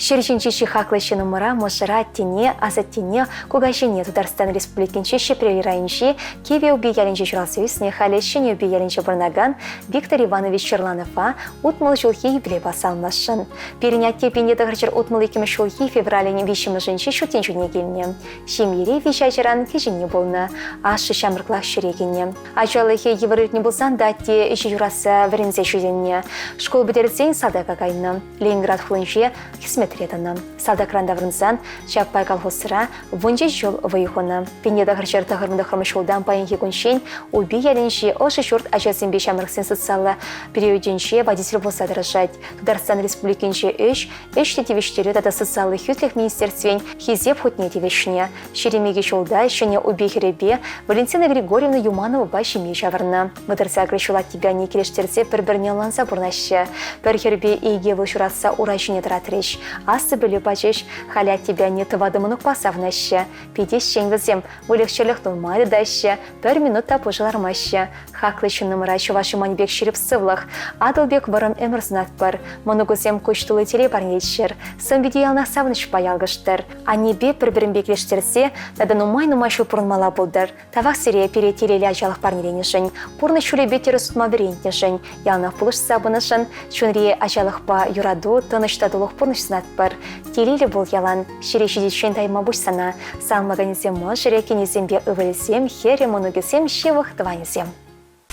Ҫӗр ҫинчи чи хаклӑ ҫыннӑмӑра, мӑшӑра, аттене, асаттене, кукаҫине Тутарстан Республикинчи Ҫӗпрел районӗнчи Кивӗ Упи ялӗнче ҫуралса ӳснӗ, халӗ Ҫӗнӗ Упи ялӗнче пурӑнакан Виктор Иванович Черланова 60 ҫулхи юбилейпа саламласшӑн. Пирӗн атте 1962 ҫулхи февралӗн виҫҫӗмӗшӗнче ҫут тӗнчене килнӗ. Ҫемьере виҫ ачаран кӗҫӗнни пулнӑ. Ашшӗ ҫамрӑклах ҫӗре кӗнӗ. Ачалӑхӗ йывӑр иртнӗ пулсан та атте ӗҫе юратса вӗренсе ҫитӗннӗ. Шкул пӗтерсен салтака кайнӑ. Ленинград хулинче хӗсметре тӑнӑ. Салтакран таврӑнсан Чапай колхозра вунҫич ҫул вӑй хунӑ. 1999 ҫултан паянхи кунччен Упи ялӗнчи ӑшӑ ҫурт ачасемпе ҫамрӑксен социаллӑ приютӗнче водитель пулса тӑрӑшать. Тутарстан Республикинчи ӗҫ, ӗҫлӗ тивӗҫтерӳ тата социаллӑ хӳтлӗх министерствин Хисеп хутне тивӗҫнӗ. 22 ҫулта Ҫӗнӗ Упи хӗрӗпе Валентина Григорьевна Юмановӑпа ҫемье ҫавӑрнӑ. Вӑтӑрсакӑр ҫул аттипе анне килӗштерсе пӗр-пӗрне ӑнланса пурӑнаҫҫӗ. Пӗр хӗрпе икӗ ывӑл ҫуратса ура ҫине тӑратрӗҫ. Аслӑ пӗлӳ пачӗҫ. Халӗ аттепе анне тӑватӑ мӑнукпа савӑнаҫҫӗ. Питӗ ӗҫчен вӗсем, выльӑх-чӗрлӗх нумай тытаҫҫӗ, пӗр минут та пушӑ лармаҫҫӗ. Хаклӑ ҫыннӑмӑра чӑваш юманӗ пек ҫирӗп сывлӑх, Атӑл пек вӑрӑм ӗмӗр сунатпӑр. Мӑнукусем куҫ тулли телей парнелеччӗр, сӑн-пите яланах савӑнӑҫпа ялкӑштӑр. Аннепе пӗр-пӗринпе килӗштерсе тата нумай-нумай ҫул пурӑнмалла пултӑр. Тавах сире пире телейлӗ ачалӑх парнеленӗшӗн, пурнӑҫ ҫулӗпе тӗрӗс утма вӗрентнӗшӗн, яланах пулӑшса пынӑшӑн, чунри ачалӑхпа юрату, тӑнӑҫ татулӑх пурнӑҫ сунатпӑр. саламлатпӑр. Телейлӗ пул ялан, ҫӗре ҫитиччен тайма пуҫ сана. Саламлаканӗсем мӑшӑрӗ, кинӗсемпе ывӑлӗсем, хӗрӗ, мӑнукӗсем, ҫывӑх тӑванӗсем.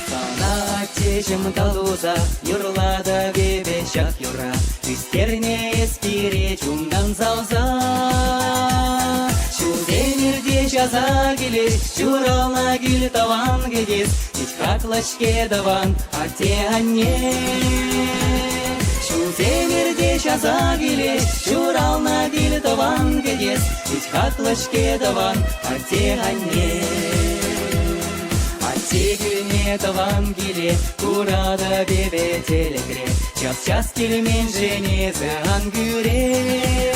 Сана аттеҫӗм калуса юрлатӑп эпӗ ҫак юрра. Ӳстернӗ эс пире чунтан савса. Ҫулсем иртеҫ аса килет, ҫуралнӑ кил тӑван кӗтес. Пит хаклӑ-ҫке тӑван атте-анне. Ҫулсем иртеҫ аса килет, ҫуралнӑ кил тӑван кӗтес. Пит хаклӑ-ҫке тӑван атте-анне. Атте килне тӑван киле куратӑп эпӗ тӗлӗкре. Час-час килменшӗн эсӗ ан кӳрен.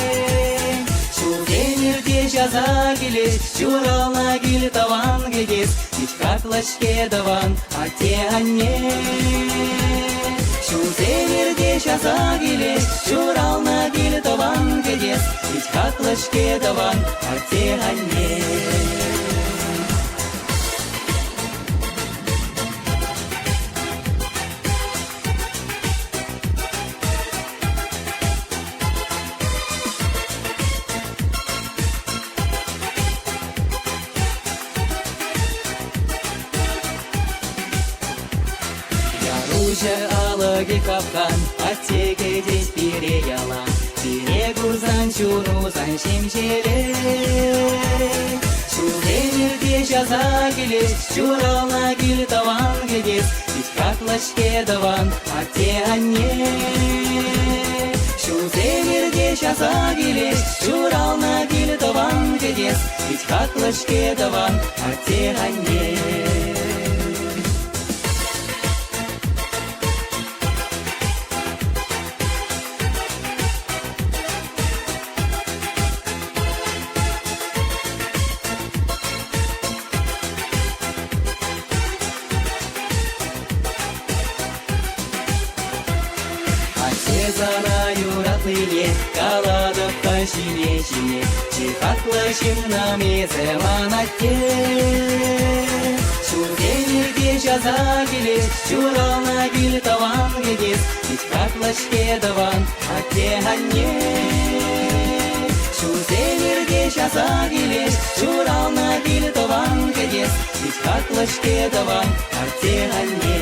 Ҫулсем иртеҫ аса килет, ҫуралнӑ кил тӑван кӗтес. Пит хаклӑ-ҫке тӑван атте-анне. Ҫулсем иртеҫ аса килет, ҫуралнӑ кил тӑван кӗтес. Пит хаклӑ-ҫке тӑван атте-анне. Яруҫӑ алӑкӗ капкан, атте кӗтет пире ялан. Пире курсан чунусан ҫемҫелет. Ҫулсем иртеҫ аса килет, ҫуралнӑ кил тӑван кӗтес. Пит хаклӑ-ҫке тӑван атте-анне. Ҫулсем иртеҫ аса килет, ҫуралнӑ кил тӑван кӗтес. Пит хаклӑ-ҫке тӑван атте-анне. Атте сана юратнине калатӑп та ҫине-ҫине. Чи хаклӑ ҫыннӑм эсӗ ман атте. Ҫулсем иртеҫ аса килет, ҫуралнӑ кил тӑван кӗтес. Пит хаклӑ-ҫке тӑван атте-анне. Ҫулсем иртеҫ аса килет, ҫуралнӑ кил тӑван кӗтес. Пит хаклӑ-ҫке тӑван атте-анне.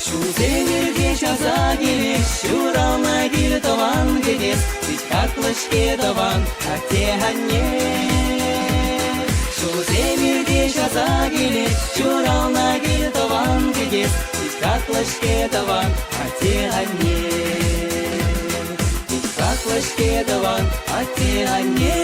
Ҫулсем иртеҫ аса килет, ҫуралнӑ кил тӑван кӗтес. Пит хаклӑ-ҫке тӑван атте-анне. Ҫулсем иртеҫ аса килет, ҫуралнӑ кил тӑван кӗтес. Пит хаклӑ-ҫке тӑван атте-анне. Пит хаклӑ-ҫке тӑван атте-анне.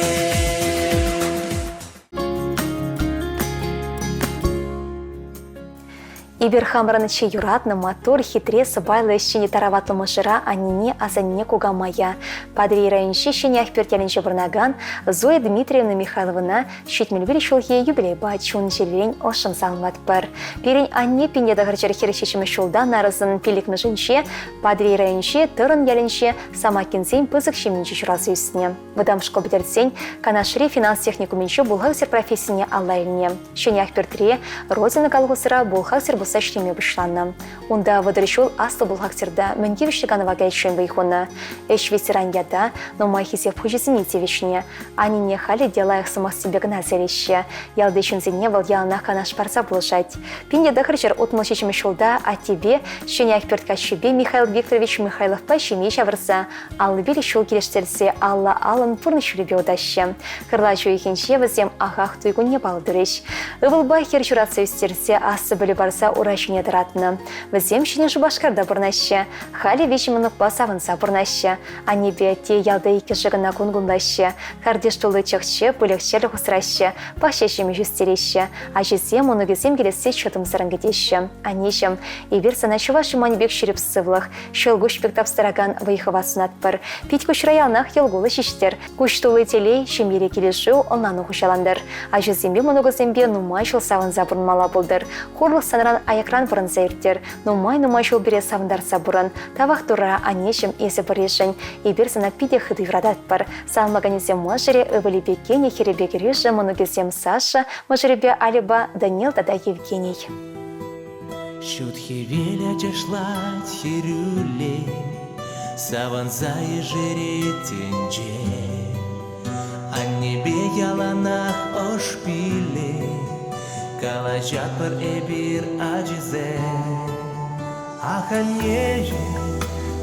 Эпир хамӑрӑн чи юратнӑ, маттур, хитре, сӑпайлӑ ӗҫчене тараватлӑ мӑшӑра аннене, асанне, кукамая, Патӑрьел районӗнчи Ҫӗнӗ Ахпӳрт ялӗнче пурӑнакан Зоя Дмитриевна Михайловӑна 71 ҫулхи юбилейпа чун-чӗререн ӑшшӑн саламлатпӑр. Пирӗн анне пине тӑхӑрҫӗр хӗрӗх ҫулта нарӑсӑн пиллӗкмӗшӗнче Патӑрьел районӗнчи Тӑрӑн ялӗнче Самакинсен пысӑк ҫемйинче ҫуралса ӳснӗ. Вӑтам шкул пӗтерсен Канашри финанс техникумӗнче бухгалтер профессине алла илнӗ. Ҫӗнӗ Ахпӳртре Родина колхозра бухгалтер пулса ӗҫлеме пуҫланӑ. Унта 30 ҫул аслӑ бухгалтерта мӗн тивӗҫлӗ канӑва кайиччен вӑй хунӑ. Ӗҫ ветеран ята нумай хисеп хучӗсене тивӗҫнӗ. Анине халӗ те лайӑх сӑмахсемпе кӑна сӗреҫҫӗ. Ялти ҫынсене вӑл яланах канаш парса пулӑшать. 1967 ҫулта аттепе Ҫӗнӗ Ахпӳрт каччипе Михаил Викторович Михайловпа ҫемье ҫавӑрса 55 ҫул килӗштерсе алла-аллӑн пурнӑҫ ҫулӗпе утаҫҫӗ. Кӑрлач уйӑхӗнче вӗсем ахах туй кунне паллӑ турӗҫ. Ывӑлпа хӗр ҫуратса ӳстерсе аслӑ пӗлӳ парса ура ҫине тӑратнӑ. Вӗсем Ҫӗнӗ Шупашкарта пурӑнаҫҫӗ. Халӗ виҫӗ мӑнукпа савӑнса пурӑнаҫҫӗ. Аннепе атте ялта иккӗшӗ кӑна кун кунлаҫҫӗ. Картиш тулли чӑх-чӗп, выльӑх-чӗрлӗх усраҫҫӗ, пахча ҫимӗҫ ӳстереҫҫӗ. Ачисем, мӑнукӗсем килессе чӑтӑмсӑррӑн кӗтеҫҫӗ. Аннеҫӗм, эпир сана чӑваш юманӗ пек ҫирӗп сывлӑх, Ҫӑлкуҫ пек тапстаракан вӑй-хӑват сунатпӑр. Пит-куҫра яланах йӑл-кулӑ ҫиҫтӗр. Куҫ тулли телей, ҫемьере килӗшӳ, ӑнлану хуҫалантӑр. Ачусемпе мӑнукусемпе нумай ҫул савӑнса пурӑнмалла пултӑр. Хурлӑх санран. Аякран пӑрӑнса ирттер. Нумай-нумай ҫул пире савӑнтарса пурӑн. Тавах Турра, аннеҫӗм, эсӗ пӗришӗн. Эпир сана питӗ хытӑ юрататпӑр. Саламлаканӗсем мӑшӑрӗ, ывӑлӗпе Кеня, хӗрӗпе кӗрӳшӗ, мӑнукӗсем Саша, мӑшӑрӗпе Альӑпа Данил тата Евгений. Ҫут хӗвел ачашлать хӗрӳлле, Савӑнса ешерет тӗнче. Аннепе яланах ӑш пиллӗ, Калаҫатпӑр эпир ачисем. Ах, аннеҫӗм,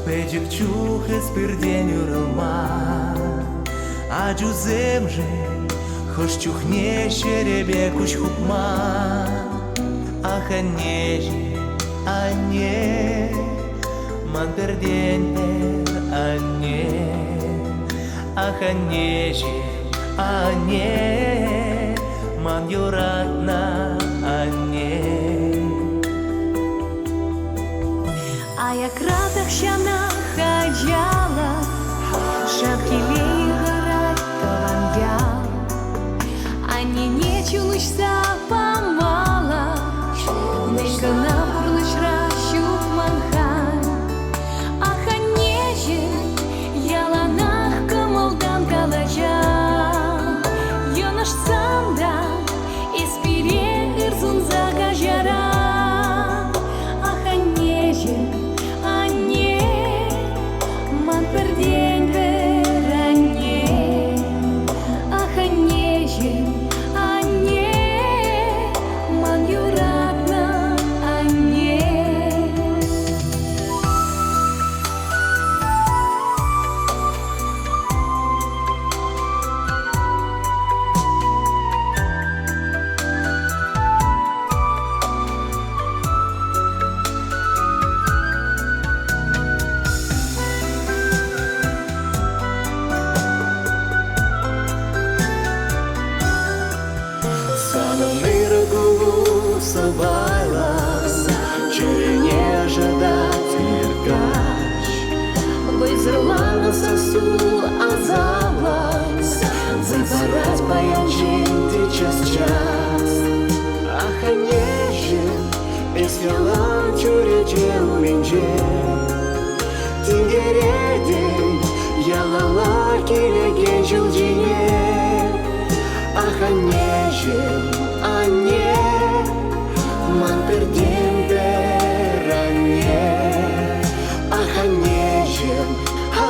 пӗчӗк чух эс пиртен уйрӑлман. Ачусемшӗн хӑш чухне ҫӗрӗпе куҫ хупман. Ах, аннеҫӗм, анне, ман пӗртен-пӗр анне. Ах, аннеҫӗм, анне, ман юратнӑ анне. Аякра тахҫанах ачалӑх Шав телей хӑрать тӑван ял. Аннене чун уҫса памалӑх Мӗн кӑна пурнӑҫра ҫук ман халь. Ах, аннеҫӗм, яланах кӑмӑлтан калаҫан. Йӑнӑшсан та эс пире ыр сунса каҫаран. Ах, аннеҫӗм, анне, ман пӗртен-пӗр анне. Ах, аннеҫӗм, анне, ман юратнӑ анне. Санӑн ырӑ кулу сӑпайлӑ, чӗрене ӑшӑтать ир-каҫ. Вӑйсӑрланнӑ сассу асамлӑ, Запарать паянччен те час-час. Ах, аннеҫӗм, эс ялан чӳрече умӗнче. Тинкеретӗн ялалла килекен ҫул ҫине. Ах, аннеҫӗм, анне, ман пӗртен-пӗр анне. Ах, аннеҫӗм,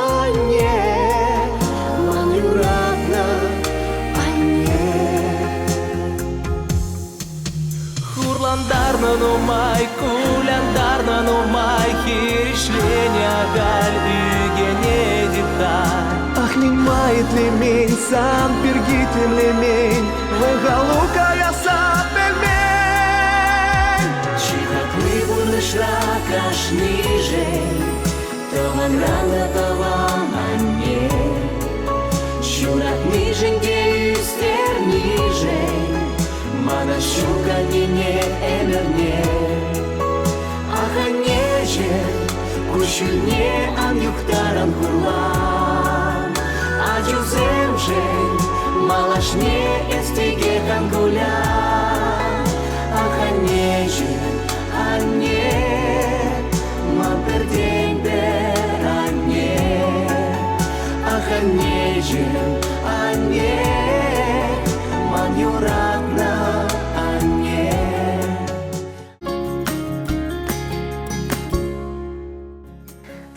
анне, ман юратнӑ анне. Хурлантарнӑ нумай, кулянтарнӑ нумай, хирӗҫленӗ ахаль ӳкӗнетӗп-ха. Ах, мӗн-ма итлемен, сан пирки тимлемен, вӑй-халу каясса пӗлмен. Чи хакли пурнӑҫра кашнишӗн тӑванран та тӑван анне. Ҫуратнишӗн те ӳстернишӗн мана ҫук аннене ӗмӗрне. Ах, аннеҫӗм, куҫҫульне ан юхтар, ан хурлан. Ачусемшӗн малашне эс текех ан кулян. Ах, аннеҫӗм, анне, ман пӗртен-пӗр анне. Ах, аннеҫӗм, анне, ман юратнӑ анне.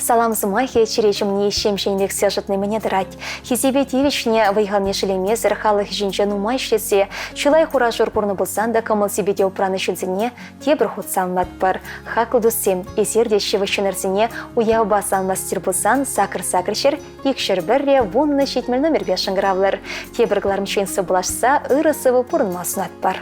Салам сӑмахӗ чӗре ҫумне ҫемҫен лексе ӑшӑтни мӗне тӑрать. Хисепе тивӗҫнӗ вӑй-халне шеллемесӗр халӑх ӗҫӗнче нумай ӗҫлесе чылай хура-шур курнӑ пулсан та кӑмӑл-сипете упранӑ ҫынсене тепӗр хут саламлатпӑр. Хаклӑ туссем, эсир те ҫывӑх ҫыннӑрсене уявпа саламлас тӗл пулсан сакӑр-сакӑр ҫӗр икҫӗр пӗрре вуннӑ ҫитмӗл номерпе шӑнкӑравлӑр. Тепӗр кӑларӑмччен сывпуллашса ырӑ-сывӑ пурӑнма сунатпӑр.